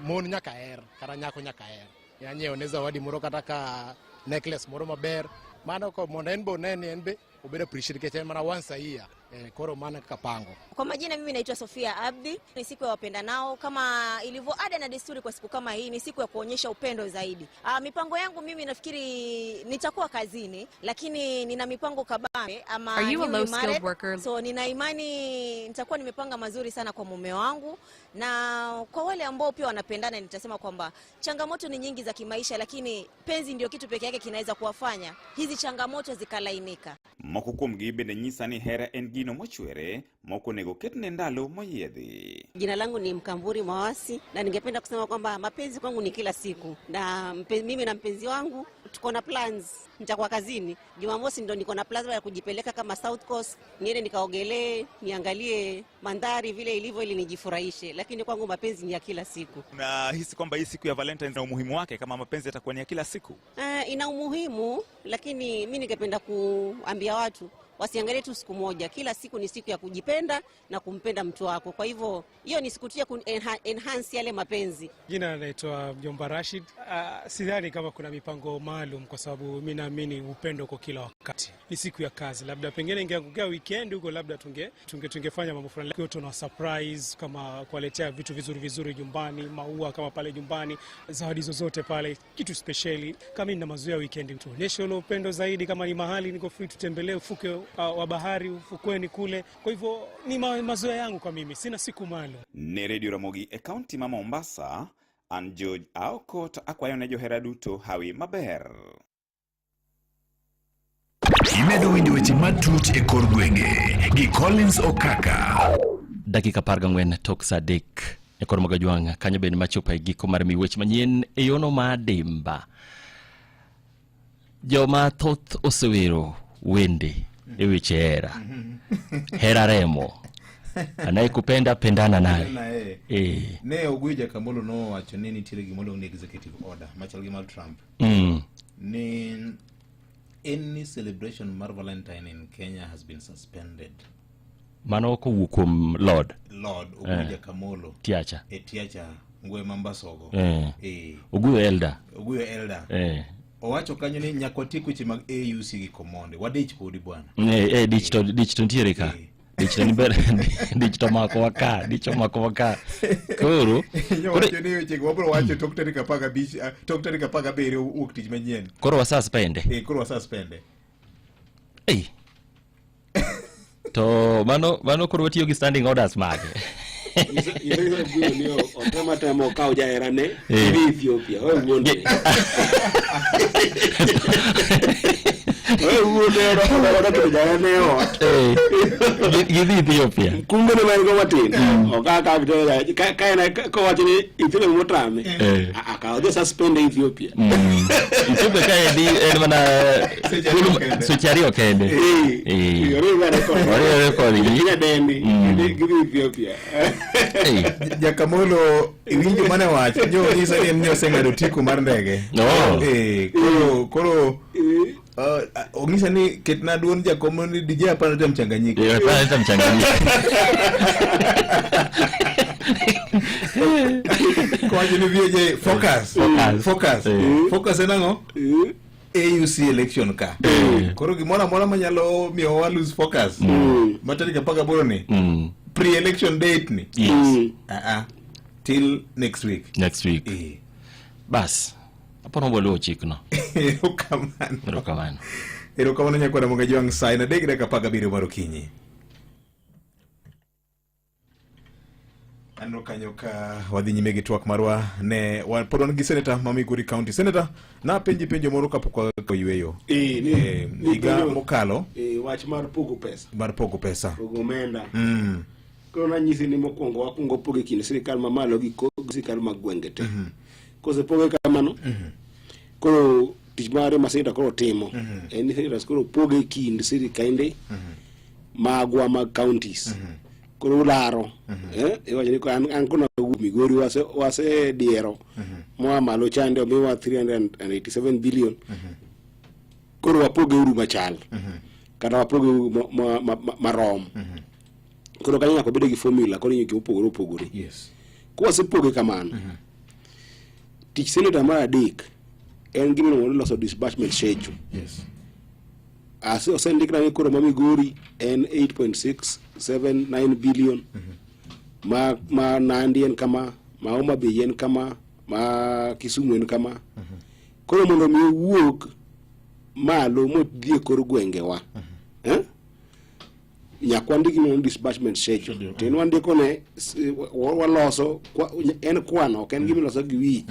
mon nyaka her, kata nyako nyaka her. Anyiewo ne zawadi moro kata ka necklace moro maber. Mano ko mondo en be one ni en be obedo appreciate nikech en mana once a year. Koro mano kaka pango. Kwa majina mimi naitwa Sofia Abdi. Ni siku ya wapendanao kama ilivyo ada na desturi kwa siku kama hii ni siku ya kuonyesha upendo zaidi. Mipango yangu mimi nafikiri nitakuwa kazini, lakini nina mipango kabambe ama Are you a newly low-skilled married. worker? So nina imani nitakuwa nimepanga mazuri sana kwa mume wangu, na kwa wale ambao pia wanapendana nitasema kwamba changamoto ni nyingi za kimaisha, lakini penzi ndio kitu peke yake kinaweza kuwafanya hizi changamoto zikalainika. Moko kuomgi bende nyisa ni hera en gino mochwere mok onego ketne ndalo moyiedhi. Jina langu ni Mkamburi Mwawasi na ningependa kusema kwamba mapenzi kwangu ni kila siku, na mimi na mpenzi wangu tuko na plans. Nitakuwa kazini Jumamosi, ndo niko na plans ya kujipeleka kama South Coast, niende nikaogelee, niangalie mandhari vile ilivyo ili nijifurahishe, lakini kwangu mapenzi ni ya kila siku. Unahisi kwamba hii siku ya Valentine ina umuhimu wake kama mapenzi yatakuwa ni ya kila siku? Ina umuhimu, lakini mimi ningependa kuambia watu wasiangalie tu siku moja. Kila siku ni siku ya kujipenda na kumpenda mtu wako. Kwa hivyo hiyo ni siku tu ya enhance yale mapenzi. Jina naitwa Mjomba Rashid. Sidhani kama kuna mipango maalum kwa sababu mimi naamini upendo kwa kila wakati. Ni siku ya kazi, labda pengine ingeangukia weekend huko, labda tungefanya mambo fulani. Kwa hiyo tuna surprise kama kuwaletea vitu vizuri vizuri nyumbani, maua kama pale nyumbani, zawadi zozote pale, kitu speciali. Kama nina mazoea weekend, tuonyeshe ule upendo zaidi. Kama ni mahali niko free, tutembelee ufuke wa bahari, ufukweni kule. Kwa hivyo ni mazoea yangu kwa mimi, sina siku maalum. Ne Radio Ramogi e kaunti ma Mombasa, an George Aoko to akwayo ne johera duto hawi maber. Imedo winjo weche matut e kor gwenge gi Collins Okaka. Dakika 14 tok saa 3 e kor Magajwang' kanyo bende machopo e giko mar mi weche manyien e yono ma dimba. Joma thoth osewero wende e weche hera. Hera remo. Anayekupenda pendana naye. Naye. Ne Oguyo Jakamolo nowacho ni nitiere gima iluongo ni executive order machal gi mar Trump. Ni any celebration mar Valentine in Kenya has been suspended. Mano kowuok kuom Lord. Lord Oguyo Jakamolo. Tiacha. E Tiacha, Ngwe Mambasogo. Oguyo Elder. Oguyo Elder. Owacho kanyo ni nyaka watiek weche mag AUC gi Komonde. Wadich kodi bwana. Dich to nitiere ka. Dich to ni ber, dich to makowa ka, dich omakowa ka. Koro, Nyowacho ni weche go wabiro wacho tok tarik 15, tok tarik 17 wuok tich manyien. Koro wasuspende. Koro wasuspende. Ei. To mano mano koro watiyo gi standing orders mage. Otema tema okaw jaherane Eh. idhi Ethiopia. Owe wuonde. Owe wuonde oda keto jaherane e ot. Eh, Gidhi Ethiopia. Kumbe ne man go matin. Ok akaw to ka ka en kowacho ni Ethiopia motame. Eh. Akaw odhi suspend e Ethiopia. Ethiopia ka endi en mana thuolo- seche ariyo kende. Eh. Oriwore kodgi. Oriwore kodgi. Nyadendi. Gidhi Ethiopia. Jakamolo iwinjo mane wach nyo nyisa ni en nyoseng'ado otiko mar ndege. No. Eh, koro koro ong'isa ni ketna duond jakom ni DJ hapana leta mchanganyiko. Eh, hapana leta mchanganyiko. Kowacho ni VJ focus. Focus. Focus. Eh. Focus en ang'o? AUC election ka. Koro gimoro amora manyalo miyo wa lose focus. Ma tarik 18 ni. Pre-election date ni. Yes. Ah ah. Till next week. Next week. Bas. Apono waluwo chikno. Erokamano. Erokamano. Erokamano nyakwara Monga Jwang' sa en 3:17 mar okinyi. Aneno kanyo ka wadhi nyime gi twak marwa ne pod wan gi seneta ma Migori County. Seneta, napenji penjo moro kapok wakawo yueyo. Eh, Eh, ni higa penjo- mokalo Eh, wach mar pogo pesa. mar pogo pesa. Pogo omenda. Koro nanyisi ni mokwongo wakwongo pogo e kind sirikal mamalo gi sirikal mag gwenge te. Kosepoge kamano, koro tich mare ma seneta koro timo en ni senators koro poge e kind sirikande magwa mag counties. Koro ularo. Iwacho ni an kona wuok Migori wase diero moa malo chande omiwa 387 billion. Koro wapoge uru machal. Kata wapoge uru marom. Koro kanyo nyaka wabed gi formula koro ing'iyo gik mopogore opogore. Yes. Kwasepoge kamano, tich senator mar adek en gima iluongo ni loso disbursement schedule. Yes. Osendikna ni koro ma Migori en 8.679 billion. Ma Nandi en kama, ma Homa Bay en kama, ma Kisumu en kama. Koro mondo mi owuog malo modhi e kor gwengewa. Eh? Nyaka wandik gima disbursement schedule. To en wandiko ne waloso en kwano ok en gima iloso gi wich.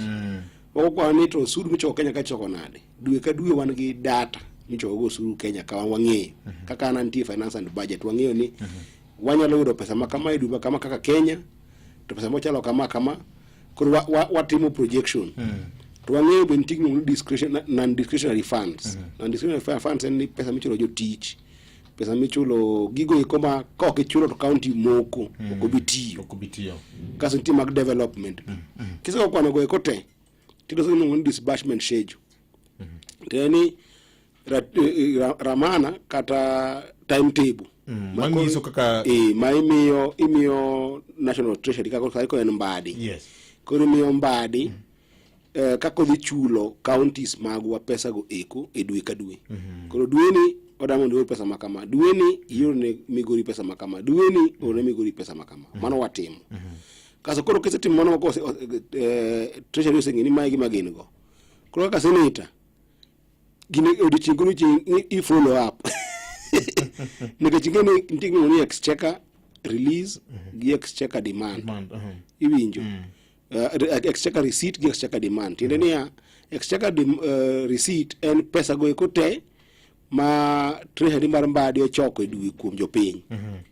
Wakwano ni to osuru michoko Kenya ka ichoko nade? Dwe ka dwe wan gi data michoko go osuru Kenya ka wan wang'eyo. Kaka an antie finance and budget wang'eyo ni wanyalo yudo pesa ma kama e dwe ma kama kaka Kenya to pesa mochalo kama kama koro watimo projection. To wang'eyo be nitie gima iluongo ni non-discretionary funds. Non-discretionary funds en ni pesa michulo jotich, pesa michulo gigo eko ma ka ok ichulo to county moko ok obi tiyo. Ok obi tiyo. Kasto nitie mag development. Kiseko kwano go eko te, tiloso gima iluongo ni disbursement schedule. Tiende ni ramana kata timetable. Manyiso kaka ma imiyo National Treasury kaka sani koro en Mbadi. Yes. Koro imiyo Mbadi kaka odhi chulo counties magwa pesa go eko e dwe ka dwe. Koro dweni oda mondo ior pesa makama, dweni ior ne Migori pesa makama, dweni ior ne Migori pesa makama. Mano watimo. Kaso koro kisetimo mano ma Treasury oseng'eyo ni mae gima gin go. Koro kaka senator, gine odiochieng' kodiochieng' i follow up. Nikech ing'e ni nitie gima iluongo ni exchequer release gi exchequer demand. Iwinjo? Exchequer receipt gi exchequer demand. Tiende niya, exchequer receipt en pesa go eko te ma Treasury mar Mbadi ochoko e dwe kuom jopiny.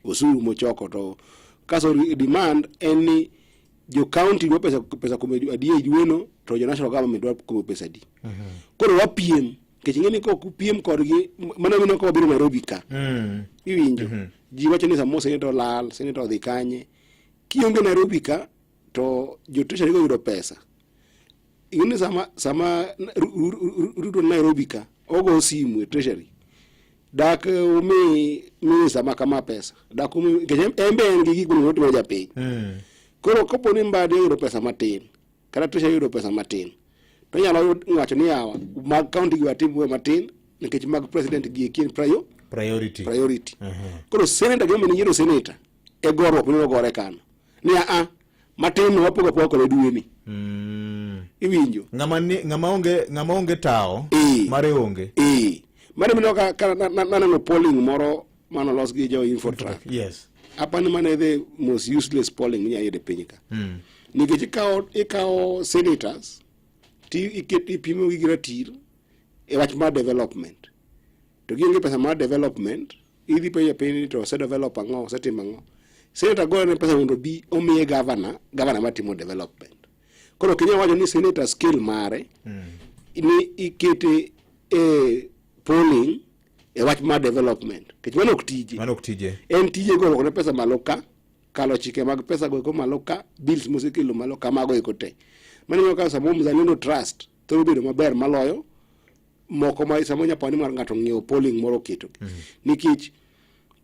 Osuru mochoko to kaso demand en ni jo county dwa pesa kuom adi e dweno to jo national government dwa kuom pesa adi. Koro wapiem nikech ing'e ni kok upiem kodgi mana mineno ka wabiro Nairobi ka. Iwinjo? Ji wacho ni samoro senator olal, senator odhi kanye. Kionge Nairobi ka to jo Treasury go yudo pesa. Ing'e ni sama Ruto Nairobi ka ogo simu e Treasury. Dak umi minister ma kama pesa. Dak umi nikech en be en gi gik monego otimo japiny. Koro kapo ni Mbadi oyudo pesa matin, kata Treasury oyudo pesa matin, to inyalo wacho ni yawa mag county gi watim matin nikech mag president gi eki en priority. Priority. Koro senator gima omiyo niyiero senator e goruok mineno gore kano. Ni a matin no wapogo apoga kode dwe ni. Iwinjo? Ng'ama onge tawo mare onge. Mano mineno ka naneno polling moro manolos gi jo Infotrack. Yes. Apani mano e the most useless polling minyalo yudo e piny ka. Nikech ikawo senators ti iket ipimo gi ratil e wach mar development. To gionge pesa mar development, idhi penjo piny ni to osedevelop ang'o, osetimo ang'o. Senator goyo ne pesa mondo obi omiye governor, governor matimo development. Koro ok inyal wacho ni senator scale mare ni ikete e polling e wach mar development. Nikech mano ok tije. Mano ok tije. En tije goruok ne pesa malo ka, kalo chike mag pesa go eko malo ka, bills mosekelo malo ka, mago eko te. Mano ineno ka samoro Mzalendo Trust thoro bedo maber maloyo moko ma samoro nyapani ni mar ng'ato ng'iewo polling moro oketo. Nikech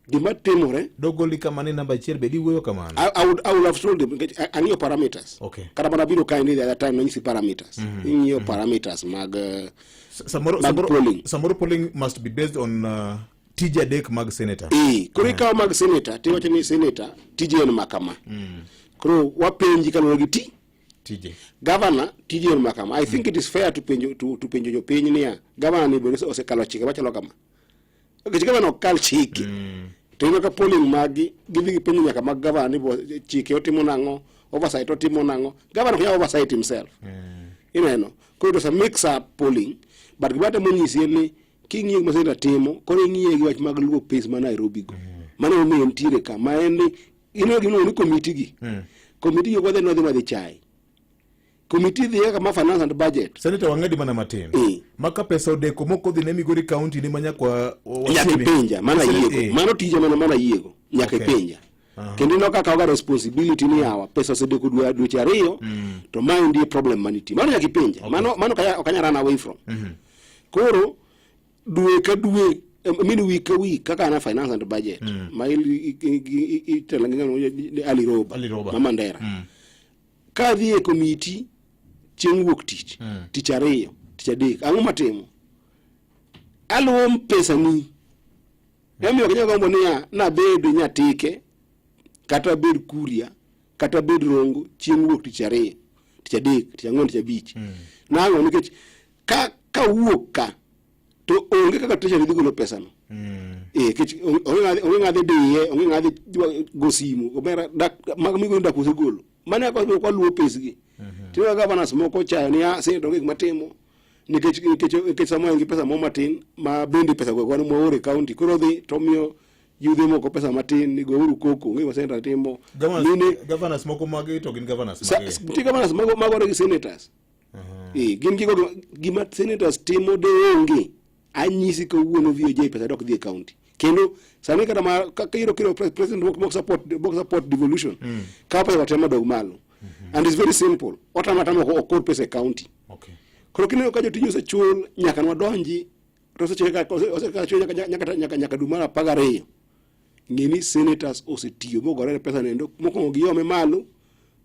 gima timore Dogoli kama ni namba achiel be diwuoyo kamano. I would have told them nikech ang'iyo parameters. Okay. Kata mana biro kae ni the other time nanyisi parameters. Ing'iyo parameters mag Samoro, mag samoro, polling. Samoro polling must be based on tije adek mag senator. Eh, koro ikawo mag senator tiwacho ni senator tije en ma kama. Koro wapenji kaluwore gi ti tije. Governor tije en ma kama. I think it is fair to penjo to penjo jopiny niya, governor ni bende osekalo chike machalo kama. Nikech governor ok kal chike. To ineno ka polling maggi gidhi gipenjo nyaka mag governor ni bo chike otimo nang'o, oversight otimo nang'o. Governor ok nyal oversight himself. Ineno? Koro it was a mix up polling, but gima atemo nyisi en ni king'iyo gima senator timo, koro ing'iye gi wach mag luwo pace ma Nairobi go. Mano emomiyo entiere ka, ma en ni ineno gima iluongo ni committee gi. Committee gi ok wadhi ni wadhi madhi chai. Committee dhi kaka ma finance and budget. Senator wang'adi mana matin. Ma ka pesa odeko mok odhi ne Migori County ni manyakwa Nyaka ipenja, mano ayiego. Mano tija mano ayiego. Nyaka Okay. ipenja. Kendo ineno kaka kawoga responsibility ni yawa pesa osedeko dwe dweche ariyo to ma endi e problem manitie. Mano nyaka ipenja. Mano ok anyal run away from. Koro dwe ka dwe I mean week ka week kaka an a finance and budget ma itelo gi ng'ano ni Ali Roba ma Mandera. Ka adhi e committee chieng' wuok tich, tich ariyo, tich adek, ang'o matimo? Aluwo pesa ni. Emomiyo ok anyal gombo niya, nabed Nyatike, kata abed Kuria, kata abed Rongo chieng' wuok tich ariyo, tich adek, tich ang'wen, tich abich. Nang'o? Nikech ka kawuok ka to onge kaka treasury dhi golo pesano. Eh, nikech onge ng'a dhi diye, onge ng'a dhi go simu, omera dak mag migoni dak osegolo. Mano e kaka waluwo pesgi. Tineno governors moko ochayo ni ah, senator onge gima timo nikech samoro en gi pesa moro matin ma bende pesa go wan mwaoro e county koro odhi to omiyo yudhe moko pesa matin ni gouru koko onge gima senator timo. Governors, governors moko magi to gin governors mage. Nitie governors magore gi senators. Eh, gin gigo gima senators timo de onge. Anyisi kawuono VOJ pesa dok dhi e county. Kendo sani kata ma kaka iyudo kiro president mok support devolution. Kawo pesa watema dog malo. And it's very simple. Otama atama ok or pesa e county. Okay. Koro kineno ka jotij osechul nyaka nwadonji to osechul nyaka dwe mar 12. Ng'e ni senators osetiyo mogore ne pesa nendo mokwongo giome malo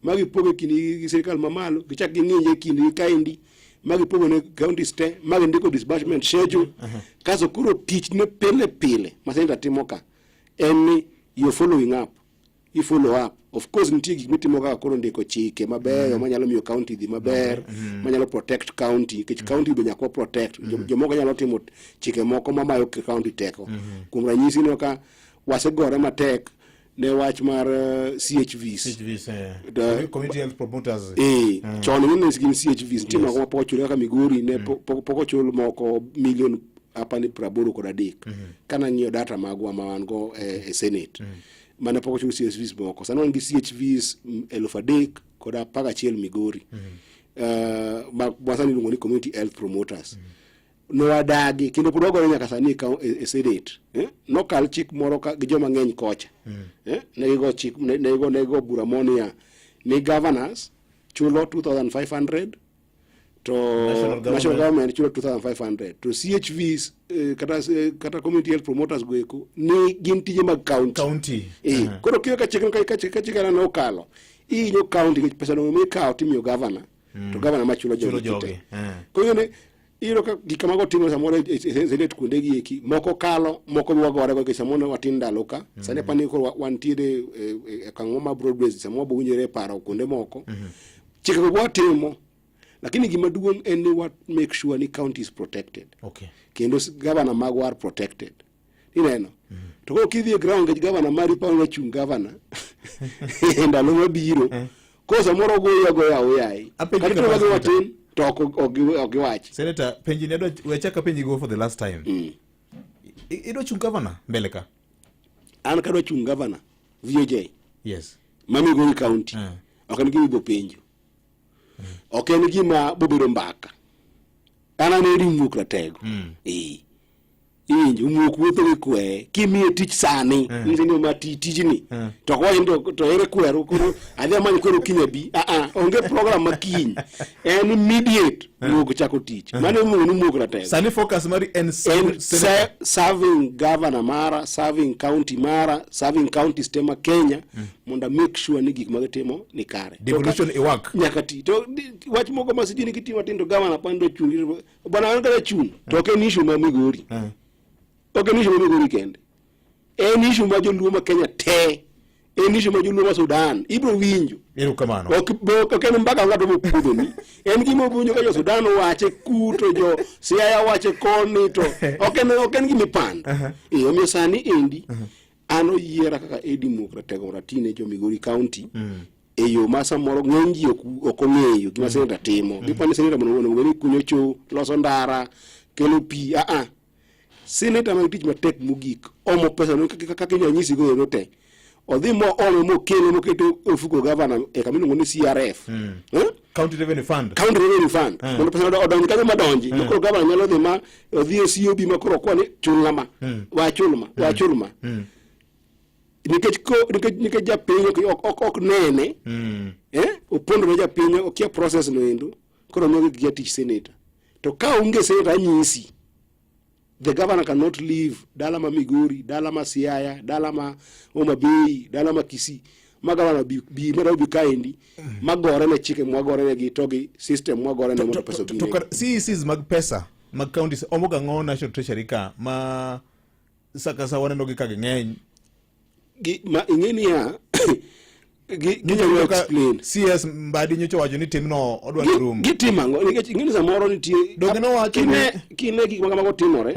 ma gipogo e kindgi gi sirikal mamalo gichak ging'inje e kindgi kaendi ma gipogo ne counties te ma gindiko disbursement schedule kaso koro tich ne pile pile ma senator timo ka en ni you're following up i follow up of course nitie gik mitimo kaka koro ndiko chike mabeyo manyalo miyo county dhi maber manyalo protect county nikech county be nyaka wa protect jomoko nyalo timo chike moko mamayo county teko kuom ranyisi ineno ka wasegore matek ne wach mar CHVs. CHVs, Community Health Promoters. Chon ne gin CHVs nitie moko ma pok ochul kaka Migori ne pok ochul moko milion apani 83 kana ng'iyo data magwa ma wan go e Senate mane pok ochul CHVs moko sani wan gi CHVs 3,011 Migori ma sani iluongo ni Community Health Promoters nowadagi kendo pod wagore nyaka sani e Senate nokal chik moro gi joma ng'eny kocha ne gigo chik ne gigo bura moro niya ni governors chulo 2500 to national government chulo 2500 to CHVs kata community health promoters go eko ni gin tije mag county. Koro kiyo ka chik ka chik ne okalo ihinyo county nikech pesa no mikawo timiyo governor to governor machulo jogi te. Koro ne iyudo ka gik kamago timore samoro e Senate kuonde gi eki moko kalo moko wagore go nikech samoro watin ndalo ka sani apani koro wantiere e okang' ma broad based samoro wabo winjore e paro kuonde moko chike go watimo lakini gima duong' en ni wa make sure ni county is protected. Okay. Kendo governor magwa are protected. Ineno? To koro kidhi e ground nikech gavana mari paro ni chung gavana e ndalo mabiro. Koro samoro ogoyi agoya aoyaye. Apenji Kata kama to senator. matin to ok giwach. Senator, penji ni adwa we achak apenji go for the last time. Idwa chung gavana mbele ka? An kadwa chung gavana VOJ. Yes. Ma Migori County. Ok en gima ibo penjo. Ok en gima bobedo mbaka. An an eri wuok ratego. Eh. Iwinjo, wuok wuotho gi kweye. Kimiye tich sani, nyise ni ma ti tijni. To ok wach ni to ere kweru koro adhi amany kweru kiny abi. Ah ah, onge program ma kiny. En immediate wuok chako tich. Mano iluongo ni wuok ratego. Sani focus mari en En serving governor mara, serving county mara, serving counties te ma Kenya mondo a make sure ni gik ma gitimo ni kare. To Devolution iwak. Nyaka ti. To wach moko ma sijui ni gitimo matin to governor pando chung'. Bwana an kata chung' to ok en issue ma Migori. Ok en issue ma Migori kende. En issue ma joluo ma Kenya te. En issue ma joluo ma Sudan. Ibro winjo. Erokamano. Ok en mbaka ng'ato mopuodhoni. En gima obwinjo ka jo Sudan owache ku to jo Siaya wache koni to ok en gima ipando. Eh, omiyo sani endi an oyiera kaka Eddie Muok Ratego mondo atine jo Migori County e yo ma samoro ng'eny ji ok ong'eyo gima seneta timo. Gipo ni seneta mondo onego bed ni kunyo cho, loso ndara, kelo pi. Ah ah. Seneta man tich matek mogik omo pesa no kaka inyalo nyisi go ero te. Odhi mo ome mokele mokete e ofuko gavana e kama iluongo ni CRF. Eh? County Revenue Fund. County Revenue Fund. Mondo pesa odonj kanyo madonji. Ma koro gavana nyalo dhi ma odhi e COB ma koro okwa ni chulna ma. Wa chul ma. Wa chul ma. Nikech ko nikech nikech japiny ok nene. Eh? Opondo ne japiny okia process no endo. Koro miyo gi jatich senator. To ka onge senator anyisi. The governor cannot leave dala ma Migori, dala ma Siaya, dala ma Homa Bay, dala ma Kisii. Ma governor bi ma bi kaendi ma gore ne chike mwagore ne gi to gi system mwagore ne mondo pesa obi To ne. kar CECs mag pesa mag counties omo ga ng'o National Treasury ka ma saka sa waneno gi ka ging'eny. Gi ma ing'e niya gi ginyalo explain. CS Mbadi nyocha wacho ni timno odwa ni rum. Gitimo ang'o? Nikech ing'e ni samoro nitie Donge nowacho ni- kine gik ma kamago timore.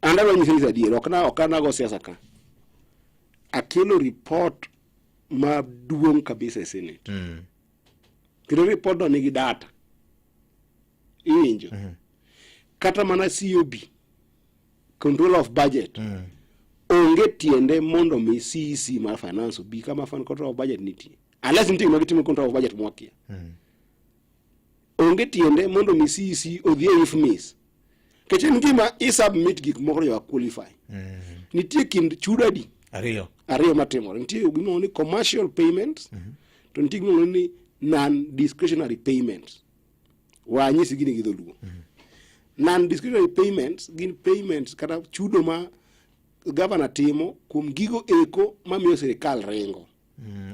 An adwa nyisi ni adier, ok anago siasa ka. Akelo report maduong' kabisa e Senate. Kendo report no nigi data. Iwinjo? Kata mana COB, control of budget, onge tiende mondo mi CEC mar finance obi kama fund control of budget nitie. Unless nitie gima gitimo control of budget mwakia. Onge tiende mondo mi CEC odhi e IFMIS. Nikech en gima i submit gik moko to jo qualify. Nitie kind chudo adi? Ariyo. Ariyo matimore. Nitie gimiluongo ni commercial payments to nitie gimiluongo ni non discretionary payments. Wanyisi gini gi dholuo. Non discretionary payments gin payments kata chudo ma governor timo kuom gigo eko mamiyo sirikal ringo.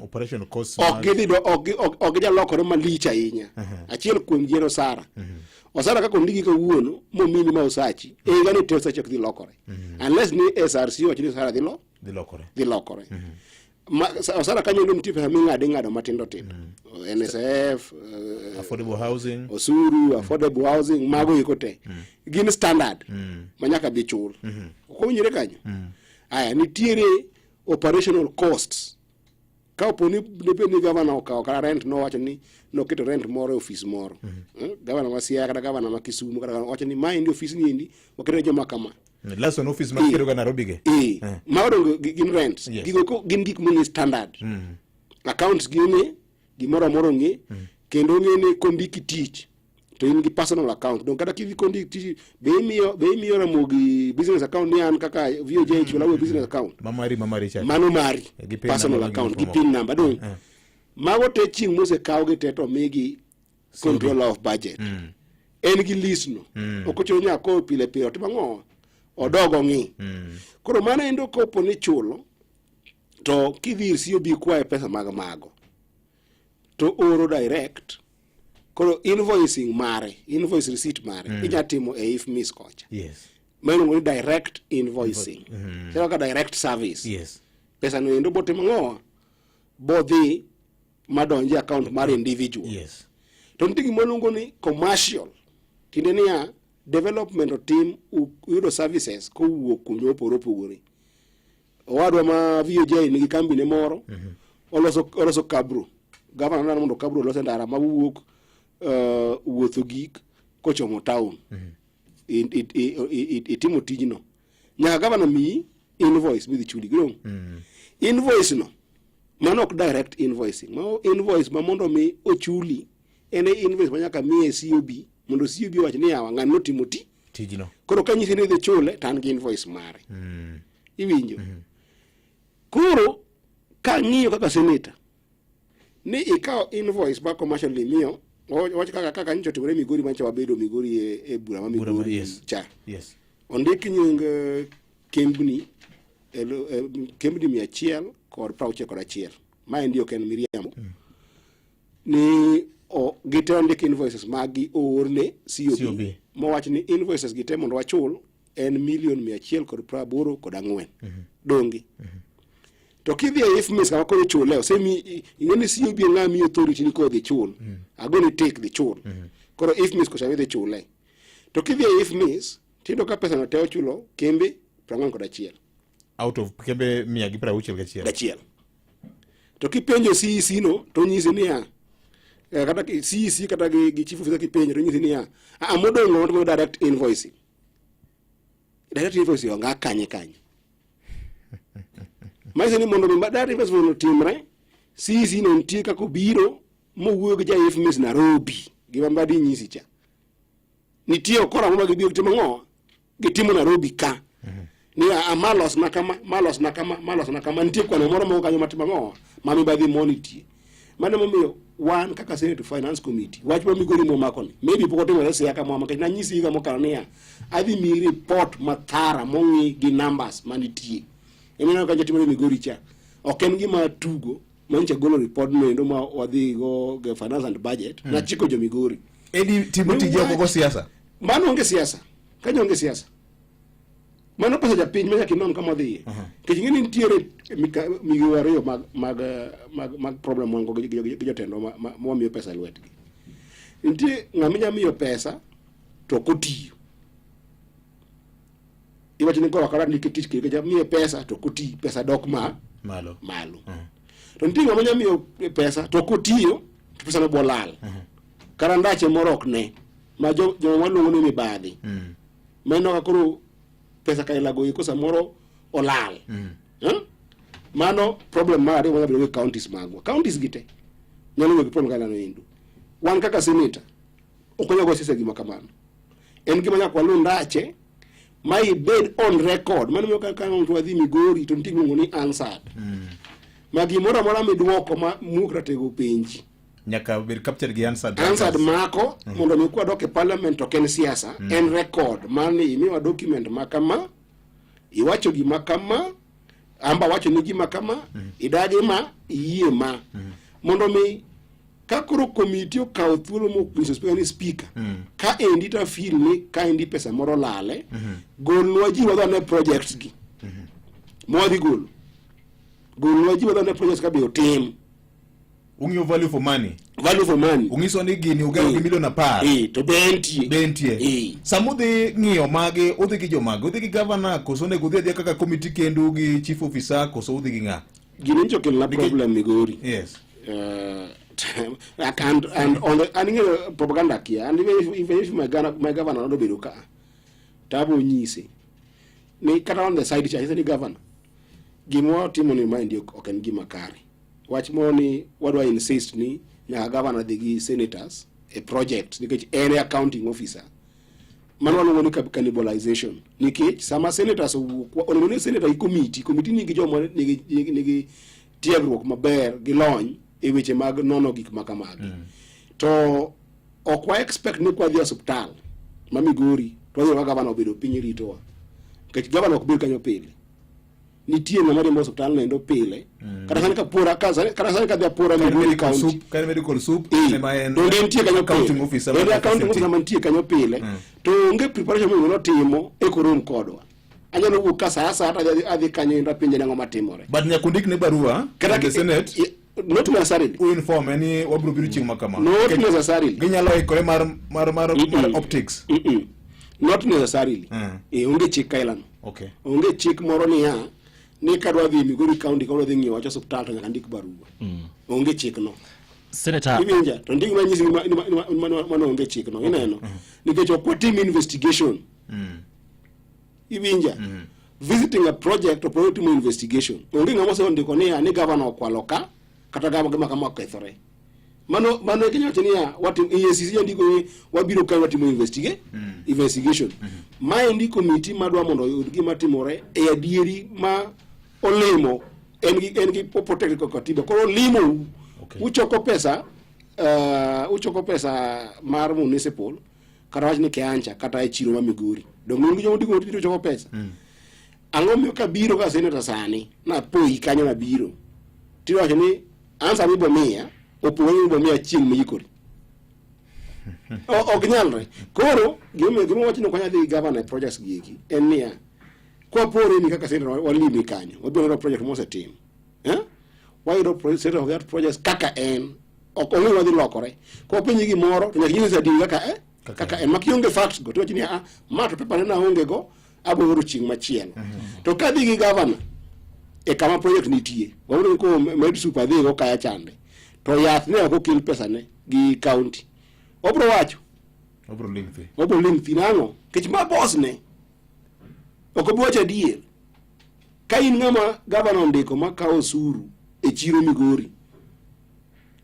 Operation costs. Ok gidhi do ok ginyal lokore malich ahinya. Achiel kuom gi en osara. Osara kaka ondiki kawuono momini ma osachi, e higa ni te osachi ok dhi lokore. Unless ni SRC owacho ni osara dhi lo Dhi lokore. dhi lokore. Osara kanyo endo nitie pesa ming'ado ing'ado matindo tindo. NSSF, Affordable housing. osuru, affordable housing, mago eko te. Gin standard ma nyaka bi chul. Ok owinjore kanyo. Aya, nitiere operational costs. Ka opo ni debed ni gavana okawo kata rent nowacho ni noketo rent moro e ofis moro. Gavana ma Siaya kata gavana ma Kisumu kata wacho ni maendi ofis ni endi waketo ne joma kama. Last one office ma kero ga Nairobi ge. Mago donge gin rents. Yes. Gigo eko gin gik mong'e standard. Accounts gi ong'e, gimoro amora ong'e, kendo ong'e ni kondiki tich to in gi personal account. Dong kata kidhi kondiki tich, be imiyo Ramogi business account ni an kaka VOJ chula we business account. Mamari cha. Mano mari. Gi pin Personal number account gi gi pin number. Dong mago te chieng' mosekaw gi te to omigi controller of budget. En gi list no. Ok ochuno nyaka koro pile pile otim ang'o? Odog ong'i. Koro mano endo kopo ni chulo to kidhi ir COB kwaye pesa mag mago to oro direct koro invoicing mare invoice receipt mare inya timo e IFMIS kocha ma iluongo ni direct invoicing. Chalo kaka direct service. Pesa no endo botimo ang'o? Bodhi madonji e account mar individual. To nitie gima iluongo ni commercial. Tiende niya Development otim uyudo services kowuok kuom joma opogore opogore. Owadwa ma VOJ nigi kambi ne moro oloso kabro. Gavana dwaro mondo kabro olos e ndara ma wuok wuotho gik kochomo town. Itimo tijno. Nyaka gavana miyi invoice midhi chuli girom. Invoice no mano ok direct invoicing. Mano invoice ma mondo mi ochuli en e invoice ma nyaka miye COB mondo COB owach ni yawa ng'ani notimo ti tijno. Koro ka nyisi ni idhi chule to an gi invoice mare. Iwinjo? Koro kang'iyo kaka senator ni ikawo invoice ma commercial ni miyo wach kaka nyocha otimore Migori manyocha wabedo Migori e bura ma Migori yes. cha. Yes. Ondik nying kembni kembni 161. Maendi ok en miriambo. Ni gite ondik invoices maggi oorne COB, COB. mowach ni invoices gite mondo wachul en milion 184. Donge? To kidhi e IFMIS kama koro ichule, osemi ing'e ni COB en ng'ama miyi authority ni koro dhi chul. Agoni tik dhi chul. Koro IFMIS kocha midhi chule. To kidhi e IFMIS, tiyudo ka pesa no te ochulo kembe 41. Out of kembe 161. Gachiel. To kipenjo CEC no, to onyisi niya, kata CEC kata gi chief officer kipenjo to onyisi niya, a modong' no watimo direct invoicing. Direct invoicing onga kanye kanye. Manyiso ni mondo mi direct invoicing mondo otimre, CEC no nitie kaka obiro mowuoyo gi ja IFMIS Nairobi, gima mbadi nyisi cha. Nitie okora moro ma gibiro gitimo ang'o? Gitimo Nairobi ka. Ni a ma los na kama, ma los na kama, ma los na kama. Nitie kwano moro moko kanyo matimo ang'o? Ma mibadhi mo nitie. Mano emomiyo wan kaka Senate Finance Committee, wach ma Migori momako ni, maybe pok otimore Siaya kama nikech nanyisi higa mokalo niya, adhi miyi report mathara mong'i gi numbers manitie. Emomiyo ka jatimore Migori cha, ok en gima tugo manyicha golo report no endo ma wadhi go ge finance and budget, nachiko jo Migori. Edi timo tije oko go siasa. Mano onge siasa. Kanyo onge siasa. Mano pesa japiny ma nyaka inon kama odhiye. Nikech ing'e ni nitiere migewo ariyo mag problem wan go gi jotendwa ma wamiyo pesa e lwetgi. Nitie ng'ama inya miyo pesa to ok otiyo. Iwacho ni koro akara ndike tich nikech amiye pesa to ok oti, pesa dok ma malo. Malo. To nitie ng'ama inya miyo pesa to ok otiyo to pesa no bo lal. Kara ndache moro ok ne ma joma waluongo ni mibadhi. Ma ineno ka koro pesa kaila go eko samoro olal. Mano problem mar ariyo manyalo bedo gi counties magwa. Counties gi te nyalo bedo gi problem kaila no endo. Wan kaka senator ok wanyal go siasa gima kamano. En gima nyaka waluw ndache ma ibed on record. Mano miyo ka ng'ato wadhi Migori to nitie gima iluongo ni answered. Ma gimoro amora miduoko ma muok ratego penji. Nyaka bed captured gi answered. Answered mako mondo mi kwadok e parliament ok en siasa, en record mani imiwa document ma kama, iwacho gima kama, amba wacho ni gima kama, idagi ma, iyie ma. Mondo mi ka koro komiti okawo thuolo monyiso speaker ni speaker, ka endi ta feel ni ka endi pesa moro lale, golnwa ji wadhi wane projects gi. Mwadhi golo. Golnwa ji wadhi wane projects ka be otim. Ung'iyo value for money. Value for money. Ung'iso ni gini ugero gi milion 10. To be entie. Be entie. Sama udhi ng'iyo magi, udhi gi jomage, udhi gi governor koso onego udhi adhiya kaka committee kendu gi chief officer koso udhi gi ng'a? Gini nyicho kelna problem Migori. Yes. And on the, and ing'eyo propaganda kia, and even if my governor nobedo ka, to abo nyise ni kata on the side cha, anyise ni governor, gima watimo ni maendi ok en gima kare. Wach moro ni wadwa insist ni nyaka governor dhi gi senators e project nikech en e accounting officer. Mano waluongo ni cannibalization nikech sama senators owuok, onego ni senator gi committee, committee nigi joma nigi tiegruok maber gi lony e weche mag nono gik ma kamagi. To ok wa expect ni kwadhi e osiptal ma Migori to wadhi yudo ka governor obedo piny ritowa. Nikech governor ok bed kanyo pile. Nitie ng'ama riembo osiptal no endo pile. Kata sani ka pora, ka sani, kata sani kadhi apora Ka en Migori medical County. soup, ka en medical soup, ema en Donge entie kanyo pile. accounting officer En mar accounting facility. officer mantie kanyo pile. To onge preparation monego notimo e korom kodwa. Anyalo wuok ka sa asaya to adhi kanyo endo apenje nang'o matimore. But nyaka undik ne barua Kata in the Senate. Not necessarily. Uinform ni wabiro biro chieng' ma kama. Not necessarily. Ginyalo ikore mar optics. Not necessarily. Eh, onge chik kailano. Onge chik moro niya ni kadwa dhi Migori County kadwa dhi ng'iyo wach osiptal to nyaka ndik barua. Onge chikno. Senator Iwinja? To ndik manyisi ni mano onge chikno. Ineno? Nikech ok watim investigation. Iwinja? Visiting a project ok watimo investigation. Onge ng'ama osendiko niya ni gavana okwalo ka kata gima kama okethore. Mano e Kenya wacho niya watim EACC jandiko ni wabiro kae watimo investigation. Maendi komiti madwa mondo oyud gima timore e adieri ma olimo en gi protect kod katiba. Koro olimo uchoko pesa uchoko pesa mar municipal kata wach ni Kehancha kata e chiro ma Migori. Donge un gi joma ndiko tich choko pesa? Ang'o miyo kabiro ka senator sani napoyi kanyo nabiro tiwacho ni answer mibo miya opogore gi mibo miya chieng' miyikori. Ok nyalre. Koro gimomiyo gima wacho ni ok wanyal dhi gi governor e projects gi eki en niya kwapore ni kaka senator walimi kanyo wabiro neno project mosetim. Eh? Wayudo state of the art projects kaka en ok ong'e wadhi lokore. Kopenji gimoro to nyaka inyis adieri kaka eh kaka en makionge facts go tiwacho ni ah ma to paper ne naonge go abo oro chieng' machielo. To kadhi gi governor e kama project nitie wawuoyo ni ko med soup adhi go kaya chande to yath ne ok okel pesa ne gi county obro wacho Obro ling thi. obro ling thi nang'o nikech ma boss ne ok obi wacho adier ka in ng'ama gavana ondiko makawo osuru e chiro Migori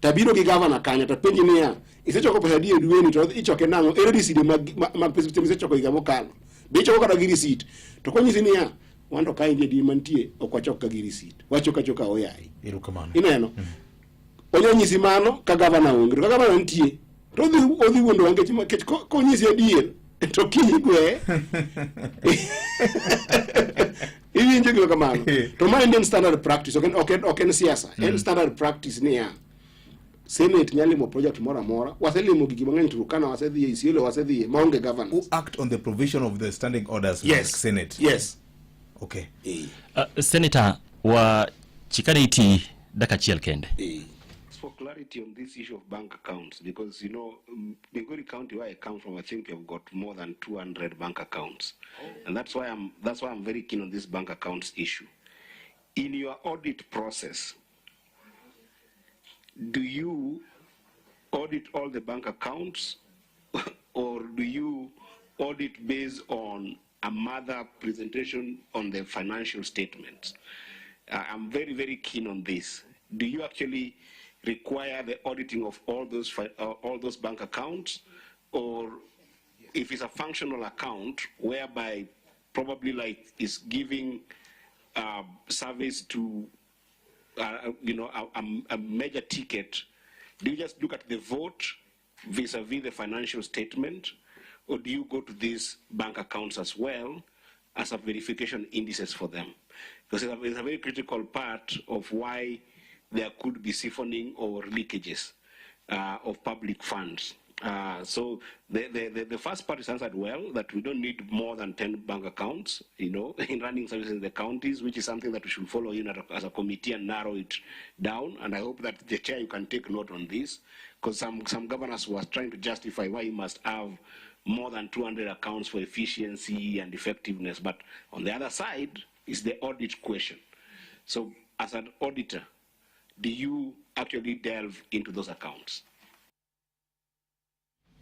tabiro gi gavana kanyo tapenji niya isechoko pesa adi e dweni to ichoke nang'o ere riside mag pesa misechoko higa mokalo be ichoko kata gi risit to konyisi niya wan to kaendi adier mantie ok wachok ka gi risit wachoko achoka oyayi Erokamano. ineno onya nyisi mano ka gavana onge to ka gavana nitie to odhi wuondowa nikech konyisi adier to kiny igweye iwinjo gima kamano to ma en standard practice ok en siasa en standard practice niya Senate nyalo limo project moro amora waselimo gigi mang'eny Turkana wasedhiye Isiolo wasedhiye maonge governors Who act on the provision of the standing orders Yes. like Senate? Yes. Okay. Senator wa chikane iti dakika achiel kende. For clarity on this issue of bank accounts, because Migori County, where I come from, I think we have got more than 200 bank accounts, and that's why I'm very keen on this bank accounts issue. In your audit process, do you audit all the bank accounts, or do you audit based on a mother presentation on the financial statements? I'm very, very keen on this. Do you actually require the auditing of all those bank accounts, or if it's a functional account whereby probably is giving service to a major ticket, do you just look at the vote vis-a-vis the financial statement, or do you go to these bank accounts as well as a verification indices for them? Because it's a very critical part of why there could be siphoning or leakages of public funds. So the first part is answered well, that we don't need more than 10 bank accounts, in running services in the counties, which is something that we should follow in as a committee and narrow it down. And I hope that the chair, you can take note on this, because some governors were trying to justify why you must have more than 200 accounts for efficiency and effectiveness. But on the other side is the audit question. So as an auditor, do you actually delve into those accounts?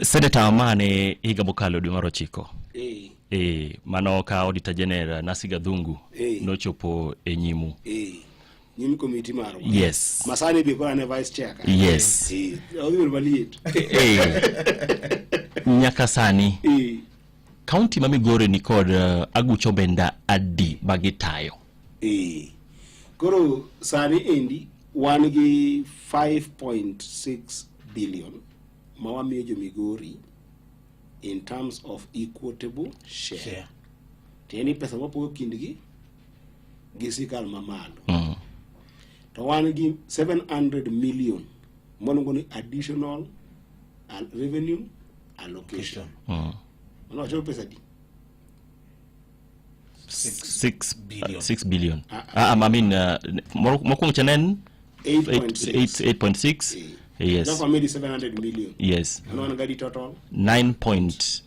Senator Amane higa mokalo dwe mar 9. Mano ka Auditor General Nancy Gathungu nochopo e nyimu. Nyim komiti marwa. Yes. Masani be koro an e vice chair ka. Yes. Odhi bedo maliet. Nyaka sani. Kaunti ma Migori ni kod aguch omenda adi ma gitayo? Koro sani endi wan gi 5.6 billion ma wamiyo jo Migori in terms of equitable share. Share. Tiende ni pesa mapogo kindgi gi sirkal mamalo. To wan gi 700 million mwaluongo ni additional revenue allocation. Mano wacho pesa di? 6 billion. 6 billion. I mean, mokwongo cha ne en 8.6. 8.6. Yes. Alafu amedi 700 million. Yes. Mano wan gadi total? 9 point.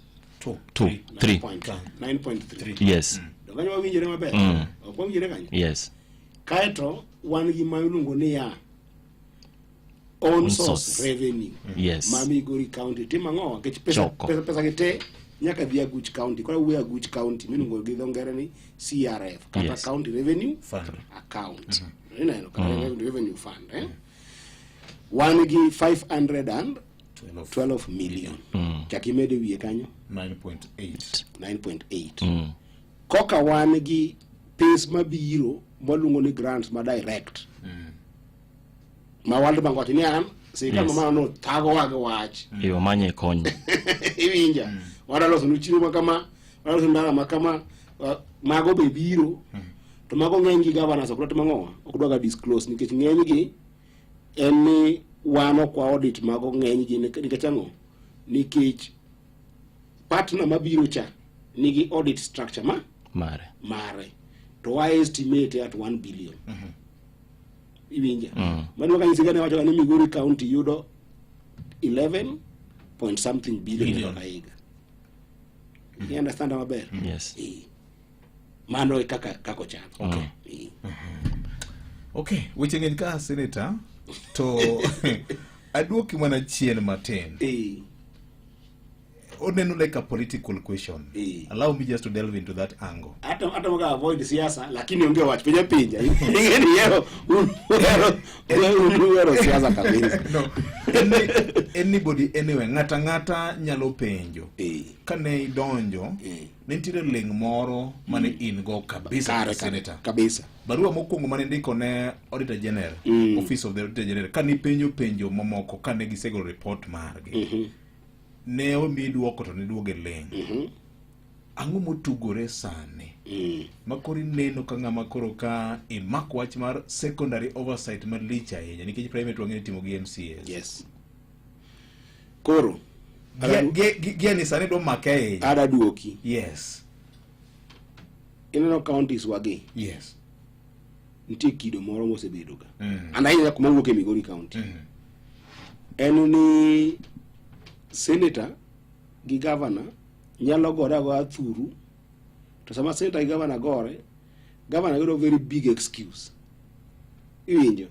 2 3 9.3 Yes. To kanyo wawinjore maber. Ok wawinjore kanyo? Yes. Kaeto wan gi ma iluongo niya own Own source source. revenue. Yes. Ma Migori County timo ang'o? Nikech pesa, Choko. pesa gi te nyaka dhi Aguch County. Koro awuoyo Aguch County miluongo gi dho ngere ni CRF kata County Revenue Fund. Account. Ineno kata Revenue Fund eh? Wan gi 512 million. Chak imede wiye kanyo 9.8. 9.8. Koka wan gi pes mabiro mwaluongo ni grants ma direct ma World Bank wacho ni an sirikal mamalo no thagowa gi wach E omanye kony. Iwinja? Wadwa loso nu chiro ma kama, wadwa loso ndara ma kama, mago be biro. To mago ng'eny gi governors ok dwa timo ang'owa, ok dwa ga disclose nikech ng'eny gi en ni wan ok wa audit mago ng'eny gi nikech ang'o? Nikech partner mabiro cha nigi audit structure ma mare mare to wa estimate at 1 billion. Iwinja? Mano kaka nyisi gane wacho ni Migori County yudo 11 point something billion Billion. ka higa. You understand maber? Yes. Mano e kaka kaka ochalo. Okay. Okay, weche ng'eny ka senator to aduoki mana chien matin. Oneno like a political question. Allow me just to delve into that angle. Hata hata maka avoid siasa lakini onge wach penja pinja. Ingeni yero uhero uhero siasa kabisa. No. Anybody anywhere ng'ata ng'ata nyalo penjo. Kane idonjo, ne nitiere ling' moro mane in go kabisa Kare, kaka senator. Kabisa. Barua mokwongo mane indiko ne Auditor General, Office of the Auditor General, kane ipenjo penjo mamoko kane gisegolo report margi. Ne omi duoko to ne duoge ling'. Ang'o motugore sani? Ma koro ineno ka ng'ama koro ka imako wach mar secondary oversight malich ahinya nikech primary to wang'e ni itimo gi MCAs. Yes. Koro Giani sani dwa make ahinya. Ada duoki. Yes. Ineno counties wagi. Yes. Nitie kido moro mosebedo ga. An ahinya kuma wuok e Migori County. En ni senator gi governor nyalo gore agoya thuru to sama senator gi governor gore, governor yudo very big excuse. Iwinjo?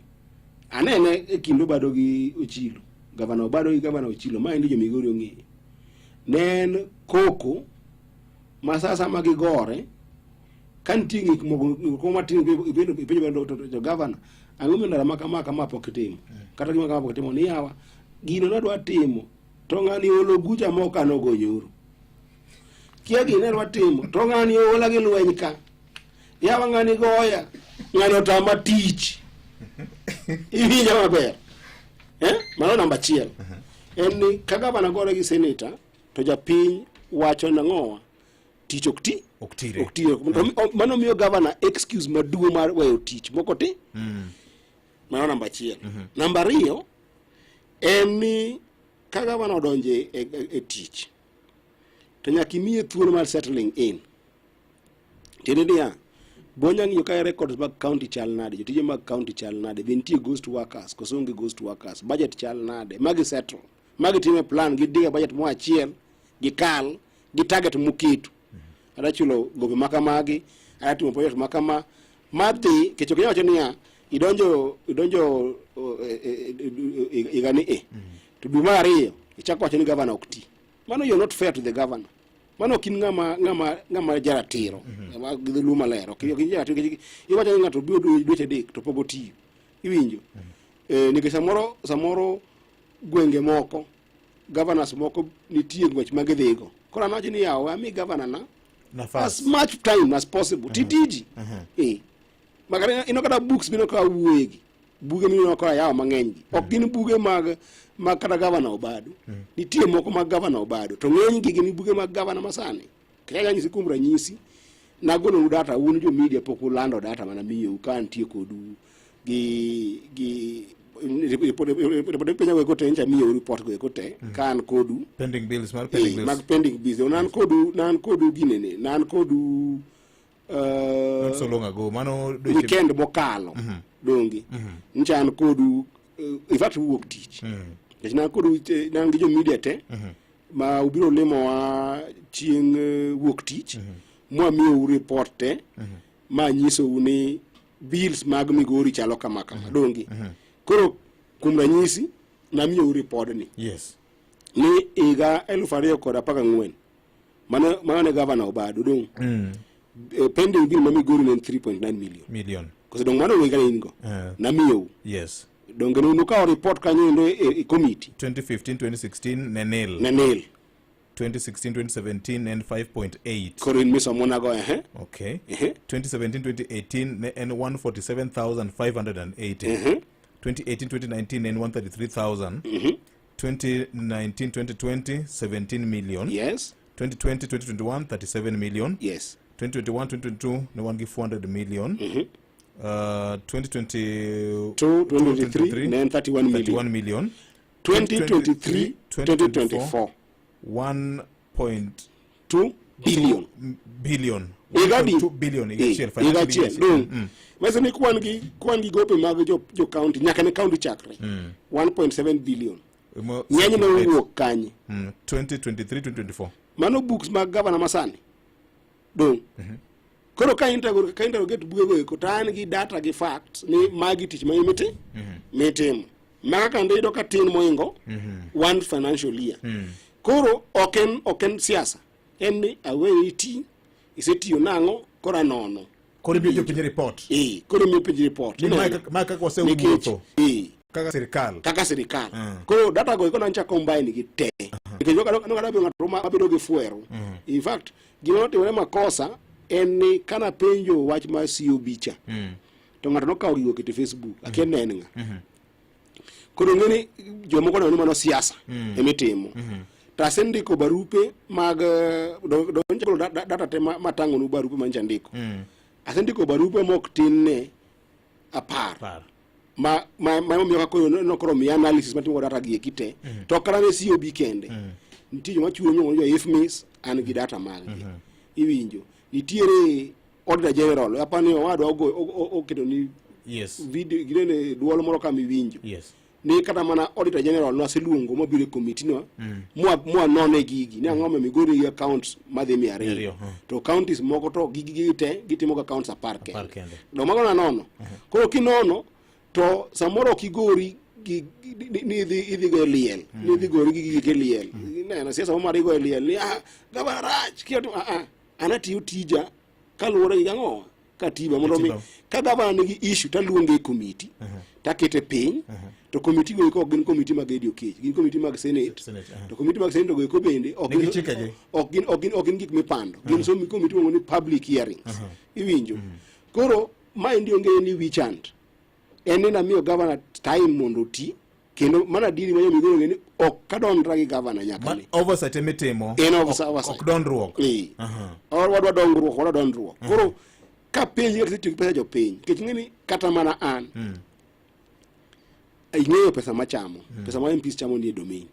Anene e kind Obado gi Ochilo. Governor Obado gi Governor Ochilo, ma endi jo Migori ong'eyo. Ne en koko ma sa sama gigore ka nitie gik moko matin ipenjo to governor ang'o miyo ndara ma kama kama pok itimo kata gima kama pok itimo ni yawa gino nadwa timo to ng'ani olo gucha mok an ogo nyoro kia gini nadwa timo to ng'ani ola gi lweny ka yawa ng'ani goya ng'ani otama tich iwinja maber eh? Mano namba achiel en ni ka gavana gore gi seneta to japiny wacho nang'owa tich ok ti ok tire ok tire. Mano miyo gavana excuse maduong' mar weyo tich moko ti. Mano namba achiel. Namba ariyo en ni ka gavana odonjo e tich to nyaka imiye thuolo mar settling in. Tiende niya, bonya ng'iyo ka records mag county chal nade, jotije mag county chal nade, be nitie ghost workers koso onge ghost workers, budget chal nade, magi settle, magi time plan, gidige budget mo achiel, gikal, gi target moketo. Adwa chulo gope ma kamagi, adwa timo project ma kama, madhi, kech ok inyal wacho niya, idonjo higa ni e, to dwe mar ariyo, ichako wacho ni governor ok ti. Mano you're not fair to the governor. Mano ok in ng'ama jaratiro, ng'ama gi dholuo maler, ok in jaratiro nikech iwacho ni ng'ato biro dweche 3 to pok otiyo. Iwinjo? Nikech samoro gwenge moko, governors moko nitie ng'wech ma gidhigo. Koro an awacho ni yawa, ami governor na Nafas. as much time as possible. Titiji. Makata ino kata books mino ka wuoyegi. Buge mineno ka yawa mang'eny gi. Ok gin buge mag kata governor Obado. Nitie moko mag governor Obado. To ng'eny gi gin buge mag governor masani. Kaka anyisi kuom ranyisi, nagolonu data, un jo media pok ulando data mana miyou ka antie kodu gi report penja go eko te, ncha miyou report go eko te, ka an kodu. Pending bills mar pending bills. Mag pending bills. Nan kodu ginene, nan kodu, Not so long ago. Mano dweche weekend mokalo. Donge. Ncha an kodu, in fact wuok tich. Nikech nan kodu, nan gi jo media te. ma ubiro limowa chieng' wuok tich mwamiyou report te ma nyisou ni bills mag Migori chalo kama kama donge koro kuom ranyisi namiyou ripodni yes ni higa 2014 mano mano ne gavana Obado dong pending bill ma Migori ne en 3.9 million million kose dong mano higa ne in go namiyou yes donge nukawo report kanyo endo e committee 2015 2016 ne nil ne nil 2016 2017 ne en 5.8 koro in misomonago ehe okay 2017 2018 ne en 147580 2018 2019 ne en 133000 2019 2020 17 million yes 2020 2021 37 million yes 2021 2022 ne wan gi 400 million 2022 2023 ne en 31 million. 31 million 2023 2024 1.2 billion billion Higa adi? 1.2 billion higa Eh, achiel higa financial achiel year. dong manyiso ni kwan gi kwan gi gope mag jo, jo county nyaka ne county chakre 1.7 billion ng'eny ne owuok kanye 2023 2024 mano books mag gavana masani dong koro ka interrogate ka interrogate bugego eko to an gi data gi facts ni magi tich ma imiti mitimo maga kande iyudo ka tin moingo one financial year koro ok en ok en siasa en ni aweyi ti isetiyo nang'o koro anono koro imiyo jopiny report eh koro imiyo piny report Ni mae Ineno? kaka- mae kaka Nikech- wasewuotho eh kaka sirikal kaka sirikal koro data go eko nancha combine gi te nikech nokada bedo ng'ato ma bedo gi fuero in fact gima notimore makosa en ni kana penjo wach mar COB cha to ng'ato nokawo gigo oketo e Facebook akia ne en ng'a koro ng'e ni jomoko neno ni mano siasa emitimo to asendiko barupe mag donjo golo data te matang'onu barupe manyicha ndiko asendiko barupe mok tin ne 10 ma ma ma omiyo kaka koro koro miya analysis matimo go data gi eki te to kata ne COB kende nitie joma chiwo miluongo ni jo IFMIS an gi data mag gi iwinjo nitiere auditor general apani owadwa oketo ni yes video ginene duol moro kama iwinjo yes ni kata mana auditor general nwaseluongo mobiro e committee no mwa mwa none gigi ni ang'o momiyo Migori gi accounts madhi 200 200, to counties moko to gigi gigi te gitimo ga accounts 10 Apar kende kende. to mago nanono koro kinono to samoro ok igori gi ni idhi idhi go e liel ni idhi gori gi gigi e liel ineno siasa moro mar igo e liel ni ah gavana rach kia to ah ah an atiyo tija kaluwore gi ang'o katiba mondo mi Katiba. ka gavana nigi issue taluonge e committee takete piny to committee go eko ok gin committee mag Eddie Oketch gin committee mag senate Senate, to committee mag senate go eko bende ok Nigi gin- chikegi. ok gin ok gin ok gin gik mipando gin so committee miluongo ni public hearings iwinjo koro maendi onge ni witch hunt en ni namiyo gavana time mondo oti kendo mana adieri ma jo Migori ong'e ni ok kadonra gi gavana nyaka Ma ne oversight emitimo En ok- oversight. ok dondruok Eh. Wadwa dongruok wadwa dondruok koro ka penj kaka itiyo gi pesa jopiny nikech ing'e ni kata mana an ing'eyo pesa machamo pesa ma MPs chamo nie domain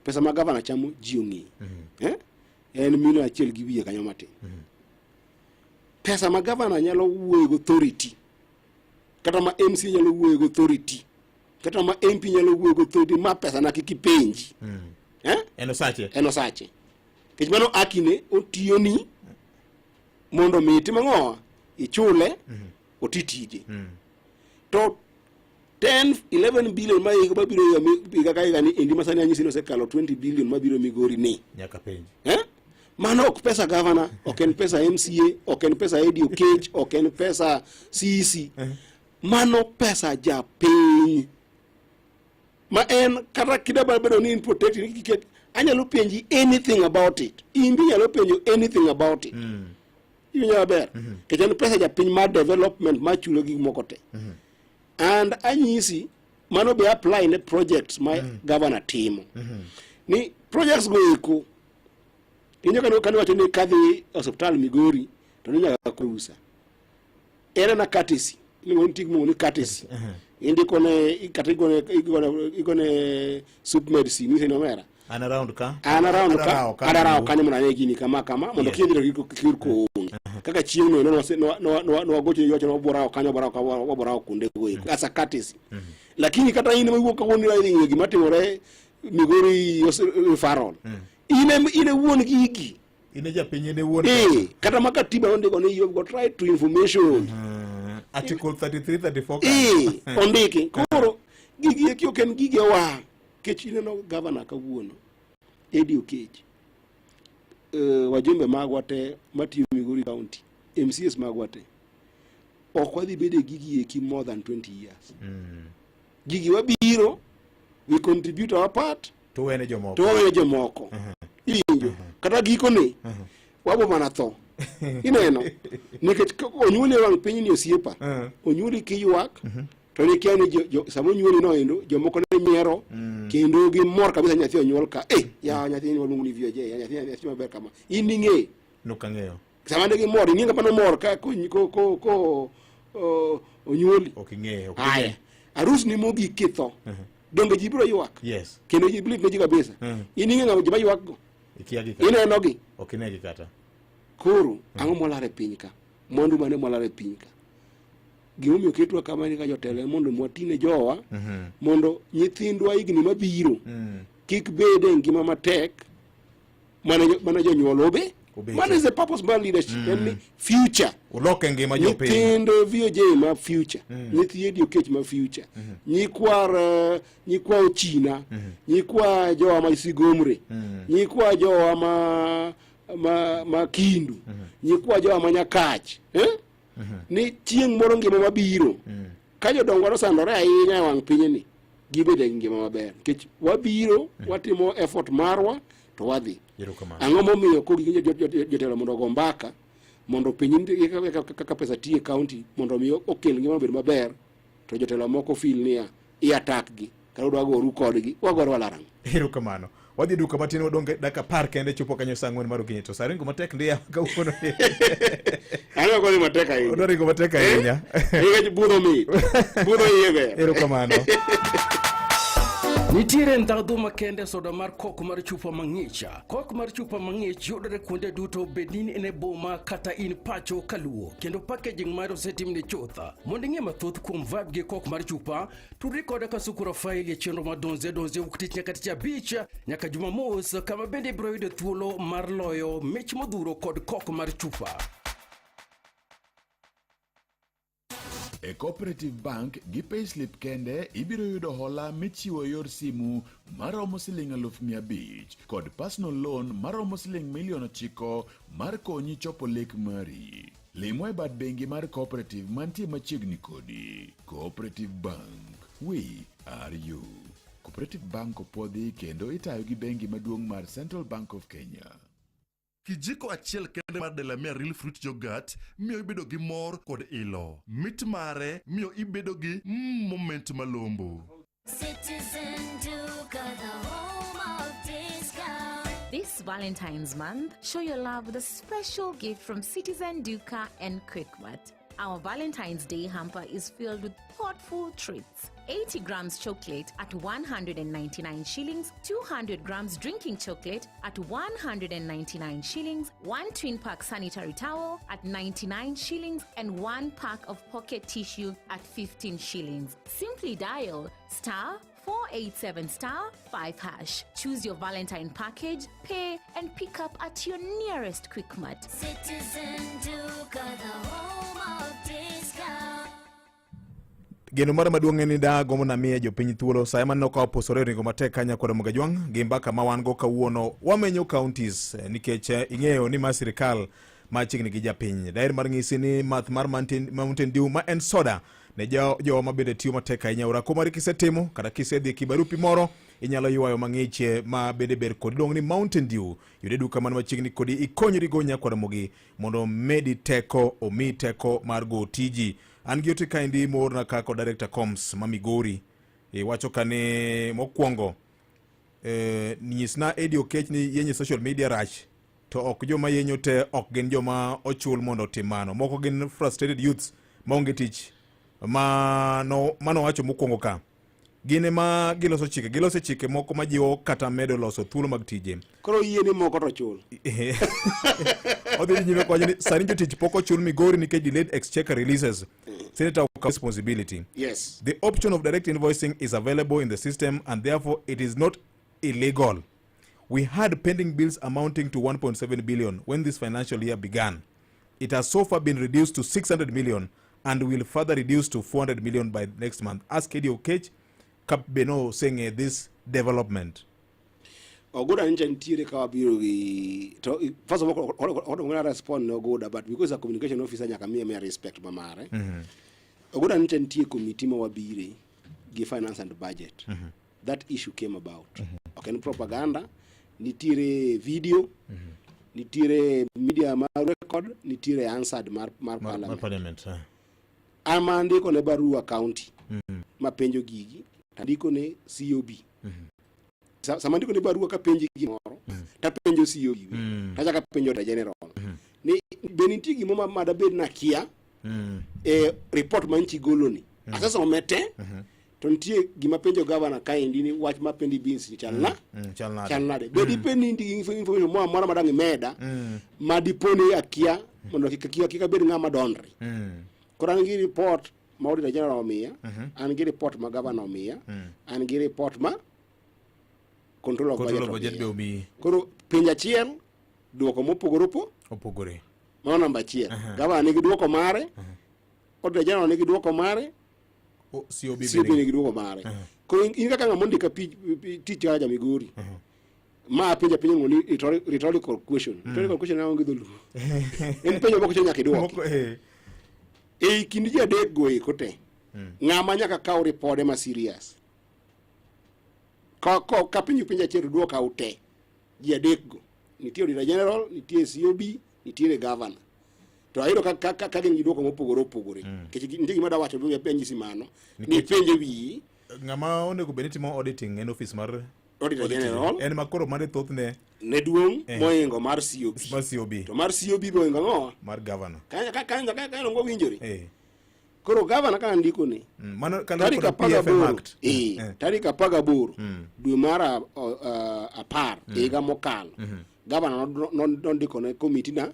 pesa ma gavana chamo ji ong'eyo eh? en milion achiel gi wiye kanyo matin pesa ma gavana nyalo wuoyo gi authority kata ma MC nyalo wuoyo gi authority kata ma MP nyalo wuoyo gi authority ma pesa na kik ipenji eh? en osache en osache nikech mano akine otiyoni mondo mi itim ang'owa ichule oti tije to 10 11 billion ma higa mabiro higa higa ka higa ni endi masani anyisi ni osekalo 20 billion mabiro Migori ni nyaka penj eh? mano ok pesa gavana ok en pesa MCA ok en pesa Eddie Oketch ok en pesa CEC mano pesa japiny ma en kata kida bedo ni in protected ni kik anyalo penji anything about it in be inyalo penjo anything about it iwinjo maber nikech en pesa japiny mar development mar chulo gik moko te and anyisi mano be apply ne projects ma governor timo ni projects go eko injo kane kane wacho ni kadhi osiptal Migori to ni nyaka rusa en ana courtesy iluongo ni tig ni courtesy indiko ne kata igone igone igone soup medicine ni omera an around ka an around ka Adarawo ka. adarawo kanyo mondo ane gini kama kama mondo Yes. kiny dhiro kik kik koonge kaka chieng' no nwagocho ni wacho ni waborawo kanyo waborawo ka waborawo kuonde go eko as a courtesy lakini kata in mawuok kawuono idhi ng'iyo gima timore Migori referral In e wuon gigi. In e japiny, in e wuon. Eh, kata ma katiba nondiko ni you have got right to information. Article 33 34. Eh, ondiki. Koro gigi eki ok en gigewa. Kech ineno gavana kawuono Eddie Okech. Wajumbe magwa te matiyo Migori County, MCAs magwa te. Ok wadhi bedo e gigi eki more than 20 years. Gigi wabiro, we contribute our part, to wene jomoko. To wene jomoko. Iwinjo? Kata gikone, wabo mana tho. Ineno? Nikech onyuoli e wang' piny ni osiepa. Onyuoli kiywak, to nikia ni sama onyuoli no endo, jomoko ne nyiero, kendo gimor kabisa nyathi onyuol ka. Eh, ya nyathi ni waluongo ni VOJ, ya nyathi nyathi maber kama. In ing'e. Nok ang'eyo. Sama ne gimor, ing'e ng'ama nomor ka ko onyuoli. Ok ing'eyo. Haya. Arus ni mogik kitho. Donge ji biro ywak? Yes. Kendo ji believe ne ji kabisa. In ing'e ng'ama joma ywak go. Ikia gi kata. Ineno gi. Ok inegi kata. Koro, ang'o molar e piny ka? Mwandu mane molar e piny ka? Gimomiyo oketwa kama ni ka jotelo en mondo watine jowa, mondo nyithindwa higni mabiro kik bed e ngima matek mana jonyuol obe. Mano is the purpose mar leadership, en ni future. Ulok e ngima jopiny. Nyithind VOJ ma future, nyithi Eddie Okech ma future, nyikwar nyikwa Ochina, nyikwa jowa ma Sigomre, nyikwa jowa ma Kindu, nyikwa jowa ma Nyakach, Ni chieng' moro ngima mabiro, ka jodongo nosandore ahinya e wang' pinyni, gibedo e ngima maber. Nikech wabiro, watimo effort marwa, to wadhi. Ang'o momiyo kogik jotelo mondo ogo mbaka, mondo piny kaka pesa tiyo e county, mondo mi okel ngima obed maber, to jotelo moko feel niya, i attack gi, kata udwa goru kodgi, wagoro walarang'. Erokamano. Wadhi duka matin, wadong' dakika 10 kende chopo kanyo saa 4 mar okinyi. To saa ringo matek ndiya kawuono. Aneno kodhi matek ahinya. Odwa ringo matek ahinya. Nikech budho mit. Budho iye ber. Erokamano. Nitiere ndhadhu makende e soda mar kok mar chupa mang'ich. Kok mar chupa mang'ich yudore kuonde duto, bed ni in e boma kata in pacho kaluo, kendo packaging mare osetimne chuth. Mondo ing'e mathoth kuom vibe gi kok mar chupa, tudri koda Kasuku Rafael e chenro mar Donze Donze wuok tich nyaka tich abich nyaka Jumamos, kama bende ibiro yudo thuolo mar loyo mich modhuro kod kok mar chupa. E Cooperative Bank gi payslip kende ibiro yudo hola michiwo e yor simu maromo siling 500,000 kod personal loan maromo siling 9 million mar konyi chopo lek mari. Limwa e bad bengi mar Cooperative mantie machiegni kodi. Cooperative Bank, we are you. Cooperative Bank opuodhi kendo itayo gi bengi maduong' mar Central Bank of Kenya. Kijiko achiel kende mar Delamere Real Fruit Yogurt miyo ibedo gi mor kod ilo. Mit mare miyo ibedo gi moment malombo. Citizen Duka, the home of discount. This Valentine's month, show your love with a special gift from Citizen Duka and Quickmart. Our Valentine's Day hamper is filled with thoughtful treats. 80 grams chocolate at 199 shillings, 200 grams drinking chocolate at 199 shillings, one twin pack sanitary towel at 99 shillings, and one pack of pocket tissue at 15 shillings. Simply dial star 487 star 5 hash. Choose your Valentine package, pay, and pick up at your nearest Quickmart. Citizen Duka, the home of discount. Geno mara maduong' en ni dagombo namiye jopiny thuolo sa ema neno ka oposore ringo matek kanya kod Mogajwang' gi mbaka ma wan go kawuono wamenyo counties nikech ing'eyo ni ma sirikal machiegni gi japiny. Daher mar ng'isi ni math mar Mountain Dew ma en soda ne jowa ma bende tiyo matek ahinya. Orako mari kisetimo kata kisedhi e kibarupi moro inyalo ywayo mang'ich ma bende ber kodi. Iluongo ni Mountain Dew. Yude duka man machiegni kodi ikonyri go nyakwar Ramogi mondo omedi teko, omi teko mar go tiji. An gi ote kaendi moorna ka kod Director Coms ma Migori. Wacho ka ni mokwongo nyisna Eddie Okech ni yenyo social media rach to ok joma yenyo te ok gin joma ochul mondo otim mano. Moko gin frustrated youths maonge tich mano wacho mokwongo ka. Gin ema giloso chike, giloso chike moko majiwo kata medo loso thuolo mag tije. Koro yie ni moko to chul. Odhi nyime kowacho ni sani jotich pok ochul Migori nikech delayed exchequer releases. Senator okawo responsibility. Yes. The option of direct invoicing is available in the system and therefore it is not illegal. We had pending bills amounting to 1.7 billion when this financial year began. It has so far been reduced to 600 million and will further reduce to 400 million by next month. Ask Eddie Okech Kapbeno saying this development. Oguda ncha nitiere ka wabiro gi to first of all ok respond ne Oguda but because a communication officer nyaka miye miya respect ma mare. Oguda ncha nitie committee ma wabire gi finance and budget. That issue came about. Ok en propaganda, nitiere video, nitiere media mar record, nitiere answered mar Mar parliament. Parliament. An ma andiko ne barua county mapenjo gigi, andiko ne COB. Sama andiko ne barua kapenji gimoro, tapenjo COB, tachako apenjo Auditor General. Ni be nitie gimoro ma madabed nakia e report ma nchi golo ni. Asesome te, to nitie gima penjo governor kaendi ni wach ma pending bills ni chal na Chal nade? Chal nade. Be dipo ni nitie information moro amora madang' imeda ma dipo ni akia mondo kik akia kik abed ng'ama dondre. Koro an gi report ma Auditor General omiya, an gi report ma governor omiya, an gi report ma control of Control budget of budget be omiya. omiyi. Koro penjo achiel, duoko mopogore Opogore. Mano namba achiel. Governor nigi duoko mare, Auditor General nigi duoko mare, COB be COB nigi- nigi duoko mare. Koro in kaka ng'ama ondika tich kaka ja-Migori, ma apenjo apenja iluongo ni rhetorical question. Rhetorical question en ang'o gi dholuo? En penjo moko nyaka iduoki. Moko, eh. Ei kind ji adek go eko te, ng'ama nyaka kaw ripode ma serious. Ka penjo penjo achiel to duoka te. Ji adek go. Nitie Auditor General, nitie COB, nitiere governor. To ayudo ka gin gi duoko mopogore opogore. Nikech nitie gima adwa wacho be anyisi mano. Ni penje wiyi. Ng'ama onego bed ni timo auditing en office mar Auditor General. En ma koro mare thothne ne duong' Eh. moingo mar COB. Mar COB. To mar COB be oingo ang'owa? Mar governor. Kanyo kanyo winjore. Eh. Koro governor ka andiko ni Mano kaluwore tarik kod apar PFM gaboro Act. eh, Eh. tarik 18 dwe mar 10 higa mokalo, governor nondiko ne komiti na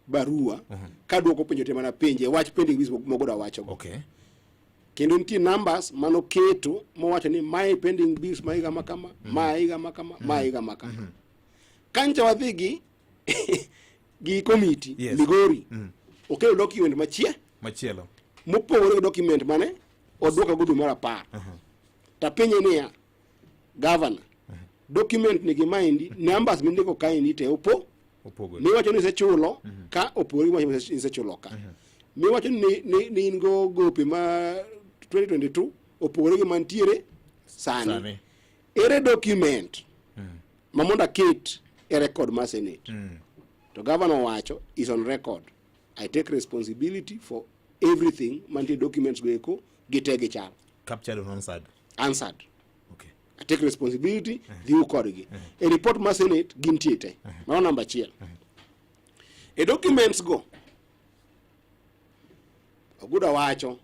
barua kaduoko penjo te mana penje wach pending bills mogoda wachogo. Kendo nitie numbers manoketo mowacho ni mae pending bills ma higa ma kama, ma higa ma kama, ma higa ma kama. Kancha wadhi gi komiti Migori, okelo document machie Machielo. Mopogore gi document mane oduoka go dwe mar 10. Tapenje niya, governor, document ni gi maendi, numbers mindiko kaendi te opo Opogore. Miwacho ni isechulo ka opogore gi miwacho ni isechulo ka. Miwacho ni in go gope ma 2022 opogore gi mantiere sani. Sani. Ere document ma mondo aket e record mar Senate? To governor owacho is on record. I take responsibility for everything mantie documents go eko gite gichal. Captured on answered. Answered. I take responsibility, dhiu kodgi. E report mar Senate gintie te. Mano namba achiel. E documents go, Oguda wacho,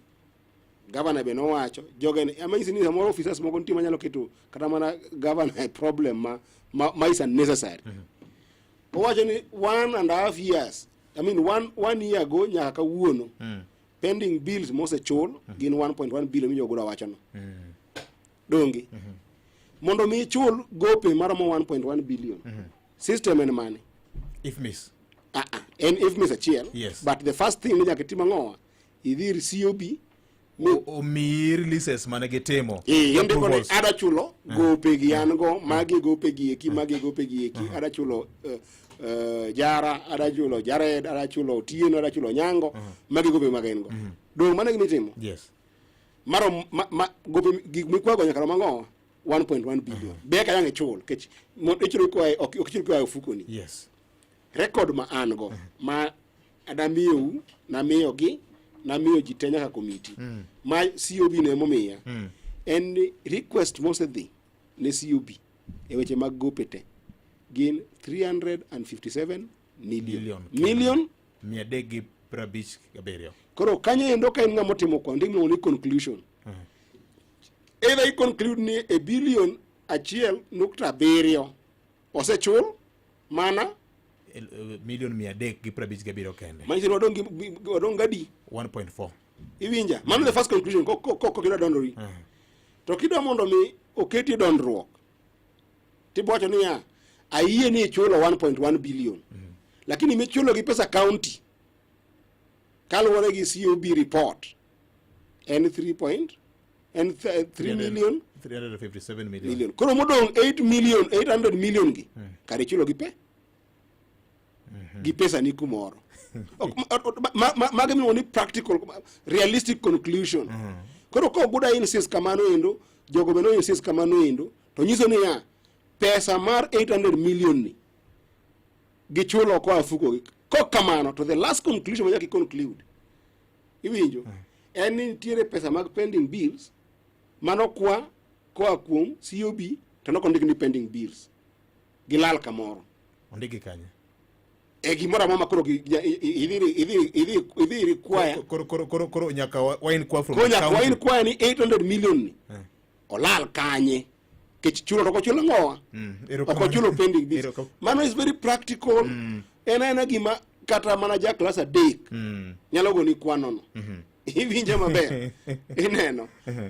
governor be nowacho, joge ne, amanyisi ni samoro officers moko nitie manyalo keto kata mana governor e problem ma is unnecessary. Owacho ni 1.5 years, I mean one year ago nyaka kawuono, pending bills mosechul gin 1.1 billion minyo Oguda wacho no. Donge? Mondo mi ichul gope maromo 1.1 billion, system en mane? IFMIS. Ah, ah, en IFMIS achiel. Yes. But the first thing ni nyaka itim ang'owa? Idhi ir COB. Omiyi releases mane gitimo. Eh, indiko ni Approvals. ada chulo gope gi an go, magi gope gi eki, magi gope gi eki, ada chulo Jara, ada chulo Jared, ada chulo Otieno, ada chulo Nyango, magi gope mag en go. Dong' mano e gima itimo? Yes. Maro ma gope gik mikwago nyaka rom ang'owa? 1.1 billion. Be ka yang' ichul, nikech ichulo koa ok ichul koa e ofukoni. Record ma an go, ma adamiyou, namiyogi, namiyo ji te nyaka komiti. Ma COB ne momiya. En ni request mosedhi ne COB e weche mag gope te gin 357 million. Million. Million 357. Koro kanyo endo ka en ng'ama otimo kwan iluongo ni conclusion. Either i conclude ni e billion 1.7 osechul mana Million 357 kende. Manyiso ni wadong' gadi? 1.4. Iwinja? Mano the first conclusion ko kidwa dondori. To kidwa mondo mi oketie dondruok, tibowacho niya, Ayie ni ichulo 1.1 billion. Lakini michulo gi pesa county kaluwore gi COB report en 3 point en 3 million 357 million. million. Koro modong' 8 million 800 million gi kare ichulo gi pe gi pesa ni kumoro. Ok, mago miluongo ni practical realistic conclusion. Koro ka Oguda insist kamano endo, jogo be no insist kamano endo, to nyiso niya pesa mar 800 million ni gichulo koa fuko gi. Kok kamano to the last conclusion ma nyaka i conclude iwinjo en ni nitiere pesa mag pending bills manokwa koa kuom COB to nokondik ni pending bills gilal kamoro Ondiki kanye? e gimoro amora ma koro idhi require Koro nyaka wa inquire from koro the nyaka wa county. inquire ni 800 million ni olal kanye kech chulo to ok ochulo ng'owa ok ochulo pending bills mano is very practical en aena gima kata mana ja klas adek nyalo goni kwanono iwinjo maber ineno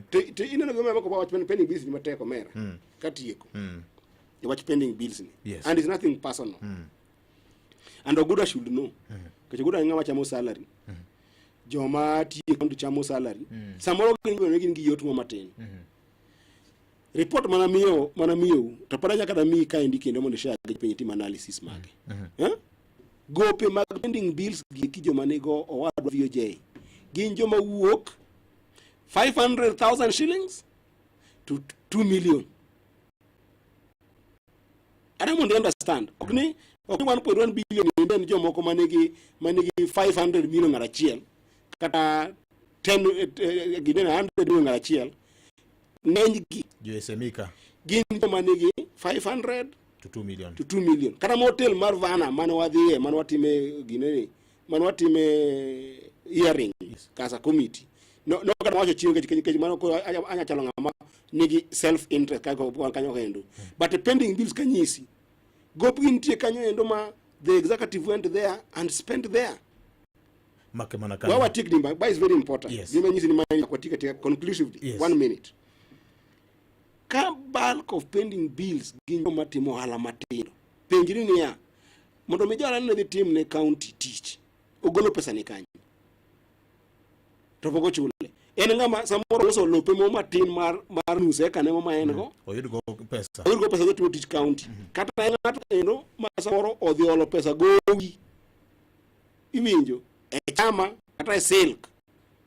to ineno gima mako wach pending bills ni matek omera katieko wach pending bills ni and it's nothing personal and Oguda should know nikech Oguda en ng'ama chamo salary joma tiyo e county chamo salary samoro gin gin gi yot mo matin report mana miyo mana miyou to pod anyaka damiyi kaendi kendo mondo ishare gi piny tim analysis mage Eh? Gope mag pending bills gi eki joma nigo owadwa VOJ gin joma wuok 500,000 shillings to 2 million. Ada mondo i understand ok ni 1.1 billion ni en jomoko manigi 500 million ng'at achiel kata 10 ginene 100 million ng'at achiel ng'eny gi Jo SME ka gin joma nigi 500 to 2 million. To 2 million. Kata motel mar Vana mane wadhiye mane watime ginene mane watime hearing kasa committee no kata wacho chien nikech mano koro anya chalo ng'ama nigi self interest kaka wan kanyo kendo but the pending bills kanyisi gopgi nitie kanyo endo ma the executive went there and spent there. Make mana wa kanyo. Watik ni ba is very important. Gima nyisi ni ma watik atika conclusively. One minute. Ka bulk of pending bills gin joma timo ohala matindo, penjri niya, mondo mi johala ne dhi tim ne county tich, ogolo pesa ni kanye to pok ochule? En ng'ama samoro uso lope mo matin mar nus eka ne mo ma en go Oyud go pesa. Oyud go pesa gotimo tich county. Kata en ng'ato endo ma samoro odhi olo pesa gowi, iwinjo, e chama kata e silk.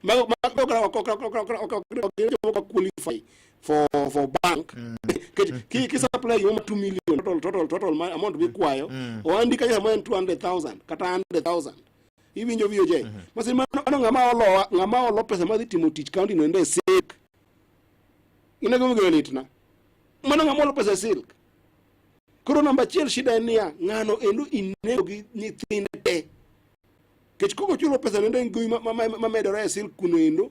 Mago ok gin joma qualify for bank nikech ki supply gimoro ma 2 million total amount mikwayo oandi kanyo samoro en 200,000 kata 100,000, iwinjo, VOJ? Masi mano ng'ama olo pesa madhi timo tich county no ende e silk inego gino litna mano ng'ama olo pesa e silk. Koro namba achiel shida en niya ng'ano endo inego gi nyithinde te kech koko chulo pesa nende en gowi mamedore e silk kuno endo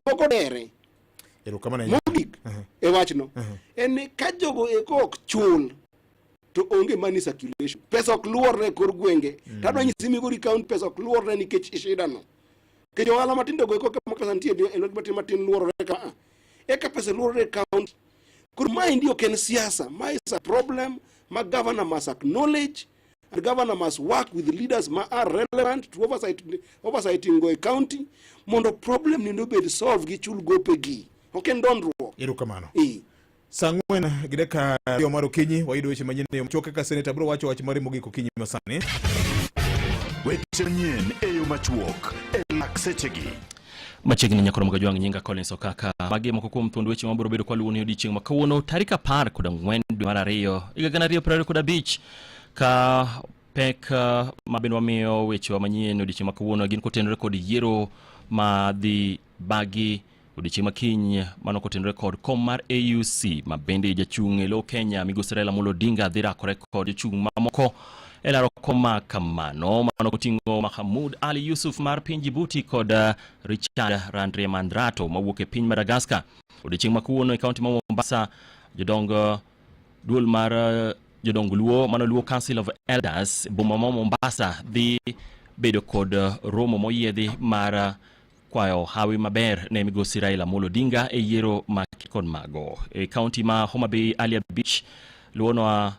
moko dere. Erokamano ahinya. Mogik e wachno en ni ka jogo eko ok chul to onge money circulation, pesa ok luorre e kor gwenge. To adwa nyisi Migori County pesa ok luorre nikech shida no nikech ohala matindo go eko kama pesa nitie e lwet matin matin luorore ka eka pesa luorore e county. Koro maendi ok en siasa, ma is a problem ma governor must acknowledge and governor must work with leaders ma are relevant to oversight go e county mondo problem ni obed solve gi chul gopegi. Ok en dondruok. Erokamano. Eh. Saa 4:02 mar okinyi wayudo weche manyien e yo machuok kaka seneta biro wacho wach mare mogik okinyi masani. Weche manyien e yo machuok e lak sechegi. Machiegni nyakoro magajwang' nyinga Collins Okaka. Magi moko kuom thuond weche mabiro bedo kwaluwo ni odiochieng' ma kawuono tarik 14 dwe mar ariyo higa 2025 ka pek ma bende wamiyo wechewa manyien odiochieng' ma kawuono gin kotenore kod yiero ma dhi bagi odiochieng' ma kiny mano kotenore kod kom mar AUC ma bende jachung' e lo Kenya migosi Raila Amolo Odinga dhi rakore kod jochung' mamoko e laro kom ma kamano mano koting'o Mahamud Ali Yusuf mar piny Djibouti kod Richard Randriamandrato mawuok e piny Madagascar. Odiochieng' ma kawuono e kaunti ma Mombasa jodong duol mar jodong Luo mano Luo Council of Elders boma ma Mombasa dhi bedo kod romo moyiedhi mar kwayo hawi maber ne migosi Raila Amolo Odinga e yiero ma kod mago. E kaunti ma Homa Bay Ali Abich luwonwa.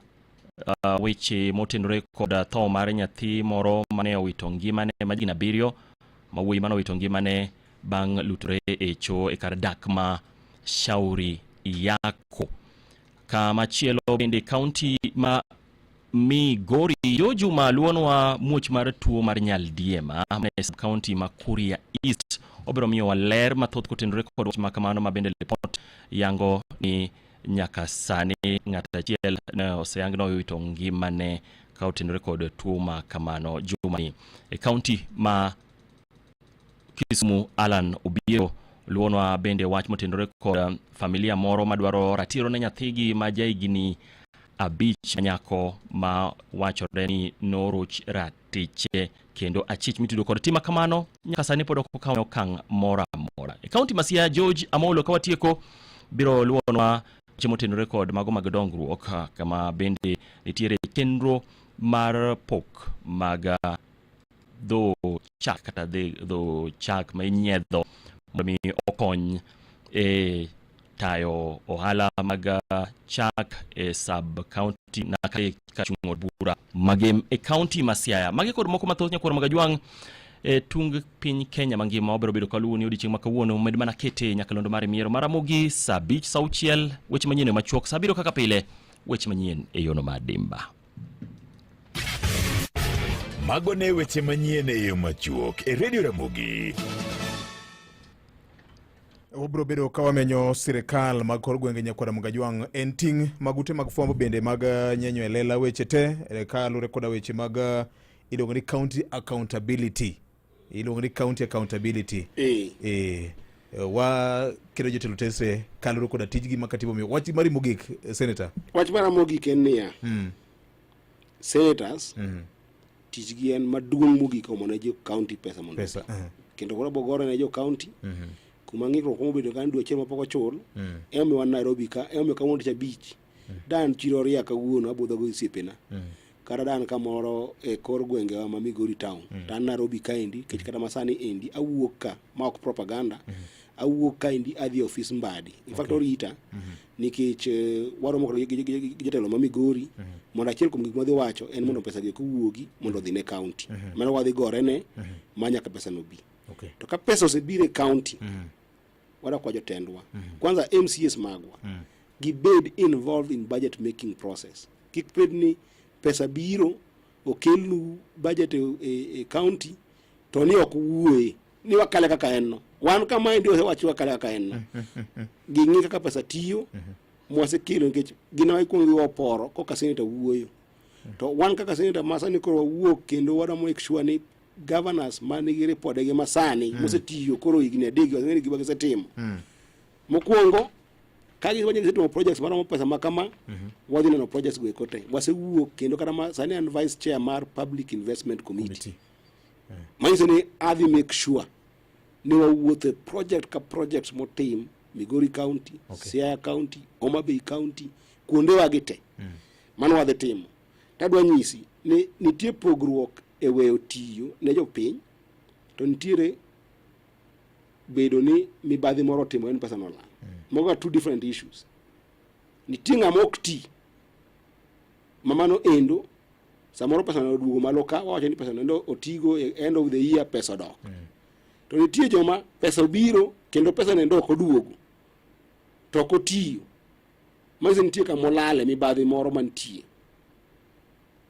weche motenore kod tho mar nyathi moro mane owito ngimane ma jahigni 7 ma wuoyi mane owito ngimane bang' lutore e cho e kar dak ma Shauri Yako. Kamachielo bende kaunti ma Migori jo juma luonwa muoch mar tuo mar nyaldiema e kaunti ma Kuria East obiro miyowa ler mathoth kotenore kod wach ma kamano ma bende lipot yango ni nyaka sani ng'at achiel ne oseyang ni owito ngimane ka otenore kod tuo ma kamano jumani. E kaunti ma Kisumu Alan Obiero luonwa bende wach motenore kod familia moro madwaro ratiro ne nyathigi ma jahigni 5 ma nyako ma wachore ni noroch ratiche kendo achich mitudo kod tim kamano nyaka sani pod ok okaw okang' moro amora. E kaunti ma Siaya George Amolo ka watieko biro luonwa weche motenore kod mago mag dongruok kama bende nitiere chenro mar pok mag dho chak kata dho chak ma inyiedho mondo mi okony e tayo ohala mag chak e sub county na ka chung' od bura mage e county ma Siaya. Magi kod moko mathoth nyakwar mag Ajwang' e tung piny Kenya mangima wabiro bedo kaluwo ni odiochieng' ma kawuono med mana kete nyakalondo mar miero mar Ramogi saa 5 saa 6 weche manyien e machuok saa 7 kaka pile weche manyien e yono mar Dimba. Mago ne weche manyien e yo machuok e Radio Ramogi. Wabiro bedo ka wamenyo sirikal mag kor gwenge nyakwar Ramogi Ajwang' en ting' mag ute mag fwambo bende mag nyenyo e lela weche te kaluwore koda weche mag iluongo ni county accountability iluongo ni county accountability wa keto jotelo tese kaluwore koda tijgi ma katiba omiyo wach mari mogik senator. Wach mara mogik en niya, senators tijgi en maduong' mogik omo ne jo county pesa mondo pesa kendo koro bogore ne jo county kuma ng'ikruok mobedo kanyo dwe achiel mapok ochul. Emomiyo wan Nairobi ka, emomiyo kawuono tich abich dan chiro Ria kawuono abudho go osiepena kata dan kamoro e kor gwengewa ma Migori town to an Nairobi kaendi nikech kata masani endi awuok ka ma ok propaganda awuok kaendi adhi e ofis Mbadi in fact orita nikech waromo kod gi jatelo ma Migori mondo achiel kuom gik madhi wacho en mondo pesa gi owuogi mondo odhi ne county. Mano wadhi gore ne ma nyaka pesa no bi. To ka pesa osebiro e county, wadwa kwa jotendwa kwanza MCAs magwa gibed involved in budget making process. Kik bed ni pesa biro okelnu budget e county to ni ok wuoye ni wakale kaka en no. Wan kama endi osewachi wakale kaka en no. Ging'i kaka pesa tiyo mwasekelo nikech gin ema ikuongo gigo poro koka senator wuoyo. To wan kaka senator ma sani koro wawuok kendo wadwa make sure ni governors manigi ripodegi masani mosetiyo koro higni 3 waseng'eyo ni gima gisetimo. Mokwongo ka giwacho ni gisetimo projects maromo pesa ma kama, wadhi neno projects go eko te. Wasewuok kendo kata ma sani an vice chair mar Public Investment Committee. Manyiso ni adhi make sure ni wawuotho e project ka project motim Migori County, Siaya County, Homa Bay County, kuondewa gi te. Mano wadhi timo. Tadwa nyisi ni nitie pogruok e weyo tiyo ne jopiny to nitiere bedo ni mibadhi moro otimore ni pesa nolal. Mago are two different issues. Nitie ng'ama ok ti ma mano endo samoro pesa no oduogo malo ka wawacho ni pesa no endo otigo e end of the year pesa odok. To nitie joma pesa obiro kendo pesa no endo ok oduogo to ok otiyo. Manyiso nitie kama olale mibadhi moro mantie.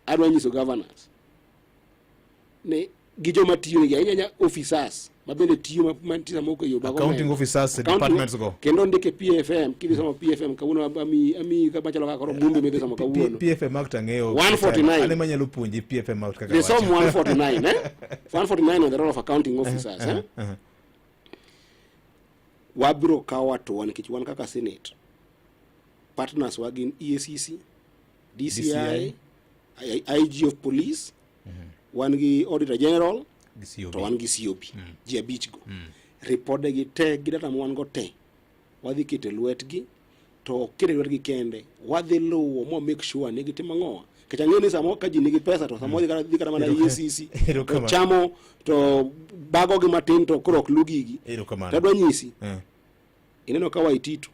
Adwa nyiso governors ni gi joma tiyo negi ahinya ahinya officers ma bende tiyo mantie samoro e yo mag Accounting omenda. officers, Accounting- departments go. Kendo ndike PFM kidhi somo PFM kawuono ami machalo kaka koro Mumbi midhi somo kawuono. PFM Act ang'eyo. 149. An ema anyalo puonji PFM Act kaka They som wacho. 149 149 on the role of accounting officers Wabiro kawo hatua nikech wan kaka Senate partners wa gin EACC, DCI, DCI, IG of police, wan gi Auditor General Gi COB. to wan gi COB. Ji 5 go. Ripode gi te gi data ma wan go te wadhi keto e lwetgi to ok keto e lwetgi kende wadhi luwo mo make sure ni gitimo ang'owa. Nikech ang'eyo ni samoro ka ji nigi pesa to samoro dhi kata mana EACC to Erokamano. chamo to bago gi matin to koro ok lu gigi. Erokamano. Tadwa nyisi ineno ka Waititu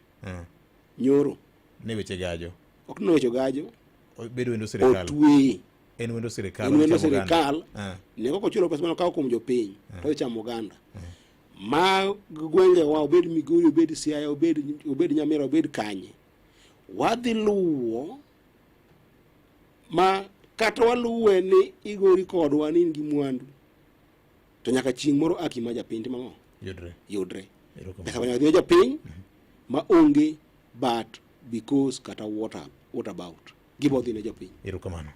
nyoro Ne weche gajo. Ok ni weche gajo. Obedo wendo sirikal. Otweye. En wendo sirikal. En wendo ochamo oganda. sirikal. Ah. Ne kok ochulo pesa mane okawo kuom jopiny to ochamo oganda. Ma gwengewa obed Migori, obed Siaya, obed Nyamira, obed kanye. Wadhi luwo ma kata waluwe ni igori kodwa ni in gi mwandu to nyaka chieng' moro aki ma japiny timo ang'o? Yudre. Yudre. Erokamano. Pesa nyaka dhi ne japiny ma onge but because kata what up, what about gibo dhi ne jopiny. Erokamano.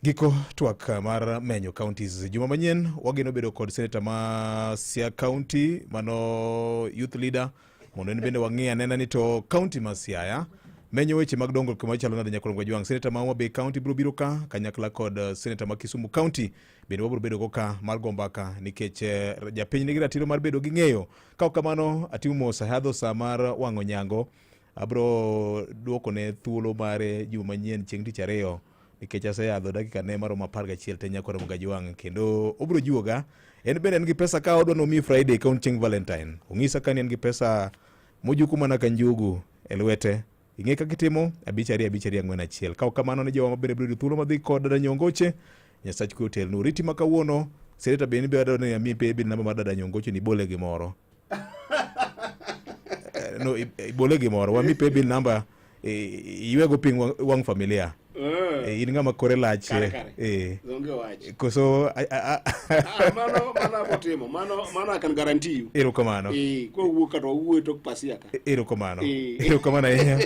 Giko twak mar menyo counties juma manyien wageno bedo kod seneta ma Siaya County mano youth leader mondo en bende wang'i anena ni to county ma Siaya menyo weche mag dongruok machalo nade Nyakurom Kajwang'. Seneta ma Homa Bay County biro biro ka kanyakla kod seneta ma Kisumu County bende wabiro bedo go ka mar go mbaka nikech japiny nigi ratiro mar bedo gi ng'eyo. Ka ok kamano atimo mos ahadho sa mar wang'o nyango abro duokone thuolo mare juma manyien chieng' tich ariyo nikech aseyadho dakika ne maromo 11 te Nyakwar Kajwang' kendo obiro jiwoga en bende en gi pesa ka odwa nomi Friday ka un chieng' Valentine ong'isa ka ni en gi pesa mojuku mana ka njugu e lwete ing'e kaka itimo 5 2 5 2 4 1 ka ok kamano ne jowa mabende biro yudo thuolo madhi kod dada Nyongoche Nyasach kwe otelnu riti ma kawuono seneta bende be adwaro ni amiyi pay bill namba mar dada Nyongoche ni ibole gimoro no ibole gimoro wami pay bill namba iywego piny wang' familia in ng'ama kore lach Kare, kare. Onge wach. koso Mano mano abotimo mano mano I can guarantee you. Erokamano. Kowuok kata wawuo e tok pasia ka. Erokamano. Erokamano ahinya.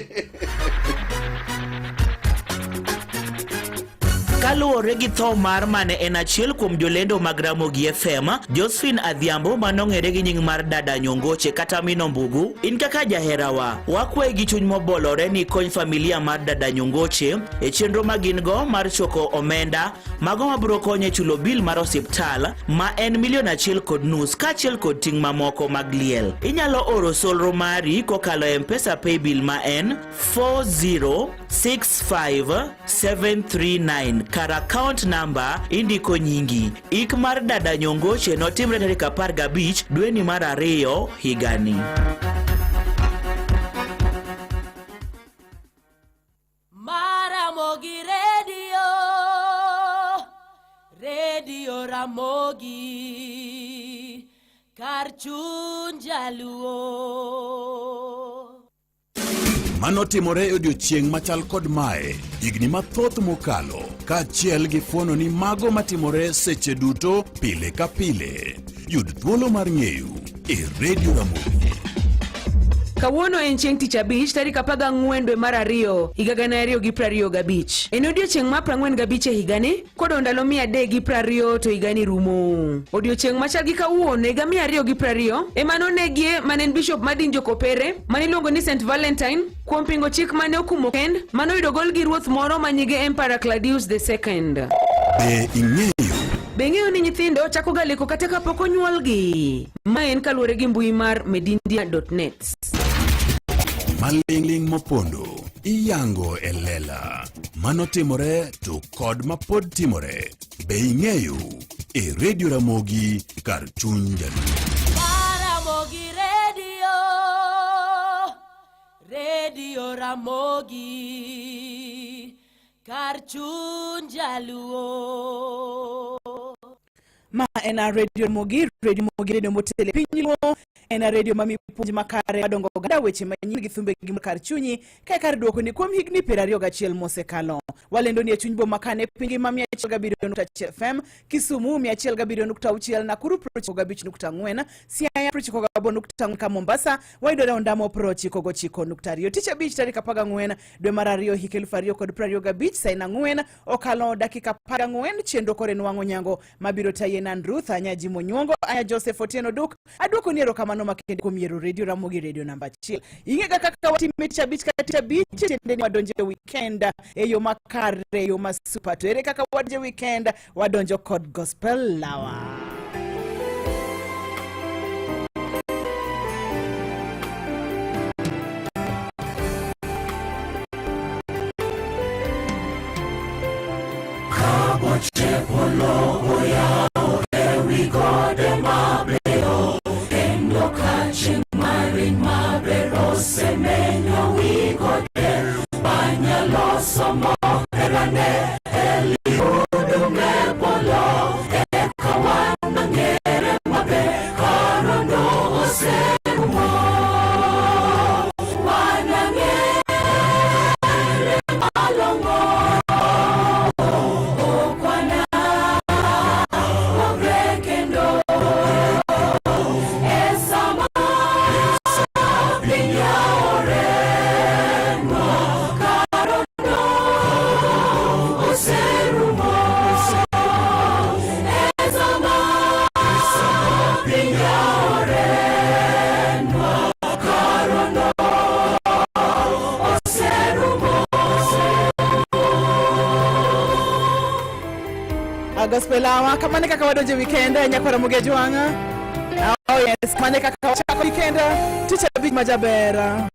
Kaluwore gi tho mar mane en achiel kuom jolendo mag Ramogi FM, Josephine Adhiambo manong'ere gi nying mar Dada Nyongoche kata Mino Mbugu, in kaka jaherawa, wakwayi gi chuny mobolore ni kony familia mar Dada Nyongoche e chenro ma gin go mar choko omenda mago mabiro konyo e chulo bil mar osiptal ma en milion 1.5 kaachiel kod ting' mamoko mag liel. Inyalo oro solro mari kokalo e M-Pesa Paybill ma en 4065739 kar account number indiko nyingi. Ik mar Dada Nyongoche notimre tarik 15 dweni mar 2 higani. Maramogi Radio, Radio Ramogi, kar chuny jaluo. Mano timore e odiechieng' machal kod mae higni mathoth mokalo kaachiel gi fuono ni mago matimore seche duto pile ka pile. Yud thuolo mar ng'eyo e Radio Ramogi. Kawuono en chieng' tich abich tarik 14 dwe mar 2 higa 2025. En odiechieng' mar 45 e higani kodong' ndalo 320 to higani rumo. Odiechieng' machal gi kawuono higa 220 ema nonegie mane en bishop mar din jokopere mane iluongo ni St Valentine kuom pingo chik mane okumo kend mane oyudo gol gi ruoth moro ma nyinge Emperor Claudius the II. Be ing'eyo? Be ing'eyo ni nyithindo chako ga leko kata kapok onyuolgi? Ma en kaluwore gi mbui mar medindia.net. Maling'ling' mopondo iyango e lela. Mano timore to kod mapod timore. Be ing'eyo? E Radio Ramogi kar chuny jaluo. Ramogi Radio, Radio Ramogi, kar chuny jaluo. Ma en a Radio Ramogi, Radio Ramogi, radio motelo e piny luo, en a radio mamiyo puonj makare madongo oganda, weche manyien gi thumbe gi kar chunyi, ka e kar duoko ni kuom higni 21 mosekalo. Walendo ni e chuny boma kane piny ngima 107.1 FM, Kisumu 107.6, Nakuru 95.4, Siaya 98.4 ka Mombasa, wayudore Ondamo 99.2. Tich abich tarik 14 dwe mar 2 hik 2025 saa 4 okalo dakika 14 chenro kore nwang'o nyango mabiro tayi en Andrew Thanya Jimo Nyuongo aya Joseph Otieno Duk aduoko ni erokamano makende kuom yiero Radio Ramogi radio namba 1. Ing'ega kaka watime tich abich ka tich abich tiende ni wadonjo e weekend e yo makare e yo ma super. To ere kaka wadonjo e weekend? Wadonjo kod gospel lawa. Gospel Hour. Kamano e kaka wadonjo e weekend nyakwar Ramogi Ajwang'a. Oh yes, kamano e kaka wachako weekend tich abich ma jaber.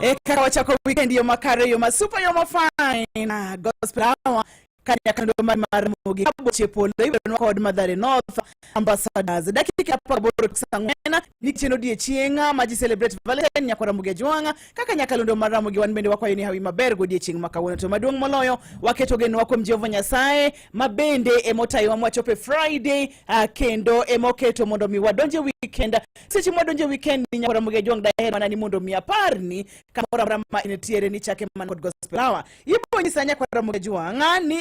E kaka wachako weekend yo makare yo ma super yo ma fine. Gospel Hour kanyakando mar Ramogi kaboche polo iberonwa kod Mathare North Ambassadors. Dakika 18 saa 4 ni chieng' odiechieng' ma ji celebrate Valentine nyakwar Ramogi Ajwang'a kaka nyakalondo mar Ramogi wan bende wakwayo ni hawi maber godiechieng' ma kawuono. To maduong' moloyo waketo genowa kuom Jehova Nyasaye ma bende emotayowa mwachopo e Friday kendo emoketo mondo mi wadonje weekend. Seche mwadonje weekend ni nyakwar Ramogi Ajwang' daher mana ni mondo mi aparni kamoro amora ma intiere ni chake mana kod Gospel Hour. Ibo nyisa nyakwar Ramogi Ajwang' ni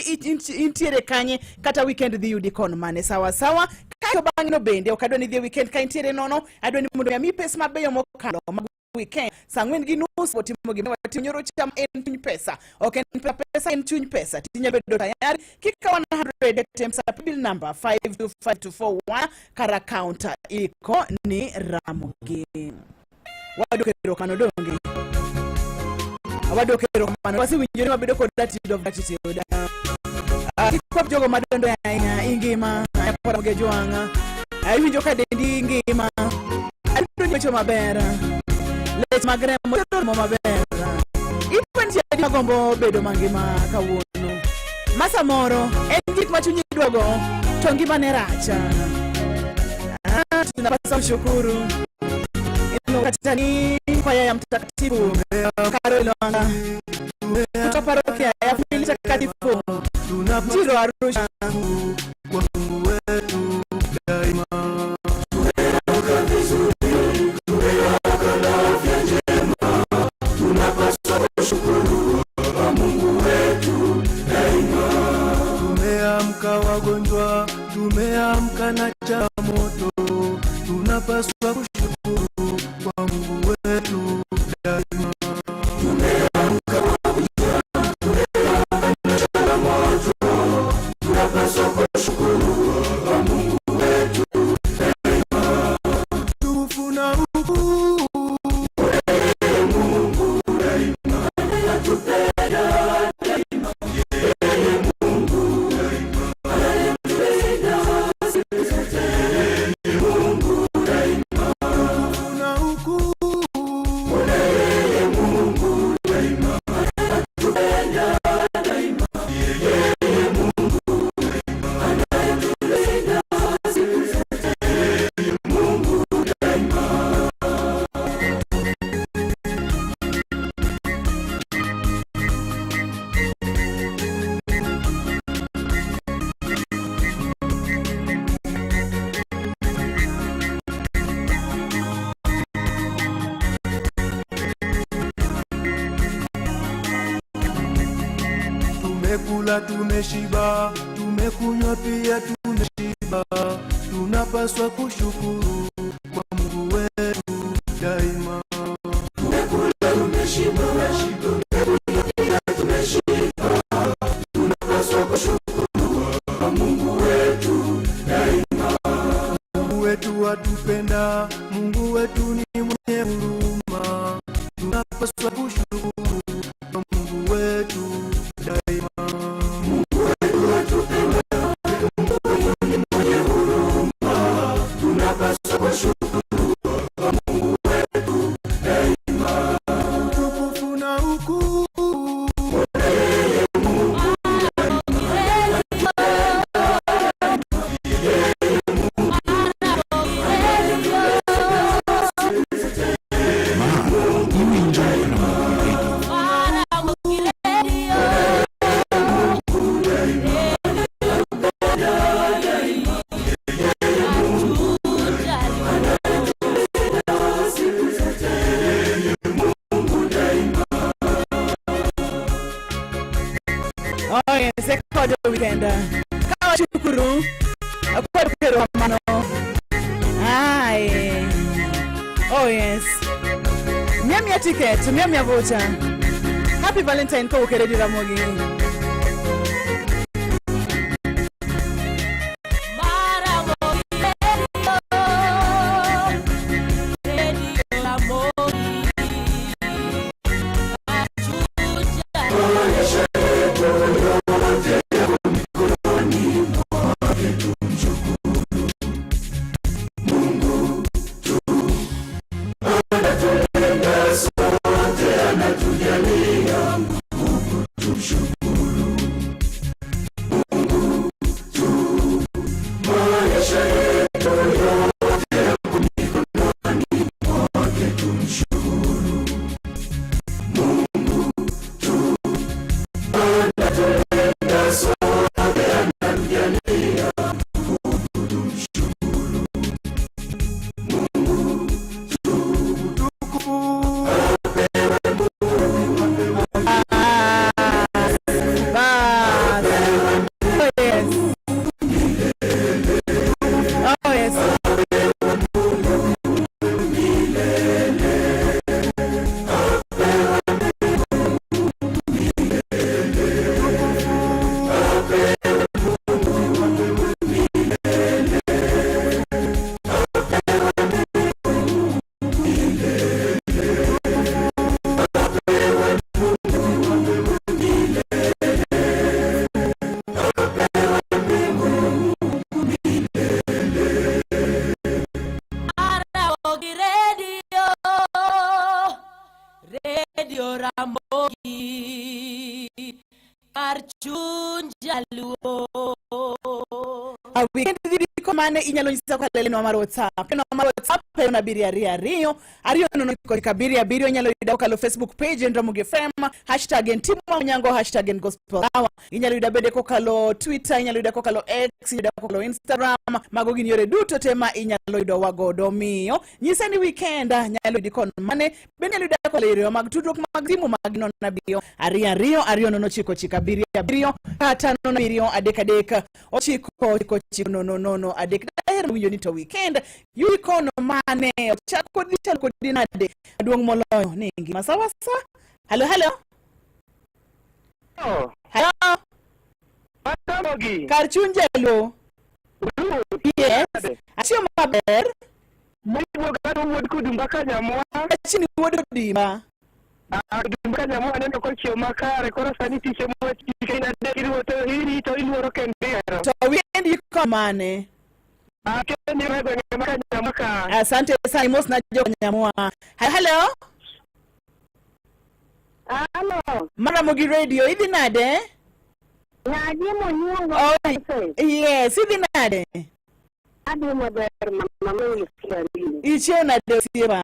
intiere kanye kata weekend dhi yudi kon mane sawa sawa. Kaeto bang'e no bende ok adwa ni idhi e weekend ka intiere nono, adwa ni mondo mi amiyi pes mabeyo mokalo mag weekend. Saa 4:30 watimo gima watimo nyoro cham en chuny pesa. Ok en pesa, pesa en chuny pesa. Tinyalo bedo tayari kikawo 100 times bill number 525241 kar account iko ni Ramogi. Wadwoko erokamano donge? Wadwoko erokamano. Wasewinjore mabedo kod attitude of gratitude. Kik jogo madondo ahinya ingima nyakwar Ramogi Ajwang'. Iwinjo ka dendi ngima. Ayudo nyocho maber. Lech mag remo remo maber. Ipo nitie adi magombo bedo mangima kawuono. Ma samoro en gik ma chunyi dwago to ngimane rach. Tunapaswa kushukuru kata ni kwaya ya Mtakatifu Karol Lwanga kutoka parokia ya Familia Takatifu Njiro Arusha. Kwa Mungu wetu daima. Tumeamka wagonjwa, tumeamka na changamoto, tunapaswa kushukuru kwa Mungu wetu daima. Tumekula tumeshiba, tumekunywa pia tumeshiba, tunapaswa kushukuru kwa Mungu wetu daima. Tumekula tumeshiba, tumekunywa pia tumeshiba, tunapaswa kushukuru kwa Mungu wetu daima. Mungu wetu atupenda, Mungu wetu ni mwenye huruma, tunapaswa kushukuru kwa Mungu wetu daima. Mungu wetu atupenda, Mungu wetu ni mwenye huruma, tunapaswa kushukuru kwa Mungu wetu daima. Utukufu na ukuu Iwinjo Ramogi Radio. Oh yes, ekodo weekend. Kawa shukuru. Akwa kero mano. Aye. Oh yes. Mia mia ticket, mia mia voucher. Happy Valentine kowuok e Radio Ramogi. Anatulinda sote, anatujalia nguvu, tumshukuru Mungu tu. Maisha yetu yote yako mikononi mwake, tumshukuru Mungu tu. Anatulinda sote, anatujalia nguvu, tumshukuru Mungu tu. Utukufu apewe Mungu. Bas. Oh yes. Oh yes. Ramogi Radio, Radio Ramogi, kar chuny jaluo. A weekend dhi diko mane inyalo nyisa kokalo e lenwa mar WhatsApp. Lenwa mar WhatsApp en 7 2 2 2 0 9 7 7. Inyalo yuda kokalo Facebook page en Ramogi FM, hashtag en Timo Onyango, hashtag en Gospel Hour. Inyalo yuda bende kokalo Twitter, inyalo yuda kokalo X, inyalo yuda kokalo Instagram. Mago gin yore duto te ma inyalo yudo wa godo. Omiyo nyisa ni weekend nyalo yudi kon mane, bende inyalo yuda kokalo e yore mag tudruok mag simu mag 0 7 2 2 2 0 9 9 7 7 kata 0 7 3 3 9 9 9 0 0 3. Daher winjo ni to weekend yudi kono mane, ochal kodi chal kodi nade, maduong' moloyo ni ngima sawa sawa. Halo halo. Halo. Kar chuny jaluo. Yes. Achiewo maber. Wuod Kudumba Kanyamwa. Achini wuod Kudimba. Kudumba Kanyamwa aneno kochiewo makare koro sani tich mochike irito irito iluoro kendo ihero. To weekend iko mane? Akendi e gwenge ma Kanyamwa ka. Asante sana mos na jo Kanyamwa. Halo. Halo. Maramogi Radio idhi nade? Ng'adi monyuongo. Oh, yes, idhi nade? Adhi maber mama Wilfredini. Ichiew nade osiepa?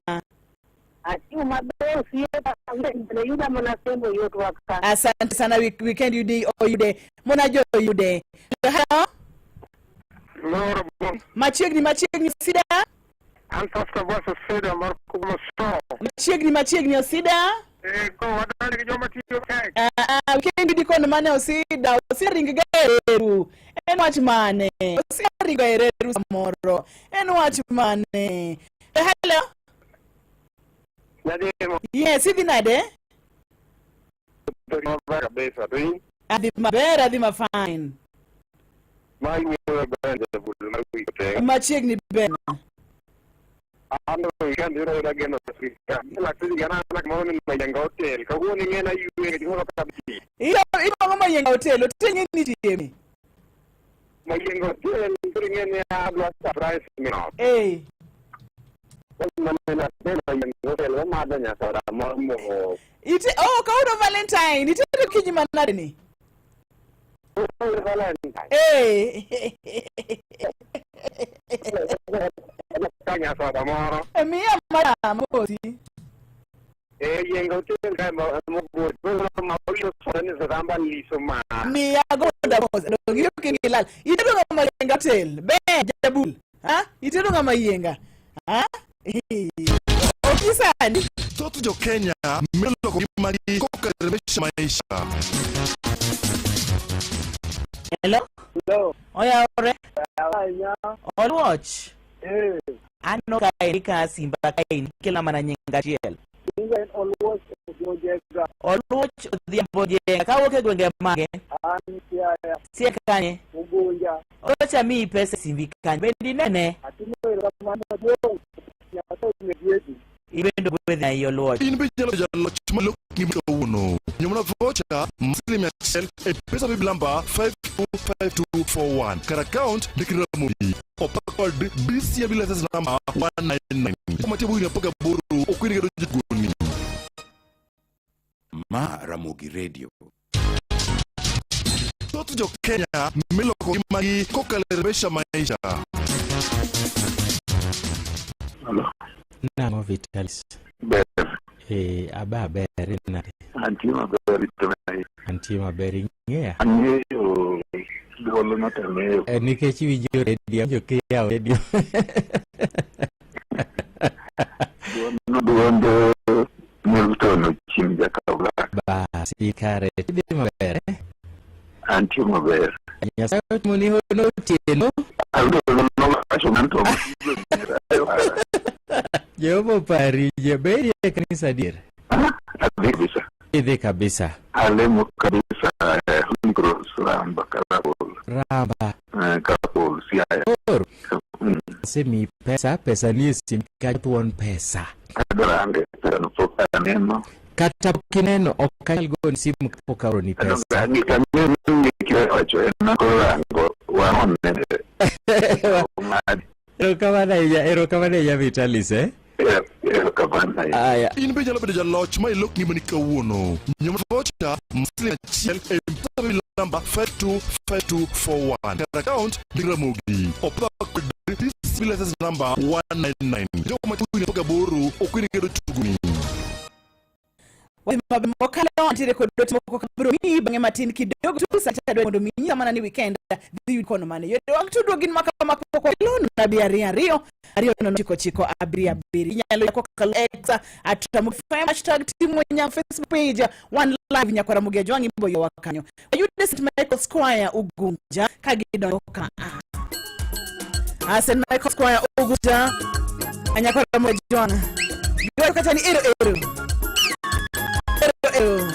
Achiew maber osiepa, bende yuda mana sembo yotwa ka. Asante sana week, weekend yudi oyude. Mona jo oyude. Halo. Loro Machiegni machiegni Osida. An Pastor Bwaso Osida mar Kumo Store. Machiegni machiegni Osida. Eh, ko wadonjo gi joma tiyo tek. Ah, ah, weekend di kono mane osida, osida ring ga e reru. En wach mane? Osida ringo e reru samoro. En wach mane? Eh, hello. Nyadimo. Yes, idhi nade? Maber kabisa. To in? Adhi maber, adhi ma fine. Ma iwuoyo ben jabul mar wik te. Machiegni ben. An to weekend yudo yuda geno sirikal. Lakini gana ana moro ni Mayenga Hotel. Kawuono ing'e na ywe gimoro kabisa. Ilo ilo Mayenga Hotel, hotel ng'e ni chieme. Mayenga Hotel, koro ing'e ni adwa surprise minot. Eh. Wamadho nyaka oda moro mos. Ite oh kawuono Valentine, itedo kinyi manade ni? Valentine. Eh. Ka nyasoda moro. Miya madam mosi. Eh, Yenga Hotel kae mobor. Koro ma wabiro soda ni samba liso ma. Miya goda mos. Dongi ok gilal. Itedo ng'ama Mayenga Hotel. Be jabul. Ha? Itedo ng'ama Mayenga. Ha? Ok isandi. Thoth jo Kenya medo loko ngimagi kokalo e rembesha maisha. Hello? Hello. Oyawore? Ahinya. Oluoch? Eh. Aneno kaendi ka simba kaendi kela mana nying achiel. Nyinga en Oluoch Odhiambo Jega. Oluoch Odhiambo Jenga kawuok e gwenge mage? An Siaya. Sie kanye? Ugunja. Oluoch amiyi pesa e simbi kanyo. Bende inene? Atimo erokamano maduong'. Nyasaye ogwedhi. Ibende ogwedhi ahinya Oluoch. In be inyalo bedo jaloch malok ngima kawuono. Nyomna vocha mar siling mia achiel e pesa paybill namba 525241 kar account ndik Ramogi. Opak kod BCM license number 199. Joma tiyo higni 18 ok oyienegi donjo e tugoni. Ma Ramogi Radio. Thoth jo Kenya miloko ngimagi kokalo e rembesha maisha. Nang'o Vitalis? Ber. Eh, aba ber nade? Antie maber Tonai. Antie maber ing'eya? Ang'eyo duolno to ang'eyo. Eh, nikech iwinjo redio, awinjo kiyawo redio. Duolno duond Milton Ochieng' Jakabla. Bas, kare idhi maber eh? Antie maber. Nyasaye otimoni hono otieno. Ayudo nowacho man to Jehova opari, jaberi e kanisa adier. Adhi kabisa. Idhi kabisa. Alemo kabisa eh, Holy Cross Ramba Karapol. Ramba. Eh, Karapol Siaya. Koro. Asemiyi pesa, pesa nie sim ka thuon pesa. Adwarange pesano pok aneno. Kata pok ineno ok anyal goni simu kapok aoroni pesa. Gik ang'eyo ni kiwacho en koro rango wang' onene. Ong'adi. Erokamano ahinya, erokamano ahinya Vitalis eh? Erokamano ahinya. Aya. In be inyalo bedo jaloch ma ilok ngimani kawuono. Nyomna vocha mar siling achiel e M-Pesa paybill namba 525241 kar account ndik Ramogi. Opak kod BCB license number 199. Jogo ma higni 18 ok oyienegi donjo e tugoni. Wadhi maber mokalo antiere kod ote moko kabiro miyi bang'e matin kidogo tu sa tadwa mondo mi inyisa mana ni weekend dhi yud kono mane yore mag tudruok gin maka ma pok wakelo nono abiriyo ariyo ariyo ariyo nono ochiko ochiko abiriyo abiriyo inyalo yuda kokalo X at Ramogi FM hashtag Team Wanyama Facebook page one live nyakwar Ramogi Ajwang' ibo yowa kanyo wayude St Michael Square Ugunja ka gidonjo ka Ah, St Michael Square Ugunja nyakwar Ramogi Ajwang' giwacho kata ni ero ero ero ero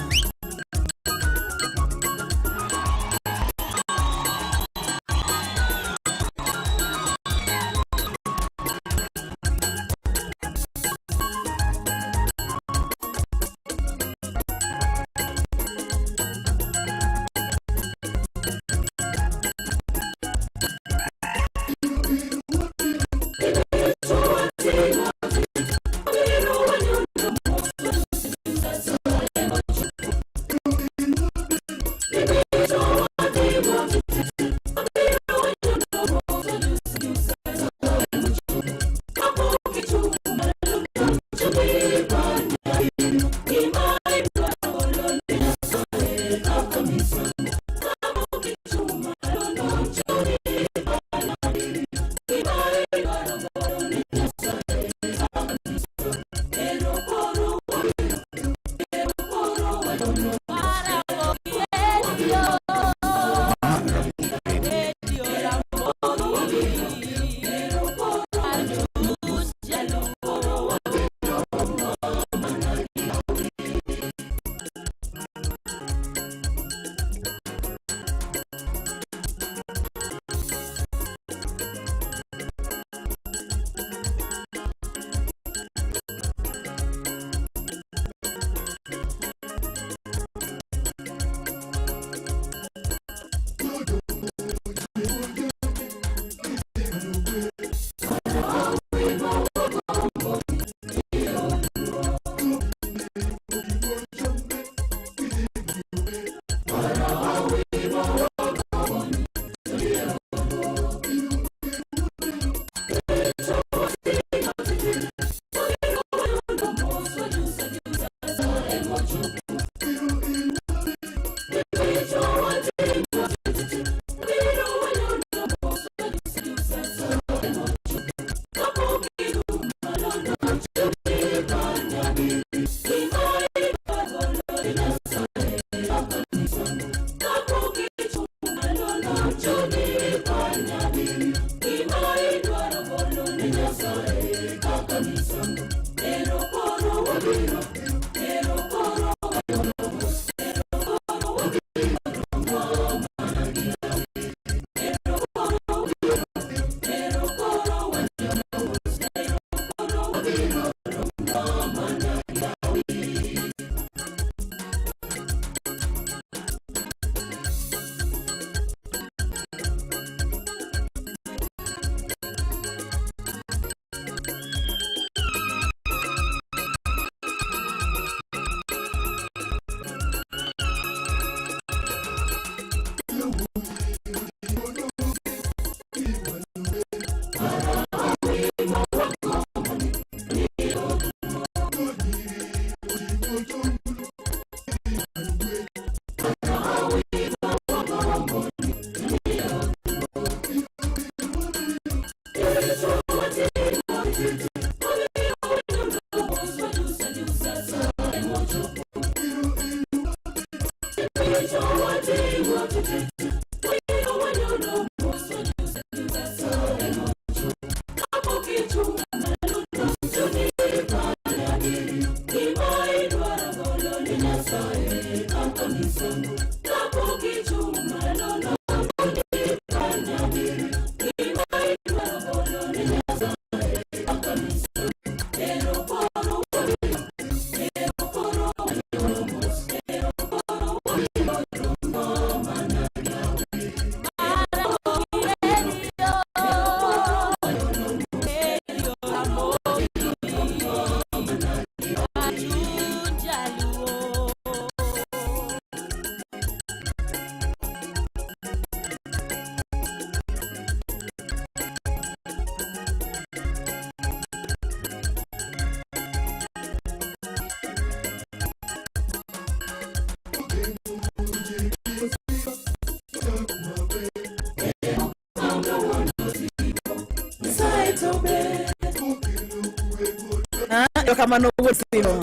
Ah, erokamano wuod Simo.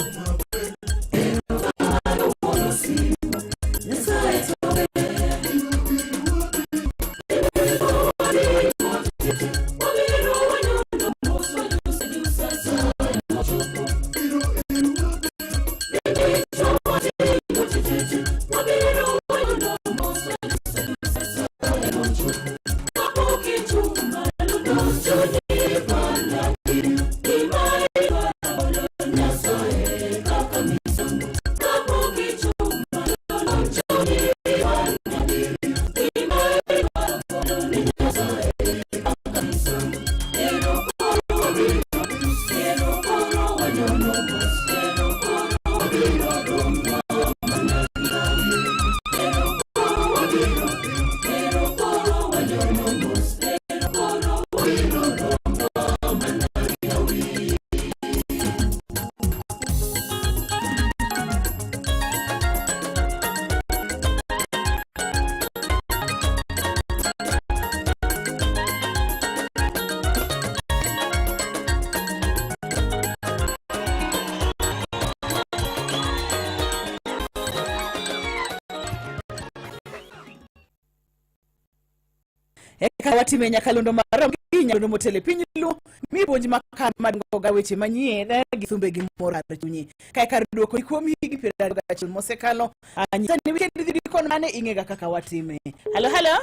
Eka watime nyakalondo marom gi nyakalondo motelo e piny luo mi puonj makare madongo ga weche manyien gi thumbe gi mor kar chunyi. Kae kar duoko ni kuom higni 21 mosekalo, anyisa ni weekend dhi kon mane ing'ega kaka watime. Halo halo.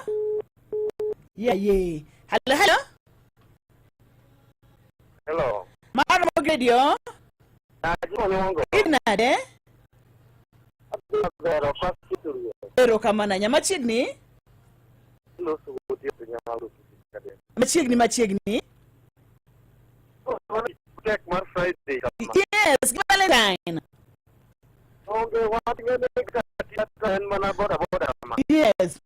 Yeah yeah. Halo halo. Hello. Mano radio. Inade? Maber, ok asiturie. Erokamano ahinya. Machiegni? Loso gotieno nyalo Machiegni machiegni. Tek mar Friday kama. Yes, gi Valentine. Onge wach ng'ene kata en mana boda boda kama. Yes.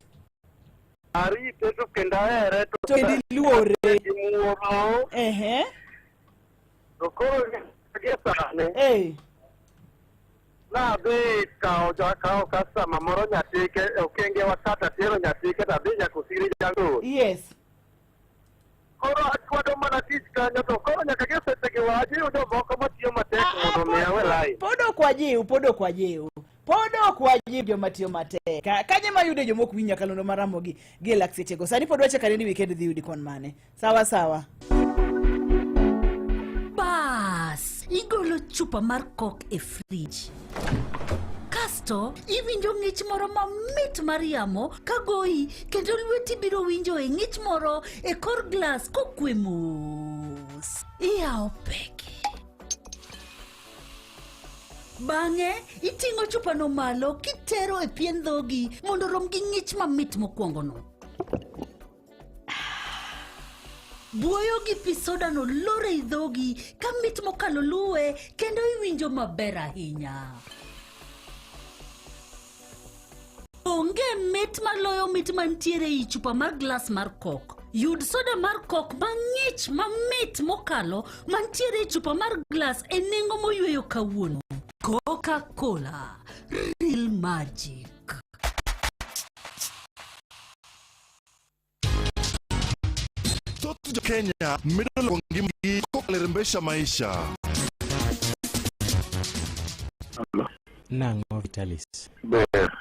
Arite to kendo ahere to To kendo iluore. Gi muolo. Ehe. To koro gie sani. Eh. Nadhi kawo kawo customer moro nyatike okenge wakata tero nyatike to adhi nyaka Osiri Junction. Yes. Koro achwado mana tich kanyo to koro nyaka gi sechegi wajiw jomoko matiyo matek mondo mi awe line. Pod ok wajiw, pod ok wajiw. Pod ok wajiw joma tiyo matek. Kanye mayude joma ok winj nyakalondo mar Ramogi gi e lak sechego. Sani pod wachako ni weekend dhi yudi kon mane. Sawa sawa. Bas, igolo chupa mar kok e frij. Kasto iwinjo ng'ich moro mamit mar yamo ka goyi kendo lweti biro winjo e ng'ich moro e kor glas kokwe mos. Iyawo peke. Bang'e iting'o chupano malo kitero e pien dhogi mondo rom gi ng'ich mamit mokwongono. Buoyo gi pi sodano lor ei dhogi ka mit mokalo luwe kendo iwinjo maber ahinya. Onge mit maloyo mit mantiere ei chupa mar glas mar kok. Yud soda mar kok mang'ich mamit mokalo mantiere e chupa mar glas e nengo moyweyo kawuono. Coca-Cola, real magic. Thoth jo Kenya medo loko ngimagi kokalo e rembesha maisha. Nang'o Vitalis? Ber.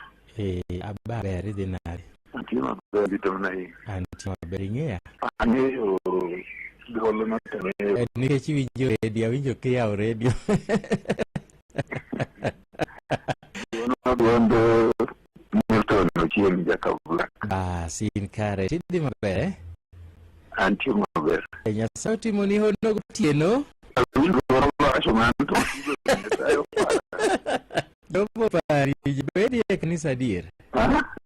Eh, aber idhi nade? Antie maber rito mana in. Antie maber ing'eya? Ang'eyo duol no to ang'eyo. Eh, nikech iwinjo redio, awinjo kiyawo redio. Duono duond Milton Ochieng' Jakabla. Bas, in kare. Tidhi maber eh? Antie maber. Eh, Nyasaye otimoni hono gotieno. Awinjo wacho mano to Nyasaye opara. Domo pari, bedi e kanisa adier.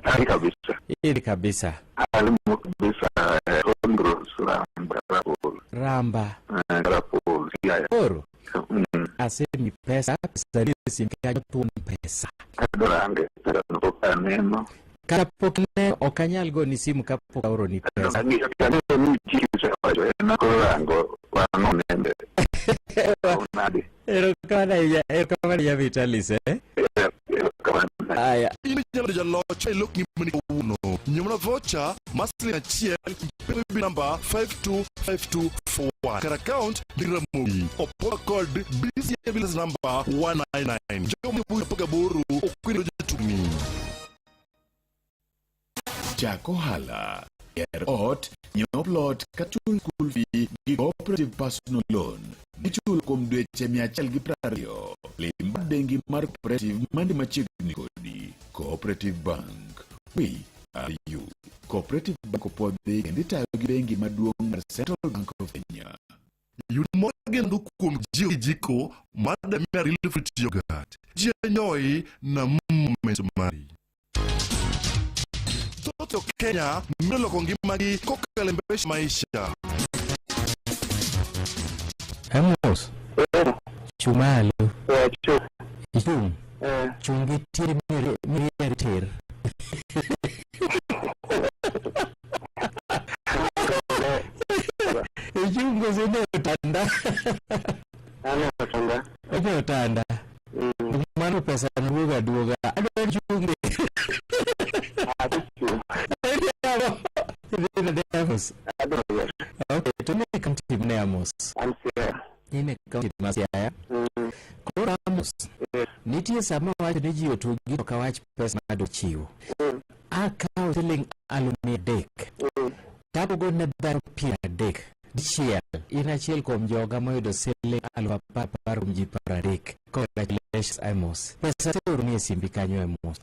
Ai kabisa. Idhi kabisa. Alimo kabisa eh, Hondros Ramba Karapol. Ramba. Eh, Karapol Siaya. Koro. Mm. Asemi pesa, pesa ni e sim kanyo thuon pesa. Adorange pesa no pok aneno. Kata pok ne ok anyal goni simu kapok aoroni pesa. Ang'iyo ang'iyo ni chiki osewacho en koro rango wang'o nende. Nade. Erokamano ahinya, erokamano ahinya Vitalis eh? Aya. In inyalo bedo jaloch e lok ngimani kawuono. Nyiew vocha mar siling achiel paybill namba 525241 kar account ndik Ramogi. Opoga kod BCA Bills namba 199. Jomo 18 okwino jotugni. Chak ohala, ger ot, nyiew plot kata chul school fee gi Cooperative Personal Loan michulo kuom dweche 120. Lim bad bengi mar Cooperative mani machiegni kodi. Cooperative Bank. We are you. Cooperative Bank opwodhi kendo itayo gi bengi maduong' mar Central Bank of Kenya. Yud mor kendo kuom jiko kijiko mar Damia Real Fruit Yogurt. Jienjoy na moment mari. Thoth jo Kenya medo loko ngimagi kokalo e mbech maisha. Amos. Chung' malo. Ichung'. Chung' gi tier mirier tir. Ichung' koso ne otanda? Ane otanda. Ne otanda. Mano pesa duogo aduoga. Adwa chunge. Idhi nade Amos? Okay, to ne kaunti mane Amos? In e kaunti ma Siaya. Koro Amos, nitie sama wacho ni ji otugi to kawach pesa ma chiwo. Akawo siling 300,000. Tapogo ne dhano 30 dichiel. In achiel kuom joga moyudo siling 10,000 kuom ji 30. Congratulations Amos. Pesa oseoroni e simbi kanyo Amos.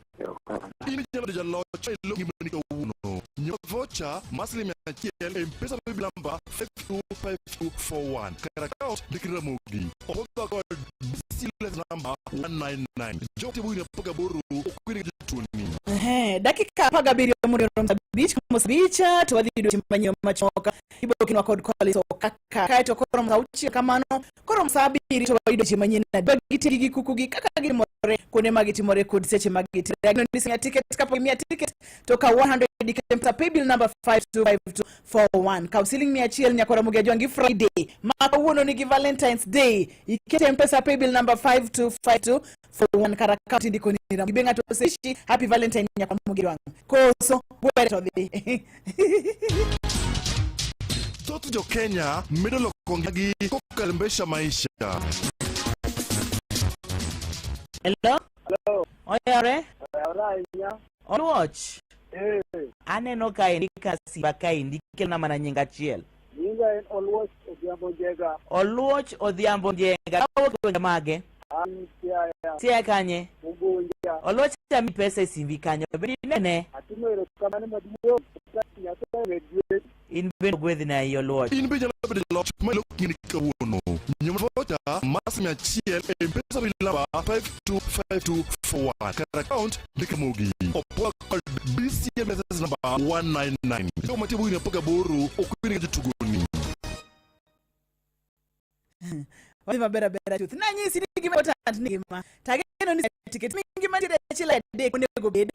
In inyalo bedo jaloch e lok ngimani kawuono. Nyiew vocha mar siling 100 e M-Pesa paybill namba 525241 kar account ndik Ramogi. Opoga kod BCLS namba 199. Jomo timo higni 18 okwini gi jotuoni. Ehe, dakika 17 mondo orom saa abich kama saa abich to wadhi yudo weche manyien machuok ibokinwa kod Collins Okaka kaeto koromo saa auchiel kamano koromo saa abiriyo to wayudo weche manyien adwa gitigi gi kukugi kaka gitimore kuonde ma gitimore kod seche ma gitimore Ageno ni isemiya ticket kapok imiya ticket to kaw 100 Mpesa paybill number 525241 kaw siling 100 nyaka Ramogi Ajwang' gi Friday ma kawuono nigi Valentine's Day ikete Mpesa paybill number 525241 kar account indiko ni Ramogi be ng'ato osewishi happy Valentine nyaka Ramogi Ajwang' koso gwere to dhi Thoth jo Kenya medo loko ngimagi kokalo e mbech maisha. Hello? Hello. Oyawre? Oyawre ahinya. Oluoch? Eh. Aneno ka indika simba ka endi kelona mana nying achiel. Nyinga en Oluoch Odhiambo Njenga. Oluoch Odhiambo Njenga. Kawuok e gwenge mage? An Siaya. Siaya kanye? Ugunja. Oluoch ami pesa e simbi kanyo. Bende inene? Atimo erokamano maduong'. Nyasaye omed gwedhi. In bende ogwedhni ahinya Oluoch. In be inyalo bedo jaloch ma lok ngimani kawuono. Nyiew vocha mar siling 100 e M-Pesa paybill namba 525241 kar account ndik Ramogi. Opoga kod BCM SS namba 199. Jogo mantie higni 18 okwini gi jotugoni. Wadhi maber abera chuth. Nanyisi ni gima important ni gima. Tageno ni tiket mingima nitiere achiel adek onego bed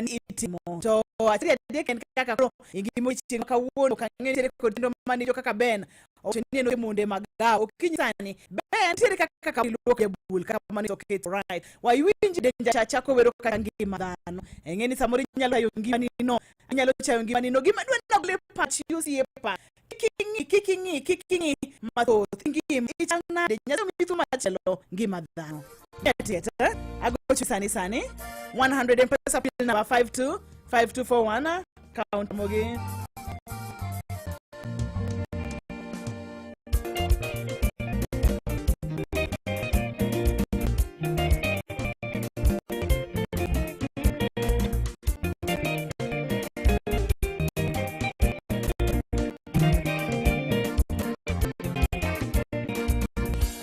ni itimo. To achiel adek en kaka koro ingima chieng' kawuono ok ang'eyo nitiere kod chenro mane jo kaka Ben owacho ni en okemonde magawo okinyi sani Ben nitiere kaka ka iluoko jabul kaka mano is okay it's right. Waiwinj danger cha chako wero kaka ngima dhano. Ing'e ni samoro inyalo chayo ngimani no inyalo chayo ngimani no gima dwa ni ogol e pachi osiepa. Kik ing'i, kik ing'i, kik ing'i mathoth. Ngima ichal nade? Nyasaye omiyi thuolo machielo ngima dhano. Theatre. Agocho sani sani. 100 M-Pesa pin number 52 5241. Count Mogi.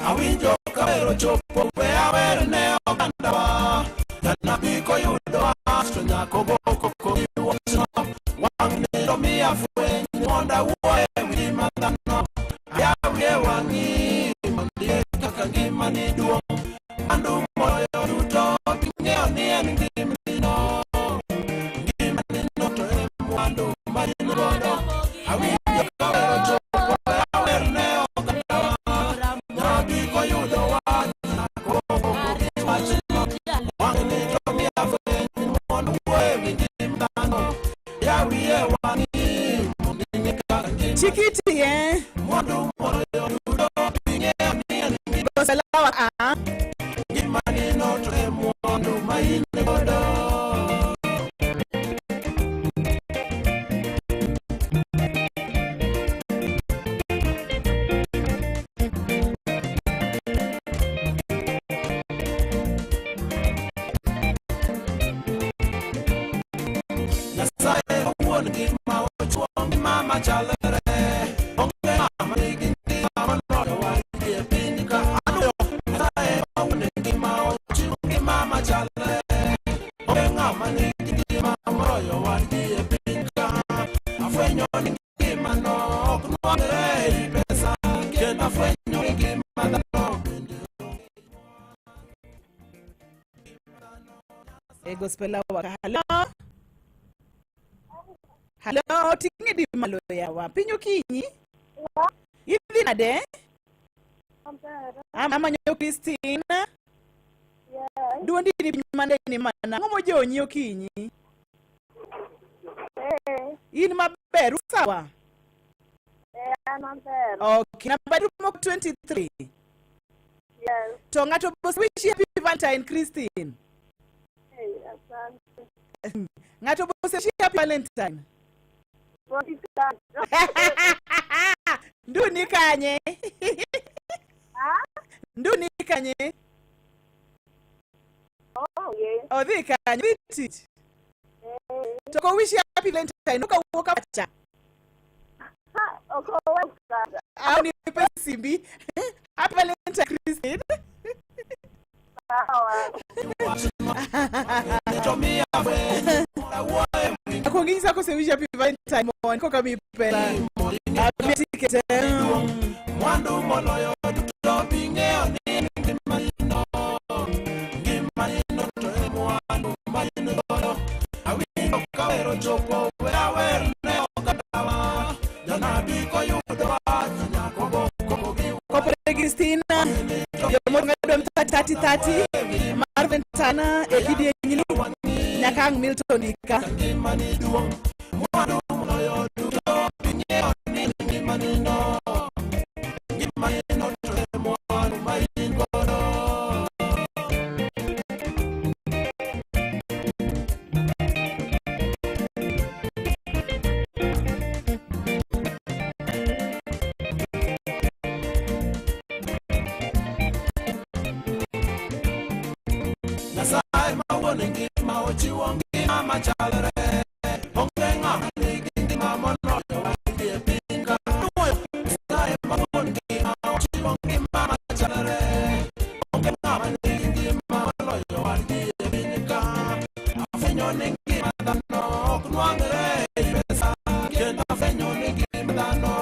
Awinjo ka wer ochopo we awer ne ogandawa Janabi koyudo wach to nyaka ogo koko gi wachno Wang' nindo miya fweny mondo awuo e wi ngima dhano Ayawie wang'i mondo ing'e kaka ngimani duong' Mwandu moloyo duto ting'eyo ni en ngimanino Ngimanino to e mwandu ma in godo Awinjo ka wer ochopo we awer ne ogandawa Janabi koyudo wach nyaka ogo koko gi wachno Wang' nindo miya fweny mondo awuo e wi ngima dhano Yawie wang'i mondo ing'e kaka ngima Tikiti eh. Mwandu moloyo duto ting'eyo ni en ngima Goselawa a. Ngimanino to e mwandu ma in godo Nyasaye owuon ngima ochuo ngima machalre onge ng'ama nigi ngima moloyo wadgi e piny ka anuyo Nyasaye owuon ngima ochiwo ngima machalre onge ng'ama nigi ngima moloyo wadgi e piny ka afwenyo ni ngimano ok nwang're ei pesa kendo afwenyo ni ngima dhano bende E gospel hour. Hello. Hello, ting'e di malo yawa. Piny okinyi. Idhi nade? Amanyo Christine. Duondi ni piny mane ni mana. Ang'o mojonyi okinyi? In maber, sawa? Okay, namba rumo 23. Yes. To ng'ato bos wish you happy Valentine Christine. Hey, asante. Ng'ato bos wish you happy Valentine. Podi kanye. Nduni kanye? Nduni kanye? Oh, yeah. Odhi kanye? Odhi tich. To ko wish you happy Valentine okawuok awacha. Ha, okoweka. Au nipe simbi. Happy Valentine Christine. Sawa. to miya fweny mondo awuo e wi Akuong inyisa kose wish happy Valentine mondo koka mi pesa. Ami ticket. Mwandu moloyo duto bing'eyo ni en ngimanino Ngimanino to e mwandu ma in godo Awinjo ka wer ochopo we awer ne ogandawa Janabi koyudo wach nyaka ogo koko gi Kopore Christina. Jomoro ng'ado 30 30 mar Valentine e kidieny ni nyaka ang' Milton ika. ngimani duong' Mwandu moloyo duto bing'eyo ni en ngimanino Ngimanino to e mwandu ma in godo Nyasaye ma wuon ngima ochiwo ngima machalre onge ng'ama nigi ngima moloyo wadgi e piny ka Nyasaye ma wuon ngima ochiwo ngima machalre onge ng'ama nigi ngima moloyo wadgi e piny ka afwenyo ni ngima dhano ok nwang're ei pesa kendo afwenyo ni ngima dhano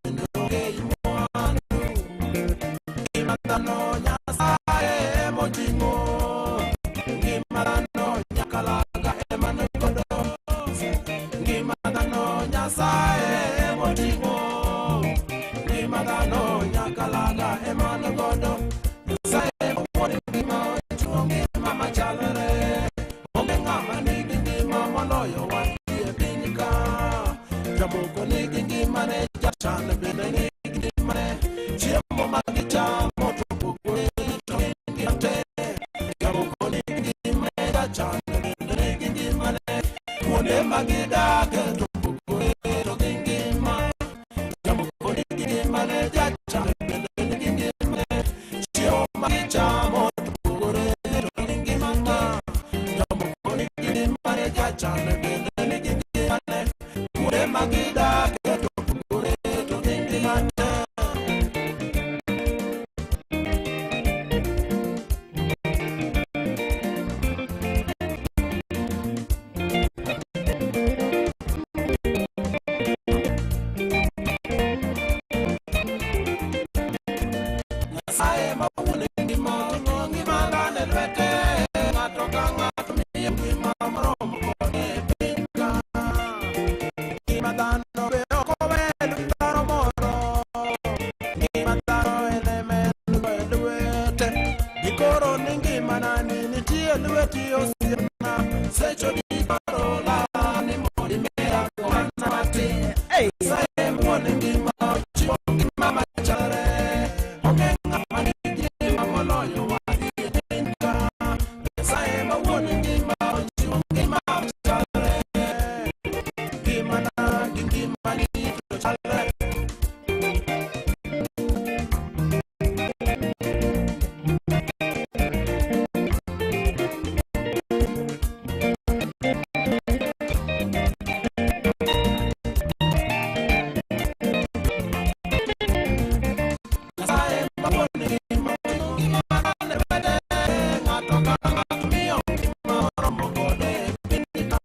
bende onge ei mwandu ngima dhano Nyasaye emoting'o ngima dhano nyakalaga ema nigodo ngima dhano Nyasaye emoting'o ngima dhano nyakalaga ema nigodo Nyasaye owuon ngima ochiwo ngima machalre onge ng'ama nigi ngima moloyo wadgi e piny ka jamoko nigi ngimane Jachan bende nigi ngimane. Chiemo ma gichamo to opogore to gin ngima te. Jamoko nigi ngimane, jachan bende nigi ngimane. Kuonde ma gidake to opogore to gin ngima. Jamoko nigi ngimane, jachan bende nigi ngimane. Chiemo ma gichamo to opogore to gin ngima. Jamoko nigi ngimane, jachan bende nigi ngimane. Kuonde ma gidake to opogore to gin ngima te. Nyasaye ma wuon ngima oting'o ngima dhano e lwete. Ng'ato ka ng'ato miyo ngima moromo kode e piny ka. Ngima dhano be ok owe lwet dhano moro. Ngima dhano en ema en go e lwete. Gikoro ni ngimana ni nitie lweti osiepna. Secho diparo la ni mondo imeda mana matin. Nyasaye ma wuon ngima ochiwo ngima machalre. Onge ng'ama nigi ngima moloyo wadgi e piny ka. Nyasaye ma wuon ngima ochiwo ngima machalre. Ngimana gi ngimani to chalre. Nyasaye ma wuon ngima oting'o ngima dhano e lwete. Ng'ato ka ng'ato miyo ngima moromo kode e piny ka.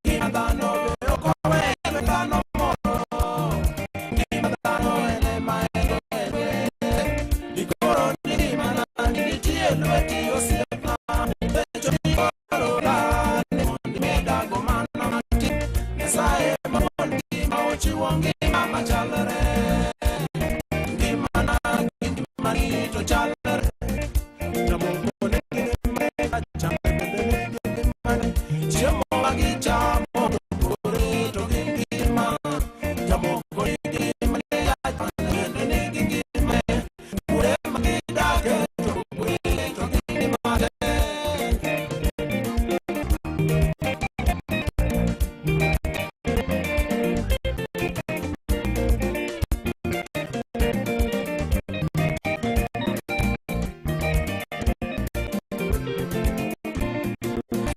Ngima dhano be ok owe lwet dhano moro. Ngima dhano en ema en go e lwete. Dikoro ni ngimana ni nitie lweti osiepna. Secho dikoro la ni mondo imedago mana matin. Nyasaye ma wuon ngima ochiwo ngima machalre. Ngimana gi ngimani to chalre. Jamoko nigi ngimane, jachan bende nigi ngimane. Chiemo ma gichamo to opogore to gin ngima. Jamoko nigi ngimane, jachan bende nigi ngimane. Kuonde ma gidake to opogore to gin ngima te.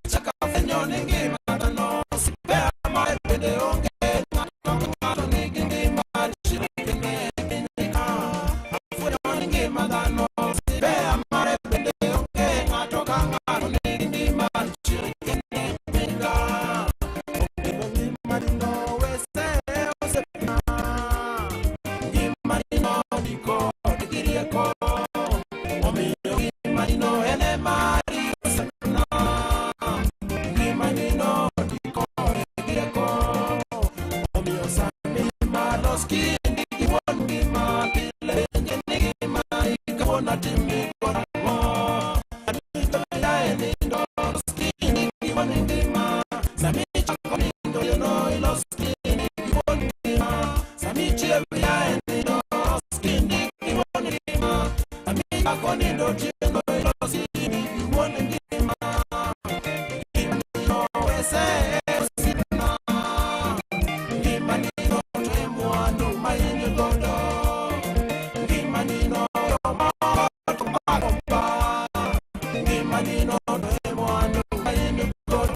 Chaka fwenyo ni ngima dhano sipea mare bende onge ng'ato ka ng'ato nigi ngima achiel kende e piny ka. Afwenyo ni ngima dhano sipea mare bende onge ng'ato ka ng'ato nigi ngima achiel kende e piny ka. Omiyo ngima dino wese osiepna. Ngima dino nikod gi rieko. Omiyo ngima dino en e mari osiepna. Ngima nino nikod gi rieko. Omiyo sani malos kindi gi wuon ngima pile penje ni ngima ikawuono atimi kod ang'o. Abito yae nindo los kindi gi wuon ngima. Sami chako nindo otieno ilos kindi gi wuon ngima. Sami chiew yae nindo los kindi gi wuon ngima. Sami chako nindo otieno ilos kindi gi wuon ngima. Ngima nino wese osiepna. Ngima nino to e mwandu ma in godo. Ngima nino jomoko to mako mba. Ngima nino to e mwandu ma in godo.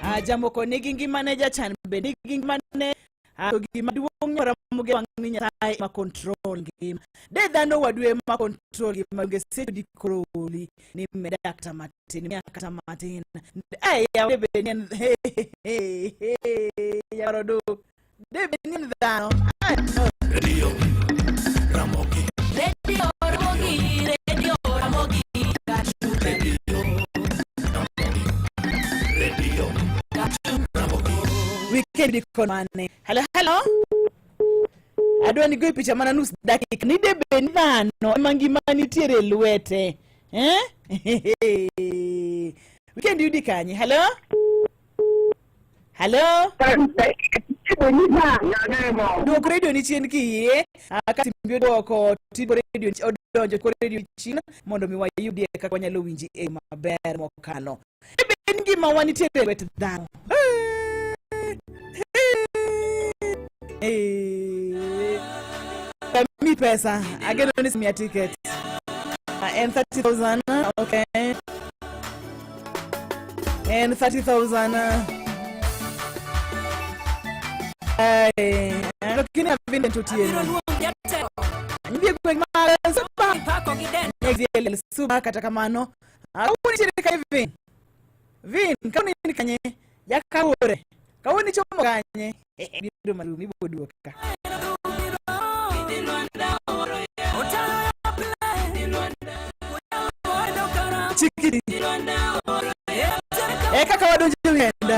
Ah, jamoko nigi ngimane jachan be nigi ngimane Ah, to gima duong' Ramogi wang' ni Nyasaye ma control ngima de dhano wadu ema control ngima onge seche dikoro oli ni meda kata matin miya kata matin eh yawa de bed ni en yawaro duk de bed ni en dhano Ah, no. Radio Ramogi. Radio Ramogi, Radio Ramogi, Radio Ramogi. Weekend iko mane? Hello, hello. Adwa ni goyi picha mana nus dakika. Ni de bed ni dhano ema ngima nitiere e lwete. Eh? Weekend yudi kanye? Hello? Hello? Duok redio ni chien kiyie. Ah, ka simbi oduoko tiduoko redio odonjo ko redio chien mondo mi wayudie kaka wanyalo winji e yo maber mokalo. Be ngimawa nitiere e lwet dhano. Eh. Mi pesa. Ageno ni miya ticket. En 30,000. Okay. En 30,000. Ay, lakini Vincent Otieno. Nitie gweng' mar Suba. Exiel Suba kata kamano. Kawuono nitiere ka Vin. Vin, kawuono in kanye? Jakawore. Kawuono ichomo kanye? Biro marumi ibo duoka. Chikiti. E kaka wadonjo e weekend.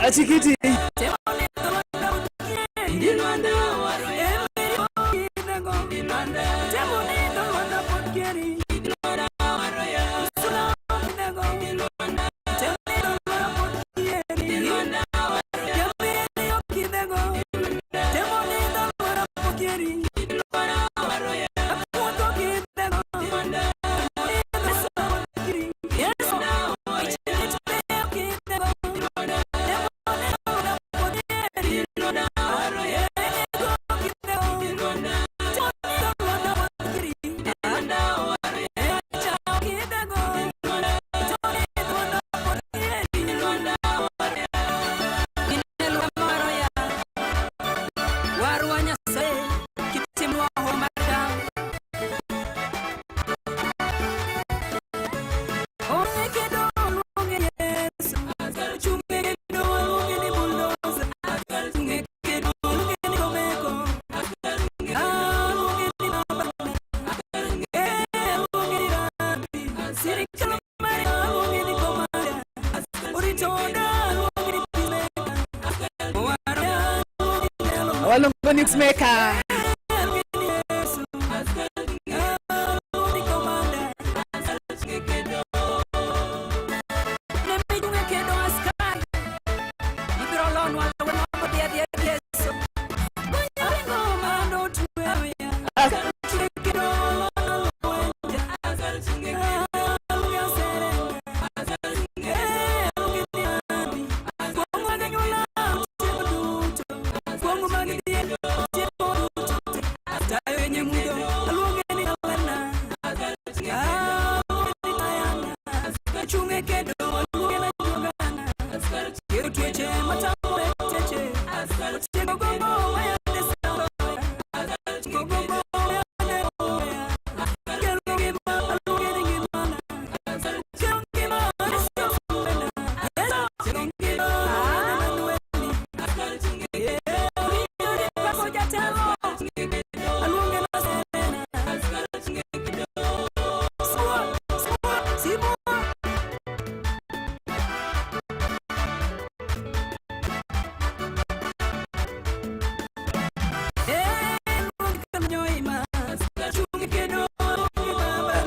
Achikiti. Walongo ni Peacemaker.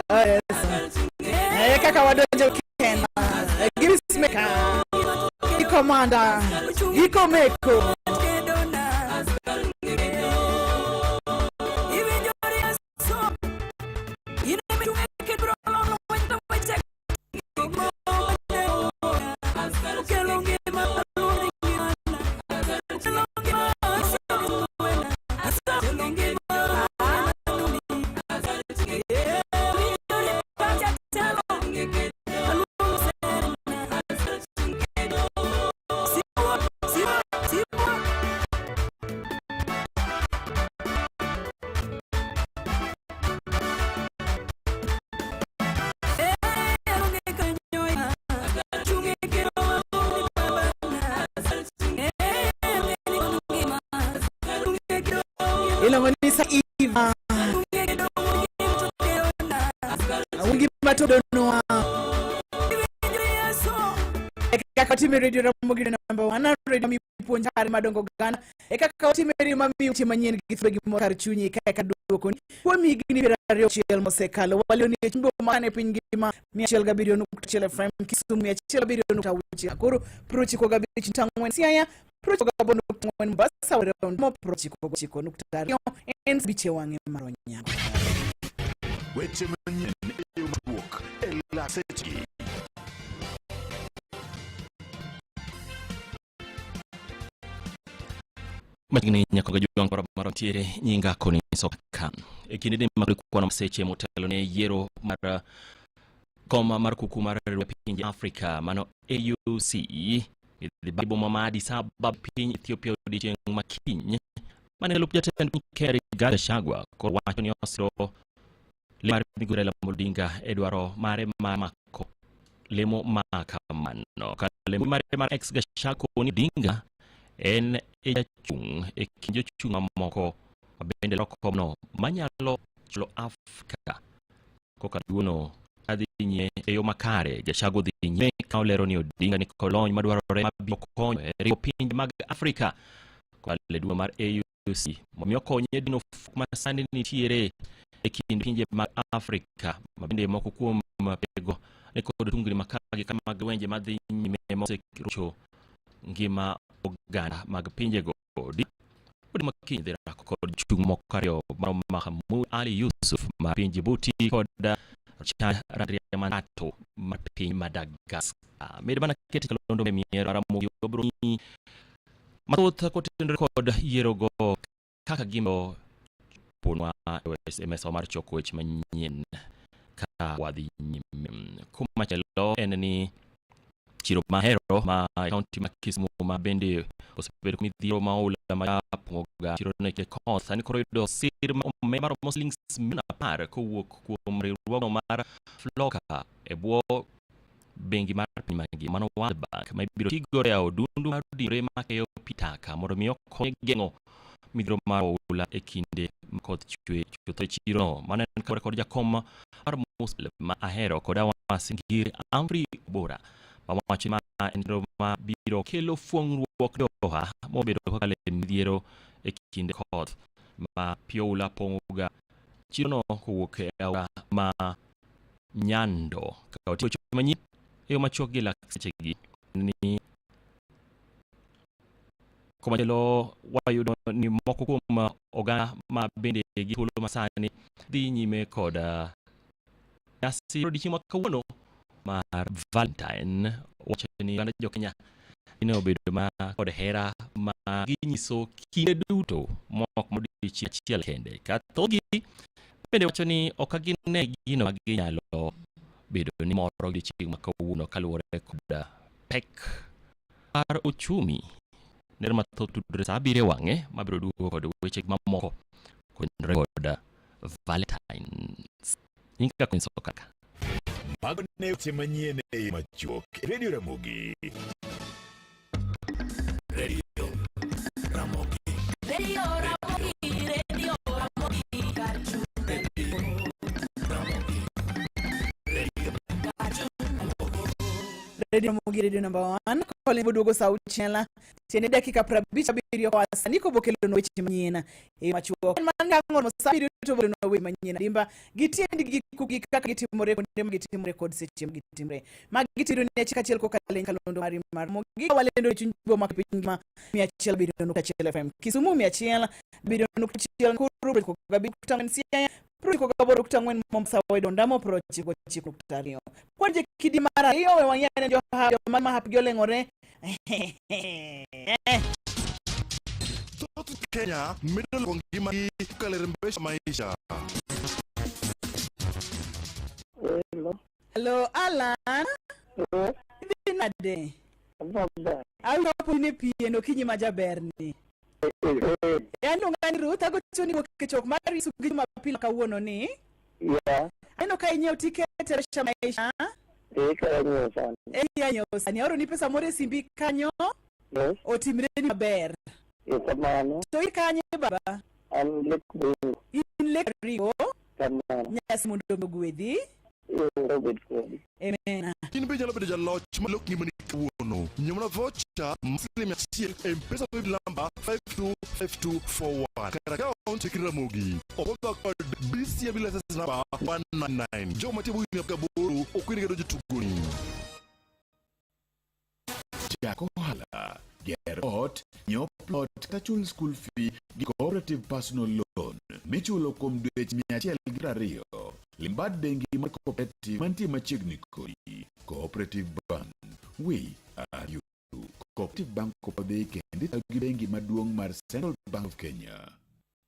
Oh, yes. Eh, kaka wadonjo Kenya. Eh, Peacemaker. Gi Commander. Gi Komeko. Iluongo ni Saiva. Wingi matodonwa. E kaka watime Radio Ramogi number 1 radio mipuonj kare madongo gana e kaka watime radio mamiyo weche manyien gi thumbe gi mor kar chunyi ka eka duokoni kuom higni 21 mosekalo walio ni e chuny boma e piny ngima 107.1 FM Kisumu 107.6 Nakuru 95.4 Siaya 98.4 Mombasa Rondomo 99.2 en biche wang'e mar Onyango. Weche manyien e yo machuok e lak sechegi. Machiegni nyaka gajuang' moro amora ntiere nyinga Collins Okaka. E kinde ni mag kwano seche motelo ne yiero mar kom mar kuku mar riwruok pinje Afrika mano AUC idhi bang' boma ma Addis Ababa piny Ethiopia odiechieng' ma kiny mane jalup jatend piny Kenya Rigathi Gachagua koro wacho ni osiro lemo mar Migosi Raila Amolo Odinga e dwaro mare mar mako lemo ma kamano. Kalemo mare mar ex Gachagua ni Odinga en e jachung' e kind jochung' mamoko ma bende laro komno manyalo chulo Afrika koka duono kadhi nyime e yo makare. Gachagua dhi nyime ka olero ni Odinga ni kod lony madwarore mabiro konyo e riwo pinje mag Afrika kokalo e duono mar AUC momiyo okonye dino fuok ma sani nitiere e kind pinje mag Afrika ma bende moko kuom pinjego ni kod tungni makagi ka mag lwenje madhi nyime moserocho ngima oganda mag pinjego. Odi makiny dhi rako kod chung' moko ariyo mar Mahamud Ali Yusuf mar piny Djibouti kod Richard Randriamandrato mar piny Madagascar. Med mana kete kalondo e mier Ramogi obiro miyi mathoth kotenore kod yierogo kaka gimbo ponwa e mesa mar choko weche manyien ka wadhi nyime. Kumachielo en ni chiro mahero ma e kaunti ma Kisumu ma bende osebedo midhiero ma oula ma pong'oga chiro no e kinde koth sani koro yudo sir ma omenda maromo siling milion 10 kowuok kuom riwruogno mar Floka e bwo bengi mar piny mangima mano World Bank ma ibiro tigodo e yawo odundu mar odinore makeyo pi taka mondo mi okony e geng'o midhiero mar oula e kinde ma koth chwe chutho e chirono. Mano en kaluwore kod jakom mar Muspel ma Ahero kod Awasi Ngiri Humphrey Obora ma wacho ni ma en chenro ma biro kelo fuong'ruok doha mobedo kokalo e midhiero e kinde koth ma pi oula pong'oga chirono kowuok e aora ma Nyando. Ka oting'o weche manyien e yo machuok gi lak sechegi ni komachielo wayudo ni moko kuom oganda ma bende gi thuolo masani dhi nyime kod nyasi odiechieng' ma kawuono mar Valentine wacho ni oganda jo Kenya ne obedo ma kod hera ma ginyiso kinde duto mok modiechieng' achiel kende ka thothgi bende wacho ni ok gine gino ma ginyalo bedo ni moro odiechieng' ma kawuono kaluwore kod pek mar uchumi. Ler mathoth tudore sa 7 e wang'e mabiro duogo kod weche mamoko kotenore kod Valentines. Nyinga Collins Okaka. Mago ne weche manyien e yo machuok e Radio Ramogi. Radio Ramogi. Radio Ramogi, Radio Ramogi, kar chuny. Radio Ramogi, Radio number 1. Colin boduogo sa 6 tiende dakika 57 koa sani kobokelonwa weche manyien e machuok. En mana ka ng'ono sa 7 to bokelonwa weche manyien adimba gi tiendgi gi kukgi kaka gitimore kuonde ma gitimore kod seche ma gitimore. Magi tiro ni achiel kachiel kokalo e nyakalondo mari mar Ramogi ka walendo e chuny boma piny ngima 107.1 FM Kisumu 107.1 Nakuru 95.4 Siaya 98.4 Mombasa Wedo Ndamo 99.2. Kwan je kidi mar ariyo we wang'e ne joma ma hapgi oleng'ore. Thoth Kenya medo loko ngimagi kokalo e rembesha maisha. Hello. Hello Alan. Idhi nade? Awinjo kapo ni pien okinyi ma jaberni. An iluonga ni Ruth, agochoni wuok e chok mar Yesu gi Jumapil kawuono ni. Yeah. Aneno ka inyiewo tiket e Resha Maisha. Eh, kara nyiewo sani. Eh, iya nyiewo sani. Aoroni pesa moro e simbi kanyo. Yes. Otimre ni maber. Erokamano. To in kanye baba? An Lek Baringo. In Lek Baringo. Kamano. Nyasi mondo ogwedhi. Obed kodi. Amen. In be inyalo bedo jaloch malok ngimani kawuono. Nyiew voucher mar siling mia achiel e M-Pesa paybill number 525241 kar account e Ramogi. Opodho kod BCM license number 199. Jogo mantie bwo higni 18 ok oyienegi donjo e tugoni. Chak ohala, ger ot, nyiew plot kata chul school fee gi cooperative personal loan michulo kuom dweche 120. Lim bad bengi mar cooperative mantie machiegni kodi. Cooperative Bank. We are you. Cooperative Bank opwodhi kendo itayo gi bengi maduong' mar Central Bank of Kenya.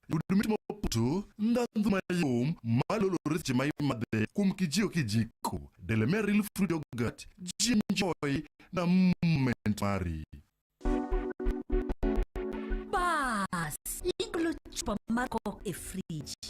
Yud mit mopoto, ndhandhu mayom malolore seche ma imadhe kuom kijiko kijiko. Delamere Real Fruit Yogurt, ji enjoy na moment mari. Bas, igolo chupa mar kok e frij.